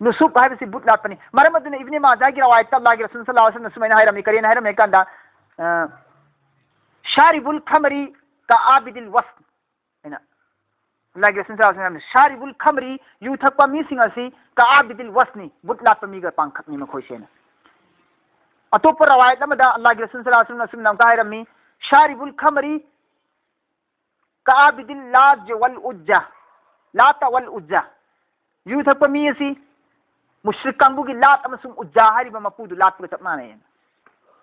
ꯅꯨꯁꯨꯞ ꯍꯥꯏꯕꯁꯤ ꯕꯨꯠ ꯂꯥꯠꯄꯅꯤ꯫ ꯃꯔꯝ ꯑꯗꯨꯅ ꯏꯕꯅꯤ ꯃꯥꯖꯥꯒꯤ ꯔꯋꯥꯌꯠꯇ ꯑꯜꯂꯥꯍꯒꯤ ꯔꯁꯨꯜ ꯁꯜꯂꯜꯂꯥꯍꯨ ꯑꯂꯩꯍꯤ ꯋꯁꯜꯂꯝꯅ ꯁꯨꯃꯥꯏꯅ ꯍꯥꯏꯔꯝꯃꯤ, ꯀꯔꯤꯅ ꯍꯥꯏꯔꯝꯃꯤ ꯍꯥꯏ ꯀꯥꯟꯗ, ꯑ, "ꯁꯥꯔꯤꯕꯨꯜ ꯈꯃꯔꯤ ꯀ ꯑꯥꯕꯤꯗꯤꯜ ꯋꯁ" ꯍꯥꯏꯅ꯫ ꯑꯜꯂꯥꯍꯒꯤ ꯔꯁꯨꯜ ꯁꯜꯂꯜꯂꯥꯍꯨ ꯑꯂꯩꯍꯤ ꯋꯥꯁꯜꯂꯝꯅ, "ꯁꯥꯔꯤꯕꯨꯜ ꯈꯃꯔꯤ, ꯌꯨ ꯊꯛꯄ ꯃꯤꯁꯤꯡ ꯑꯁꯤ ꯀꯥꯕꯤꯗꯤꯜ ꯋꯁꯅꯤ, ꯕꯨꯠ ꯂꯥꯠꯄ ꯃꯤꯒ ꯄꯥꯡꯈꯛꯅꯤ ꯃꯈꯣꯏꯁꯦꯅ"꯫ ꯑꯇꯣꯞꯄ ꯔꯋꯥꯌꯠ ꯑꯃꯗ ꯑꯜꯂꯥꯍꯒꯤ ꯔꯁꯨꯜ ꯁꯜꯂꯜꯂꯥꯍꯨ ꯑꯂꯩꯍꯤ ꯋꯥꯁꯜꯂꯝꯅ ꯑꯁꯨꯝꯅ ꯑꯃꯨꯛꯀ ꯍꯥꯏꯔꯝꯃꯤ, "ꯁꯥꯔꯤꯕꯨꯜ ꯈꯃꯔꯤ ꯀꯥꯕꯤꯗꯤꯜ ꯂꯥꯠ ꯋꯜ ꯎꯖ꯭ꯖꯥ, ꯂꯥꯇ ꯋꯜ ꯎꯖ꯭ꯖꯥ"꯫ ꯌꯨ ꯊꯛꯄ ꯃꯤ ꯑꯁꯤ ꯃꯨꯁ꯭ꯔꯤꯛ ꯀꯥꯡꯕꯨꯒꯤ ꯂꯥꯠ ꯑꯃꯁꯨꯡ ꯎꯖ꯭ꯖꯥ ꯍꯥꯏꯔꯤꯕ ꯃꯄꯨꯗꯨ ꯂꯥꯠꯄꯒ ꯆꯞ ꯃꯥꯟꯅꯩ꯫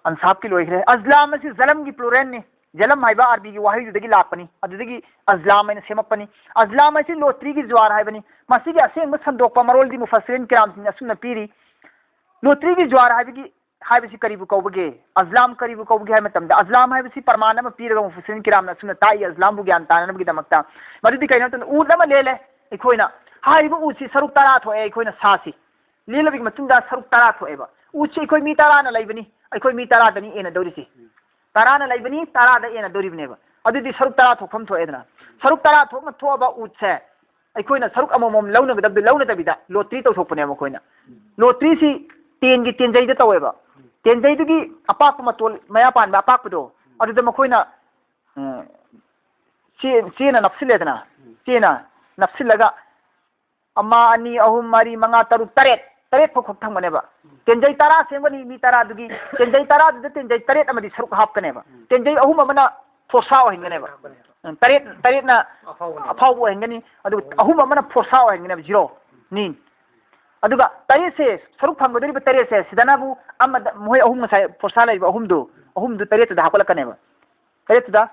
ꯑꯟꯁꯥꯕꯀꯤ ꯂꯣꯏꯈ꯭ꯔꯦ꯫ ꯑꯖꯂꯥꯝ ꯑꯁꯤ ꯖꯂꯝꯒꯤ ꯄ꯭ꯂꯨꯔꯦꯜꯅꯤ꯫ ꯖꯂꯝ ꯍꯥꯏꯕ ꯑꯔꯕꯤꯒꯤ ꯋꯥꯍꯩꯗꯨꯗꯒꯤ ꯂꯥꯛꯄꯅꯤ꯫ ꯑꯗꯨꯗꯒꯤ ꯑꯖꯂꯥꯝ ꯍꯥꯏꯅ ꯁꯦꯝꯃꯛꯄꯅꯤ꯫ ꯑꯖꯂꯥꯝ ꯍꯥꯏꯁꯤ ꯂꯣꯇ꯭ꯔꯤꯒꯤ ꯖ꯭ꯋꯥꯔ ꯍꯥꯏꯕꯅꯤ꯫ ꯃꯁꯤꯒꯤ ꯑꯁꯦꯡꯕ ꯁꯟꯗꯣꯛꯄ ꯃꯔꯣꯜꯗꯤ ꯃꯨꯐꯁꯤꯔꯤꯟ ꯀꯤꯔꯥꯝꯁꯤꯡꯅ ꯑꯁꯨꯝꯅ ꯄꯤꯔꯤ꯫ ꯂꯣꯇ꯭ꯔꯤꯒꯤ ꯖ꯭ꯋꯥꯔ ꯍꯥꯏꯕꯒꯤ, ꯍꯥꯏꯕꯁꯤ ꯀꯔꯤꯕꯨ ꯀꯧꯕꯒꯦ? ꯑꯖꯂꯥꯝ ꯀꯔꯤꯕꯨ ꯀꯧꯕꯒꯦ ꯍꯥꯏꯕ ꯃꯇꯝꯗ, ꯑꯖꯂꯥꯝ ꯍꯥꯏꯕꯁꯤ ꯄ꯭ꯔꯃꯥꯟ ꯑꯃ ꯄꯤꯔꯒ ꯃꯨꯐꯁꯤꯔꯤꯟ ꯀꯤꯔꯥꯝꯅ ꯑꯁꯨꯝꯅ ꯇꯥꯛꯏ, ꯑꯖꯂꯥꯝꯕꯨ ꯒ꯭ꯌꯥꯟ ꯇꯥꯅꯅꯕꯒꯤꯗꯃꯛꯇ꯫ ꯃꯗꯨꯗꯤ ꯀꯩꯅꯣ ꯍꯥꯏꯕ ꯃꯇꯝꯗ, ꯎꯠ ꯑꯃ ꯂꯦꯜꯂꯦ ꯑꯩꯈꯣꯏꯅ꯫ ꯍꯥꯏꯔꯤꯕ ꯎꯠꯁꯤ ꯁꯔꯨꯛ ꯇꯔꯥ ꯊꯣꯛꯑꯦ ꯑꯩꯈꯣꯏꯅ ꯁꯥꯁꯤ꯫ ꯂꯦꯜꯂꯕꯒꯤ ꯃꯇꯨꯡꯗ ꯁꯔꯨꯛ ꯇꯔꯥ ꯊꯣꯛꯑꯦꯕ꯫ ꯎꯠꯁꯤ ꯑꯩꯈꯣꯏ ꯃꯤ ꯇꯔꯥꯅ ꯂꯩꯕꯅꯤ, ꯑꯩꯈꯣꯏ ꯃꯤ ꯇꯔꯥꯗꯅꯤ ꯌꯦꯟꯅꯗꯧꯔꯤꯁꯤ꯫ ꯇꯔꯥꯅ ꯂꯩꯕꯅꯤ, ꯇꯔꯥꯗ ꯌꯦꯟꯅꯗꯧꯔꯤꯕꯅꯦꯕ꯫ ꯑꯗꯨꯗꯤ ꯁꯔꯨꯛ ꯇꯔꯥ ꯊꯣꯛꯐꯝ ꯊꯣꯛꯑꯦꯗꯅ꯫ ꯁꯔꯨꯛ ꯇꯔꯥ ꯊꯣꯛꯅ ꯊꯣꯛꯑꯕ ꯎꯠꯁꯦ ꯑꯩꯈꯣꯏꯅ ꯁꯔꯨꯛ ꯑꯃꯃꯝ ꯂꯧꯅꯒꯗꯕꯗꯨ ꯂꯧꯅꯗꯕꯤꯗ ꯂꯣꯇ꯭ꯔꯤ ꯇꯧꯊꯣꯛꯄꯅꯦꯕ ꯃꯈꯣꯏꯅ꯫ ꯂꯣꯇ꯭ꯔꯤꯁꯤ ꯇꯦꯟꯒꯤ ꯇꯦꯟꯖꯩꯗ ꯇꯧꯋꯦꯕ꯫ ꯇꯦꯟꯖꯩꯗꯨꯒꯤ ꯑꯄꯥꯛꯄ ꯃꯇꯣꯜ ꯃꯌꯥ ꯄꯥꯟꯕ ꯑꯄꯥꯛꯄꯗꯣ, ꯑꯗꯨꯗ ꯃꯈꯣꯏꯅ, ꯎꯝ, ꯆꯦ-, ꯆꯦꯅ ꯅꯞꯁꯤꯜꯂꯦꯗꯅ꯫ ꯆꯦꯅ ꯅꯞꯁꯤꯜꯂꯒ ꯑꯃ, ꯑꯅꯤ, ꯑꯍꯨꯝ, ꯃꯔꯤ, ꯃꯉꯥ, ꯇꯔꯨꯛ, ꯇꯔꯦꯠ, ꯇꯔꯦꯠ ꯐꯥꯎ ꯈꯛ ꯊꯝꯒꯅꯦꯕ꯫ ꯇꯦꯟꯖꯩ ꯇꯔꯥ ꯁꯦꯝꯒꯅꯤ ꯃꯤ ꯇꯔꯥꯗꯨꯒꯤ꯫ ꯇꯦꯟꯖꯩ ꯇꯔꯥꯗꯨꯗ ꯇꯦꯟꯖꯩ ꯇꯔꯦꯠ ꯑꯃꯗꯤ ꯁꯔꯨꯛ ꯍꯥꯞꯀꯅꯦꯕ꯫ ꯇꯦꯟꯖꯩ ꯑꯍꯨꯝ ꯑꯃꯅ ꯐꯣꯔꯁꯥ ꯑꯣꯏꯍꯟꯒꯅꯦꯕ꯫ ꯎꯝ, ꯇꯔꯦꯠ, ꯇꯔꯦꯠꯅ ꯑꯐꯥꯎꯕꯅꯦꯕ꯫ ꯑꯐꯥꯎꯕ ꯑꯣꯏꯍꯟꯒꯅꯤ꯫ ꯑꯗꯨꯒ ꯑꯍꯨꯝ ꯑꯃꯅ ꯐꯣꯔꯁꯥ ꯑꯣꯏꯍꯟꯒꯅꯦꯕ, ꯖꯤꯔꯣ꯫ ꯅꯤ꯫ ꯑꯗꯨꯒ ꯇꯔꯦꯠꯁꯦ, ꯁꯔꯨꯛ ꯐꯪꯒꯗꯧꯔꯤꯕ ꯇꯔꯦꯠꯁꯦ, ꯁꯤꯗꯅꯕꯨ ꯑꯃꯗ ꯃꯈꯣꯏ ꯑꯍꯨꯝ ꯉꯁꯥꯏ ꯐꯣꯔꯁꯥ ꯂꯩꯔꯤꯕ ꯑꯍꯨꯝꯗꯨ, ꯑꯍꯨꯝꯗꯨ ꯇꯔꯦꯠꯇꯨꯗ ꯍꯥꯞꯀꯠꯂꯛꯀꯅꯦꯕ꯫ ꯇꯔꯦꯠꯇꯨꯗ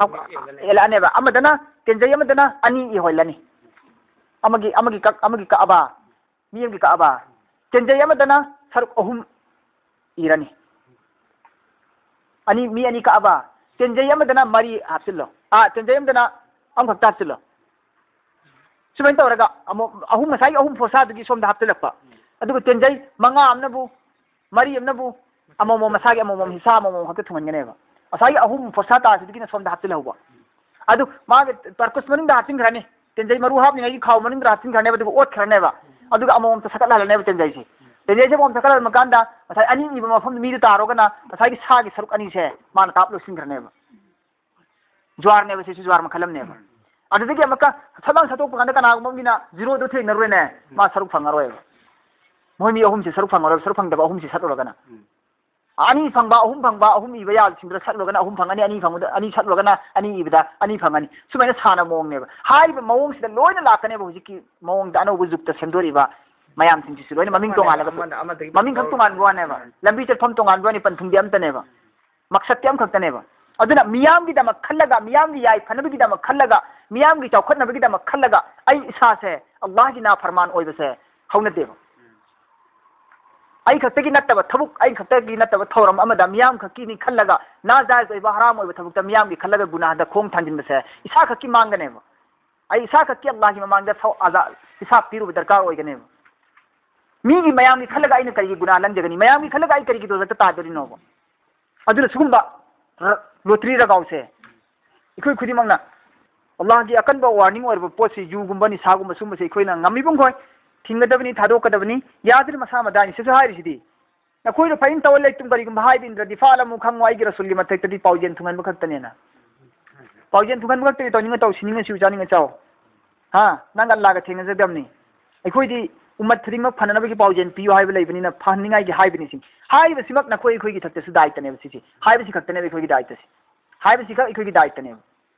ꯍꯥꯞ-, ꯌꯦꯜꯂꯛꯑꯅꯦꯕ꯫ ꯑꯃꯗꯅ, ꯇꯦꯟꯖꯩ ꯑꯃꯗꯅ ꯑꯅꯤ ꯏꯍꯜꯂꯅꯤ꯫ ꯑꯃꯒꯤ, ꯑꯃꯒꯤ ꯀꯛ-, ꯑꯃꯒꯤ ꯀꯛꯑꯕ, ꯃꯤ ꯑꯃꯒꯤ ꯀꯛꯑꯕ꯫ ꯇꯦꯟꯖꯩ ꯑꯃꯗꯅ ꯁꯔꯨꯛ ꯑꯍꯨꯝ ꯏꯔꯅꯤ꯫ ꯑꯅꯤ, ꯃꯤ ꯑꯅꯤ ꯀꯛꯑꯕ꯫ ꯇꯦꯟꯖꯩ ꯑꯃꯗꯅ ꯃꯔꯤ ꯍꯥꯞꯆꯤꯜꯂꯣ꯫ ꯑꯥ, ꯇꯦꯟꯖꯩ ꯑꯃꯗꯅ ꯑꯃꯈꯛꯇ ꯍꯥꯞꯆꯤꯜꯂꯣ꯫ ꯁꯨꯃꯥꯏꯅ ꯇꯧꯔꯒ ꯑꯃꯨꯛ ꯑꯍꯨꯝ, ꯉꯁꯥꯏꯒꯤ ꯑꯍꯨꯝ ꯐꯣꯔꯁꯥꯗꯨꯒꯤ ꯁꯣꯝꯗ ꯍꯥꯞꯆꯤꯜꯂꯛꯄ꯫ ꯑꯗꯨꯒ ꯇꯦꯟꯖꯩ ꯃꯉꯥ ꯑꯃꯅꯕꯨ, ꯃꯔꯤ ꯑꯃꯅꯕꯨ ꯑꯃꯃꯝ ꯃꯁꯥꯒꯤ ꯑꯃꯃꯝ ꯍꯤꯁꯥ ꯑꯃꯃꯝ ꯈꯛꯇ ꯊꯨꯡꯍꯟꯒꯅꯦꯕ꯫ ꯉꯁꯥꯏꯒꯤ ꯑꯍꯨꯝ ꯐꯣꯔꯁꯥ ꯇꯥꯔꯁꯤꯗꯒꯤꯅ ꯁꯣꯝꯗ ꯍꯥꯞꯆꯤꯜꯍꯧꯕ꯫ ꯑꯗꯨ ꯃꯥꯒꯤ ꯇꯔꯀꯨꯁ ꯃꯅꯨꯡꯗ ꯍꯥꯞꯆꯤꯟꯈ꯭ꯔꯅꯤ꯫ ꯇꯦꯟꯖꯩ ꯃꯔꯨ ꯍꯥꯞꯅꯤꯡꯉꯥꯏꯒꯤ ꯈꯥꯎ ꯃꯅꯨꯡꯗ ꯍꯥꯞꯆꯤꯟꯈ꯭ꯔꯅꯦꯕ, ꯑꯗꯨꯒ ꯑꯣꯠꯈ꯭ꯔꯅꯦꯕ꯫ ꯑꯗꯨꯒ ꯑꯃꯃꯝꯇ ꯁꯛꯀꯠꯍꯜꯂꯅꯦꯕ ꯇꯦꯟꯖꯩꯁꯦ꯫ ꯇꯦꯟꯖꯩꯁꯦ ꯑꯃꯃꯝ ꯁꯛꯀꯠꯍꯜꯂ ꯀꯥꯟꯗ ꯉꯁꯥꯏ ꯑꯅꯤ ꯏꯕ ꯃꯐꯝꯗ ꯃꯤꯗꯨ ꯇꯥꯔꯣꯒꯅ ꯉꯁꯥꯏꯒꯤ ꯁꯥꯒꯤ ꯁꯔꯨꯛ ꯑꯅꯤꯁꯦ ꯃꯥꯅ ꯇꯥꯞ ꯂꯣꯏꯁꯤꯟꯈ꯭ꯔꯅꯦꯕ꯫ ꯖ꯭ꯋꯥꯔꯅꯦꯕ, ꯁꯤꯁꯨ ꯖ꯭ꯋꯥꯔ ꯃꯈꯜ ꯑꯃꯅꯦꯕ꯫ ꯑꯗꯨꯗꯒꯤ ꯑꯃꯨꯛꯀ ꯁꯠ ꯂꯥꯎꯅ ꯁꯠꯇꯣꯛꯄ ꯀꯥꯟꯗ ꯀꯅꯥꯒꯨꯝꯕ ꯑꯃꯒꯤꯅ ꯖꯤꯔꯣꯗꯣ ꯊꯦꯡꯅꯔꯨꯔꯦꯅꯦ, ꯃꯥ ꯁꯔꯨꯛ ꯐꯪꯉꯔꯣꯏꯕ꯫ ꯃꯣꯏ ꯃꯤ ꯑꯍꯨꯝꯁꯦ ꯁꯔꯨꯛ ꯐꯪꯉꯔꯣꯏꯕ, ꯁꯔꯨꯛ ꯐꯪꯗꯕ ꯑꯍꯨꯝꯁꯦ ꯁꯠꯂꯨꯔꯒꯅ꯫ ꯎꯝ꯫ ꯑꯅꯤ ꯐꯪꯕ, ꯑꯍꯨꯝ ꯐꯪꯕ, ꯑꯍꯨꯝ ꯏꯕ ꯌꯥꯕꯁꯤꯡꯗꯨꯗ ꯁꯠꯂꯨꯔꯒꯅ ꯑꯍꯨꯝ ꯐꯪꯒꯅꯤ, ꯑꯅꯤ ꯐꯪꯕꯗ, ꯑꯅꯤ ꯁꯠꯂꯨꯔꯒꯅ ꯑꯅꯤ ꯏꯕꯗ ꯑꯅꯤ ꯐꯪꯒꯅꯤ꯫ ꯁꯨꯃꯥꯏꯅ ꯁꯥꯟꯅ ꯃꯑꯣꯡꯅꯦꯕ꯫ ꯍꯥꯏꯔꯤꯕ ꯃꯑꯣꯡꯁꯤꯗ ꯂꯣꯏꯅ ꯂꯥꯛꯀꯅꯦꯕ ꯍꯧꯖꯤꯛꯀꯤ ꯃꯑꯣꯡꯗ ꯑꯅꯧꯕ ꯖꯨꯛꯇ ꯁꯦꯝꯗꯣꯔꯛꯏꯕ ꯃꯌꯥꯝꯁꯤꯡꯁꯤꯁꯨ ꯂꯣꯏꯅ ꯃꯃꯤꯡ ꯇꯣꯉꯥꯟꯂꯒꯁꯨ꯫ ꯑꯃꯅ ꯑꯃꯗꯒꯤ ꯃꯃꯤꯡ ꯈꯛ ꯇꯣꯉꯥꯟꯕ ꯋꯥꯅꯦꯕ꯫ ꯂꯝꯕꯤ ꯆꯠꯐꯝ ꯇꯣꯉꯥꯟꯕ ꯋꯥꯅꯤ, ꯄꯟꯊꯨꯡꯗꯤ ꯑꯝꯇꯅꯦꯕ꯫ ꯃꯛꯁꯠꯇꯤ ꯑꯃꯈꯛꯇꯅꯦꯕ꯫ ꯑꯗꯨꯅ ꯃꯤꯌꯥꯝꯒꯤꯗꯃꯛ ꯈꯜꯂꯒ, ꯃꯤꯌꯥꯝꯒꯤ ꯌꯥꯏꯐꯅꯕꯒꯤꯗꯃꯛ ꯈꯜꯂꯒ, ꯃꯤꯌꯥꯝꯒꯤ ꯆꯥꯎꯈꯠꯅꯕꯒꯤꯗꯃꯛ ꯈꯜꯂꯒ ꯑꯩ ꯏꯁꯥꯁꯦ ꯑꯜꯂꯥꯍꯒꯤ ꯅꯥꯐꯔꯃꯥꯟ ꯑꯣꯏꯕꯁꯦ ꯍꯧꯅꯗꯦꯕ꯫ ꯑꯩ ꯈꯛꯇꯒꯤ ꯅꯠꯇꯕ ꯊꯕꯛ, ꯑꯩ ꯈꯛꯇꯒꯤ ꯅꯠꯇꯕ ꯊꯧꯔꯝ ꯑꯃꯗ ꯃꯤꯌꯥꯝ ꯈꯛꯀꯤꯅꯤ ꯈꯜꯂꯒ ꯅꯥꯖꯥꯏꯖ ꯑꯣꯏꯕ, ꯍꯔꯥꯝ ꯑꯣꯏꯕ ꯊꯕꯛꯇ ꯃꯤꯌꯥꯝꯒꯤ ꯈꯜꯂꯒ ꯒꯨꯅꯥꯍꯗ ꯈꯣꯡ ꯊꯥꯡꯖꯤꯟꯕꯁꯦ ꯏꯁꯥ ꯈꯛꯀꯤ ꯃꯥꯡꯒꯅꯦꯕ꯫ ꯑꯩ ꯏꯁꯥ ꯈꯛꯀꯤ ꯑꯜꯂꯥꯍꯒꯤ ꯃꯃꯥꯡꯗ ꯁꯧ-, ꯑꯖꯥ-, ꯍꯤꯁꯥꯕ ꯄꯤꯔꯨꯕ ꯗꯔꯀꯥꯔ ꯑꯣꯏꯒꯅꯦꯕ꯫ ꯃꯤꯒꯤ, ꯃꯌꯥꯝꯒꯤ ꯈꯜꯂꯒ ꯑꯩꯅ ꯀꯔꯤꯒꯤ ꯒꯨꯅꯥꯍ ꯂꯪꯖꯒꯅꯤ? ꯃꯌꯥꯝꯒꯤ ꯈꯜꯂꯒ ꯑꯩ ꯀꯔꯤꯒꯤ ꯗꯣꯖꯈꯇ ꯇꯥꯗꯣꯔꯤꯅꯣꯕ? ꯑꯗꯨꯅ ꯁꯤꯒꯨꯝꯕ ꯔ-, ꯂꯣꯇ꯭ꯔꯤ ꯔꯒꯥꯎꯁꯦ ꯑꯩꯈꯣꯏ ꯈꯨꯗꯤꯡꯃꯛꯅ ꯑꯜꯂꯥꯍꯒꯤ ꯑꯀꯟꯕ ꯋꯥꯔꯅꯤꯡ ꯑꯣꯏꯔꯕ ꯄꯣꯠꯁꯤ, ꯌꯨꯒꯨꯝꯕ, ꯅꯤꯁꯥꯒꯨꯝꯕ ꯁꯨꯝꯕꯁꯦ ꯑꯩꯈꯣꯏꯅ ꯉꯝꯃꯤꯕ ꯃꯈꯩ ꯊꯤꯡꯒꯗꯕꯅꯤ, ꯊꯥꯗꯣꯛꯀꯗꯕꯅꯤ꯫ ꯌꯥꯗ꯭ꯔꯗꯤ ꯃꯁꯥ ꯃꯗꯥꯏꯅꯤ꯫ ꯁꯤꯁꯨ ꯍꯥꯏꯔꯤꯁꯤꯗꯤ, ꯅꯈꯣꯏꯅ ꯐꯩꯅ ꯇꯧꯔ ꯂꯩꯇꯨꯝ ꯀꯔꯤꯒꯨꯝꯕ ꯍꯥꯏꯕ ꯏꯟꯗ꯭ꯔꯗꯤ ꯐꯥꯂꯃꯨ, ꯈꯪꯉꯣ, ꯑꯩꯒꯤ ꯔꯁꯨꯜꯒꯤ ꯃꯊꯛꯇꯗꯤ ꯄꯥꯎꯖꯦꯜ ꯊꯨꯡꯍꯟꯕ ꯈꯛꯇꯅꯦꯅ꯫ ꯄꯥꯎꯖꯦꯜ ꯊꯨꯡꯍꯟꯕ ꯈꯛꯇꯗꯤ ꯇꯧꯅꯤꯡꯉ ꯇꯧ, ꯁꯤꯅꯤꯡꯉ ꯁꯤꯎ, ꯆꯥꯅꯤꯡꯉ ꯆꯥꯎ꯫ ꯍꯥ? ꯅꯪ ꯑꯜꯂꯥꯒ ꯊꯦꯡꯅꯖꯗꯕꯅꯤ꯫ ꯑꯩꯈꯣꯏꯗꯤ ꯎꯝꯃꯠ ꯈꯨꯗꯤꯡꯃꯛ ꯐꯅꯅꯕꯒꯤ ꯄꯥꯎꯖꯦꯜ ꯄꯤꯌꯨ ꯍꯥꯏꯕ ꯂꯩꯕꯅꯤꯅ ꯐꯍꯟꯅꯤꯡꯉꯥꯏꯒꯤ ꯍꯥꯏꯕꯅꯤ ꯁꯤ꯫ ꯍꯥꯏꯔꯤꯕꯁꯤꯃꯛ ꯅꯈꯣꯏ ꯑꯩꯈꯣꯏꯒꯤ ꯊꯛꯇꯁꯨ ꯗꯥꯏꯇꯅꯦꯕ ꯁꯤꯁꯦ꯫ ꯍꯥꯏꯕꯁꯤ ꯈꯛꯇꯅꯦꯕ ꯑꯩꯈꯣꯏꯒꯤ ꯗꯥꯏꯇꯁꯦ꯫ ꯍꯥꯏꯕꯁꯤꯈꯛ ꯑꯩꯈꯣꯏꯒꯤ ꯗꯥꯏꯇꯅꯦꯕ꯫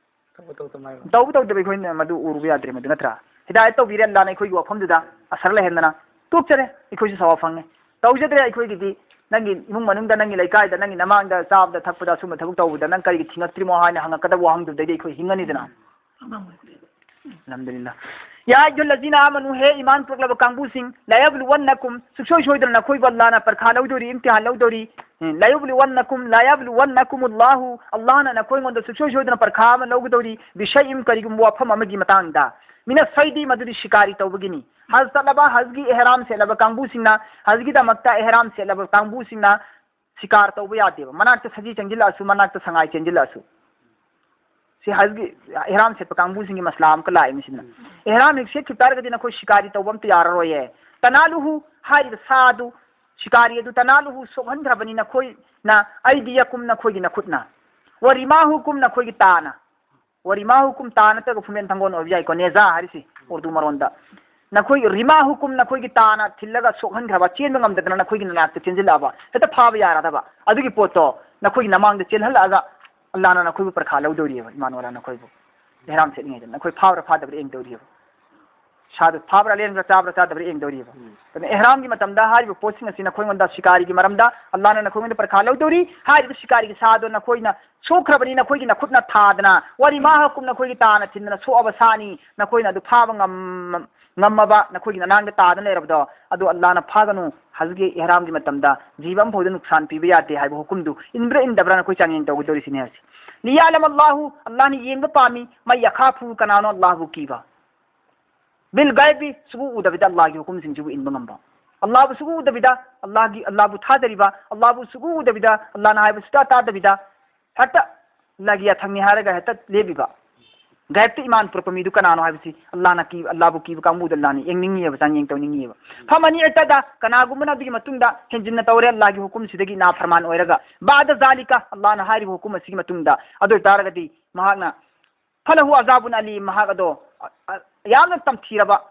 ꯇꯧꯕ ꯇꯧꯗꯕ ꯍꯥꯏꯕ꯫ ꯇꯧꯕ ꯇꯧꯗꯕ ꯑꯩꯈꯣꯏꯅ ꯃꯗꯨ ꯎꯔꯨꯕ ꯌꯥꯗ꯭ꯔꯦ, ꯃꯗꯨ ꯅꯠꯇ꯭ꯔꯥ? ꯍꯤꯗꯥꯌꯠ ꯇꯧꯕꯤꯔꯦ ꯑꯜꯂꯥꯅ ꯑꯩꯈꯣꯏꯒꯤ ꯋꯥꯐꯝꯗꯨꯗ ꯑꯁꯔ ꯂꯩꯍꯟꯗꯅ꯫ ꯇꯣꯛꯆꯔꯦ, ꯑꯩꯈꯣꯏꯁꯨ ꯁꯋꯥꯕ ꯐꯪꯉꯦ꯫ ꯇꯧꯖꯗ꯭ꯔꯦ ꯑꯩꯈꯣꯏꯒꯤꯗꯤ꯫ ꯅꯪꯒꯤ ꯏꯃꯨꯡ ꯃꯅꯨꯡꯗ, ꯅꯪꯒꯤ ꯂꯩꯀꯥꯏꯗ, ꯅꯪꯒꯤ ꯅꯃꯥꯡꯗ ꯆꯥꯕꯗ ꯊꯛꯄꯗ ꯑꯁꯨꯝꯕ ꯊꯕꯛ ꯇꯧꯕꯗ ꯅꯪ ꯀꯔꯤꯒꯤ ꯊꯤꯡꯉꯛꯇ꯭ꯔꯤꯃꯣ ꯍꯥꯏꯅ ꯍꯪꯉꯛꯀꯗꯕ ꯋꯥꯍꯪꯗꯨꯗꯩꯗꯤ ꯑꯩꯈꯣꯏ ꯍꯤꯡꯉꯅꯤꯗꯅ꯫ ꯑꯜꯍꯝꯗꯨꯂꯤꯜꯂꯥꯍ꯫ ꯌꯥ ꯑꯌꯨꯍꯜꯂꯖꯤꯅ ꯑꯥꯃꯅꯨ, ꯍꯦ ꯏꯃꯥꯟ ꯄꯨꯔꯛꯂꯕ ꯀꯥꯡꯕꯨꯁꯤꯡ, ꯂꯥ ꯌꯕ꯭ꯂꯨꯋꯟꯅꯀꯨꯝ, ꯁꯨꯡꯁꯣꯏ ꯁꯣꯏꯗꯅ ꯅꯈꯣꯏꯕꯨ ꯑꯜꯂꯥꯅ ꯄꯔꯈꯥ ꯂꯧꯗꯣꯔꯤ, ꯏꯝꯇꯤꯍꯥꯟ ꯂꯧꯗꯣꯔꯤ꯫ ꯎꯝ, ꯂꯥ ꯌꯕ꯭ꯂꯨꯋꯟꯅꯀꯨꯝ, ꯂꯥ ꯌꯕ꯭ꯂꯨꯋꯟꯅꯀꯨꯃꯨꯜꯂꯥꯍꯨ, ꯑꯜꯂꯥꯍꯅ ꯅꯈꯣꯏꯉꯣꯟꯗ ꯁꯨꯡꯁꯣꯏ ꯁꯣꯏꯗꯅ ꯄꯔꯈꯥ ꯑꯃ ꯂꯧꯒꯗꯧꯔꯤ, ꯕꯤꯁꯩꯏꯝ, ꯀꯔꯤꯒꯨꯝꯕ ꯋꯥꯐꯝ ꯑꯃꯒꯤ ꯃꯇꯥꯡꯗ꯫ ꯃꯤꯅ ꯁꯩꯗꯤ, ꯃꯗꯨꯗꯤ ꯁꯤꯀꯥꯔꯤ ꯇꯧꯕꯒꯤꯅꯤ꯫ ꯍꯖ ꯆꯠꯂꯕ, ꯍꯖꯒꯤ ꯑꯦꯍꯔꯥꯝ ꯁꯦꯠꯂꯕ ꯀꯥꯡꯕꯨꯁꯤꯡꯅ, ꯍꯖꯒꯤꯗꯃꯛꯇ ꯑꯦꯍꯔꯥꯝ ꯁꯦꯠꯂꯕ ꯀꯥꯡꯕꯨꯁꯤꯡꯅ ꯁꯤꯀꯥꯔ ꯇꯧꯕ ꯌꯥꯗꯦꯕ꯫ ꯃꯅꯥꯛꯇ ꯁꯖꯤ ꯆꯪꯁꯤꯜꯂꯛꯑꯁꯨ, ꯃꯅꯥꯛꯇ ꯁꯉꯥꯏ ꯆꯦꯟꯁꯤꯜꯂꯛꯑꯁꯨ꯫ ꯁꯤ ꯍꯖꯒꯤ ꯑꯦꯍꯔꯥꯝ ꯁꯦꯠꯄ ꯀꯥꯡꯕꯨꯁꯤꯡꯒꯤ ꯃꯁꯂꯥ ꯑꯃꯀ ꯂꯥꯛꯏ ꯃꯁꯤꯅ꯫ ꯎꯝ꯫ ꯑꯦꯍꯔꯥꯝ ꯍꯦꯛ ꯁꯦꯠꯈꯤꯕ ꯇꯥꯔꯒꯗꯤ ꯅꯈꯣꯏ ꯁꯤꯀꯥꯔꯤ ꯇꯧꯕ ꯑꯝꯇ ꯌꯥꯔꯔꯣꯏꯌꯦ꯫ ꯇꯅꯥꯂꯨꯍꯨ ꯍꯥꯏꯔꯤꯕ ꯁꯥ ꯑꯗꯨ, ꯁꯤꯀꯥꯔꯤ ꯑꯗꯨ, ꯇꯅꯥꯂꯨꯍꯨ ꯁꯣꯛꯍꯟꯈ꯭ꯔꯕꯅꯤ ꯅꯈꯣꯏꯅ, ꯑꯩꯗꯤꯌꯀꯨꯝ ꯅꯈꯣꯏꯒꯤ ꯅꯈꯨꯠꯅ, ꯋꯥ ꯔꯤꯃꯥꯍꯨꯀꯨꯝ ꯅꯈꯣꯏꯒꯤ ꯇꯥꯅ꯫ ꯋꯥꯔꯤꯃꯥ ꯍꯨꯀꯨꯝ ꯇꯥ ꯅꯠꯇ꯭ꯔꯒ ꯐꯨꯝꯕꯦꯟ ꯊꯥꯡꯒꯣꯟ ꯑꯣꯏꯕ ꯌꯥꯏꯀꯣ, ꯅꯦꯖꯥ ꯍꯥꯏꯔꯤꯁꯤ ꯎꯔꯗꯨ ꯃꯔꯣꯟꯗ꯫ ꯅꯈꯣꯏ ꯔꯤꯃꯥ ꯍꯨꯀꯨꯝ ꯅꯈꯣꯏꯒꯤ ꯇꯥꯅ ꯊꯤꯜꯂꯒ ꯁꯣꯛꯍꯟꯈ꯭ꯔꯕ, ꯆꯦꯟꯕ ꯉꯝꯗꯗꯅ ꯅꯈꯣꯏꯒꯤ ꯅꯅꯥꯛꯇ ꯆꯦꯟꯁꯤꯜꯂꯛꯑꯕ, ꯍꯦꯛꯇ ꯐꯥꯕ ꯌꯥꯔꯗꯕ ꯑꯗꯨꯒꯤ ꯄꯣꯠꯇꯣ ꯅꯈꯣꯏꯒꯤ ꯅꯃꯥꯡꯗ ꯆꯦꯜꯍꯜꯂꯛꯑꯒ ꯑꯜꯂꯥꯍꯅ ꯅꯈꯣꯏꯕꯨ ꯄꯔꯈꯥ ꯂꯧꯗꯧꯔꯤꯑꯕ, ꯏꯃꯥꯟ ꯋꯥꯂꯥ ꯅꯈꯣꯏꯕꯨ꯫ ꯏꯍꯔꯥꯝ ꯁꯦꯠꯂꯤꯉꯩꯗ ꯅꯈꯣꯏ ꯐꯥꯕ꯭ꯔꯥ ꯐꯥꯗꯕ꯭ꯔꯥ ꯌꯦꯡꯗꯧꯔꯤꯑꯕ꯫ ꯁꯥꯗꯨ ꯐꯥꯕ꯭ꯔꯥ, ꯂꯦꯟꯕ꯭ꯔꯥ, ꯆꯥꯕ꯭ꯔꯥ ꯆꯥꯗꯕ꯭ꯔꯥ ꯌꯦꯡꯗꯧꯔꯤꯑꯕ꯫ ꯎꯝ꯫ ꯑꯗꯨꯅ ꯏꯍꯔꯥꯝꯒꯤ ꯃꯇꯝꯗ ꯍꯥꯏꯔꯤꯕ ꯄꯣꯠꯁꯤꯡ ꯑꯁꯤ ꯅꯈꯣꯏꯉꯣꯟꯗ ꯁꯤꯀꯥꯔꯤꯒꯤ ꯃꯔꯝꯗ ꯑꯜꯂꯥꯍꯅ ꯅꯈꯣꯏꯉꯣꯟꯗ ꯄꯔꯈꯥ ꯂꯧꯗꯧꯔꯤ꯫ ꯍꯥꯏꯔꯤꯕ ꯁꯤꯀꯥꯔꯤꯒꯤ ꯁꯥꯗꯣ ꯅꯈꯣꯏꯅ ꯁꯣꯛꯈ꯭ꯔꯕꯅꯤ, ꯅꯈꯣꯏꯒꯤ ꯅꯈꯨꯠꯅ ꯊꯥꯗꯅ, ꯋꯥꯔꯤꯃꯥ ꯍꯨꯀꯨꯝ ꯅꯈꯣꯏꯒꯤ ꯇꯥꯅ ꯊꯤꯟꯗꯅ ꯁꯣꯛꯑꯕ ꯁꯥꯅꯤ, ꯅꯈꯣꯏꯅ ꯑꯗꯨ ꯐꯥꯕ ꯉꯝ-, ꯉꯝꯃꯕ, ꯅꯈꯣꯏꯒꯤ ꯅꯅꯥꯡꯗ ꯇꯥꯗꯅ ꯂꯩꯔꯕꯗꯣ, ꯑꯗꯨ ꯑꯜꯂꯥꯍꯅ ꯐꯥꯒꯅꯨ꯫ ꯍꯖꯒꯤ ꯏꯍꯔꯥꯝꯒꯤ ꯃꯇꯝꯗ ꯖꯤꯕ ꯑꯃꯐꯥꯎꯗ ꯅꯨꯛꯁꯥꯟ ꯄꯤꯕ ꯌꯥꯗꯦ ꯍꯥꯏꯕ ꯍꯨꯀꯨꯝꯗꯨ ꯏꯟꯕ꯭ꯔꯥ ꯏꯟꯗꯕ꯭ꯔꯥ ꯅꯈꯣꯏ ꯆꯥꯡꯌꯦꯡ ꯇꯧꯒꯗꯧꯔꯤꯁꯤꯅꯦ ꯍꯥꯏꯁꯦ꯫ ꯂꯤꯌꯥꯂꯝ ꯑꯜꯂꯥꯍꯨ, ꯑꯜꯂꯥꯍꯅ ꯌꯦꯡꯕ ꯄꯥꯝꯃꯤ, ꯃꯩ ꯌꯥꯈꯥꯐꯨ, ꯀꯅꯥꯅꯣ ꯑꯜꯂꯥꯍꯕꯨ ꯀꯤꯕ꯫ ꯕꯤꯜ ꯒꯥꯏꯕꯤ, ꯁꯨꯛꯎ ꯎꯗꯕꯤꯗ ꯑꯜꯂꯥꯍꯒꯤ ꯍꯨꯀꯨꯝꯁꯤꯡꯁꯤꯕꯨ ꯏꯟꯕ ꯉꯝꯕ꯫ ꯑꯜꯂꯥꯍꯕꯨ ꯁꯨꯛꯎ ꯎꯗꯕꯤꯗ, ꯑꯜꯂꯥꯍꯒꯤ, ꯑꯜꯂꯥꯍꯕꯨ ꯊꯥꯖꯔꯤꯕ, ꯑꯜꯂꯥꯍꯕꯨ ꯁꯨꯛꯎ ꯎꯗꯕꯤꯗ, ꯑꯜꯂꯥꯍꯅ ꯍꯥꯏꯕ ꯁꯨꯛꯇꯥ ꯇꯥꯗꯕꯤꯗ, ꯍꯦꯛꯇ ꯑꯜꯂꯥꯍꯒꯤ ꯌꯥꯊꯪꯅꯤ ꯍꯥꯏꯔꯒ ꯍꯦꯛꯇ ꯂꯦꯞꯄꯤꯕ꯫ ꯒꯥꯏꯕꯇ ꯏꯃꯥꯟ ꯄꯨꯔꯛꯄ ꯃꯤꯗꯨ ꯀꯅꯥꯅꯣ ꯍꯥꯏꯕꯁꯤ ꯑꯜꯂꯥꯍꯅ ꯀꯤ-, ꯑꯜꯂꯥꯍꯕꯨ ꯀꯤꯕ ꯀꯥꯡꯕꯨꯗ ꯑꯜꯂꯥꯍꯅ ꯌꯦꯡꯅꯤꯡꯉꯤꯑꯕ, ꯆꯥꯡꯌꯦꯡ ꯇꯧꯅꯤꯡꯉꯤꯑꯕ꯫ ꯐꯃꯅꯤ ꯑꯦꯇꯗꯥ, ꯀꯅꯥꯒꯨꯝꯕꯅ ꯑꯗꯨꯒꯤ ꯃꯇꯨꯡꯗ ꯍꯦꯟꯖꯤꯟꯅ ꯇꯧꯔꯦ, ꯑꯜꯂꯥꯍꯒꯤ ꯍꯨꯀꯨꯝꯁꯤꯗꯒꯤ ꯅꯥꯐꯔꯃꯥꯟ ꯑꯣꯏꯔꯒ, ꯕꯥꯗ ꯖꯥꯂꯤꯀ, ꯑꯜꯂꯥꯍꯅ ꯍꯥꯏꯔꯤꯕ ꯍꯨꯀꯨꯝ ꯑꯁꯤꯒꯤ ꯃꯇꯨꯡꯗ, ꯑꯗꯨ ꯑꯣꯏꯇꯥꯔꯒꯗꯤ ꯃꯍꯥꯛꯅ ꯐꯂꯍꯨ ꯑꯖꯥꯕꯨꯟ ꯑꯂꯤꯝ, ꯃꯍꯥꯛ ꯑꯗꯣ, ꯑ, ꯑ, ꯌꯥꯝꯅ ꯇꯝꯊꯤꯔꯕ,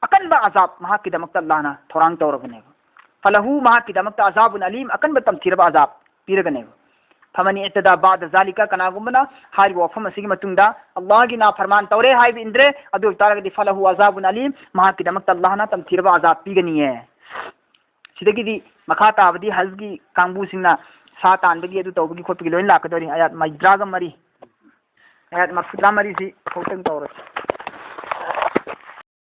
ꯑꯀꯟꯕ ꯑꯖꯥꯕ ꯃꯍꯥꯛꯀꯤꯗꯃꯛꯇ ꯑꯜꯂꯥꯍꯅ ꯊꯧꯔꯥꯡ ꯇꯧꯔꯕꯅꯦꯕ꯫ ꯐꯂꯍꯨ, ꯃꯍꯥꯛꯀꯤꯗꯃꯛꯇ ꯑꯖꯥꯕꯨꯟ ꯑꯂꯤꯝ, ꯑꯀꯟꯕ ꯇꯝꯊꯤꯔꯕ ꯑꯖꯥꯕ ꯄꯤꯔꯒꯅꯦꯕ꯫ ꯐꯃꯅꯤ ꯑꯦꯇꯗꯥ ꯕꯥꯗ ꯖꯥꯂꯤꯀ, ꯀꯅꯥꯒꯨꯝꯕꯅ ꯍꯥꯏꯔꯤꯕ ꯋꯥꯐꯝ ꯑꯁꯤꯒꯤ ꯃꯇꯨꯡꯗ ꯑꯜꯂꯥꯍꯒꯤ ꯅꯥꯐꯔꯃꯥꯟ ꯇꯧꯔꯦ ꯍꯥꯏꯕ ꯏꯟꯗ꯭ꯔꯦ, ꯑꯗꯨ ꯑꯣꯏꯇꯥꯔꯒꯗꯤ ꯐꯂꯍꯨ ꯑꯖꯥꯕꯨꯟ ꯑꯂꯤꯝ, ꯃꯍꯥꯛꯀꯤꯗꯃꯛꯇ ꯑꯜꯂꯥꯍꯅ ꯇꯝꯊꯤꯔꯕ ꯑꯖꯥꯕ ꯄꯤꯒꯅꯤꯌꯦ꯫ ꯁꯤꯗꯒꯤꯗꯤ ꯃꯈꯥ ꯇꯥꯕꯗꯤ ꯍꯖꯒꯤ ꯀꯥꯡꯕꯨꯁꯤꯡꯅ ꯁꯥ ꯇꯥꯟꯕꯒꯤ, ꯑꯗꯨ ꯇꯧꯕꯒꯤ ꯈꯣꯠꯄꯒꯤ ꯂꯣꯏꯅ ꯂꯥꯛꯀꯗꯧꯔꯤ꯫ ꯑꯌꯥꯠ ꯃꯧꯗ꯭ꯔꯥꯒ ꯃꯔꯤ, ꯑꯌꯥꯠ ꯃꯔꯐꯨꯇꯔꯥ ꯃꯔꯤꯁꯤ ꯈꯛꯇꯪ ꯇꯧꯔꯁꯤ꯫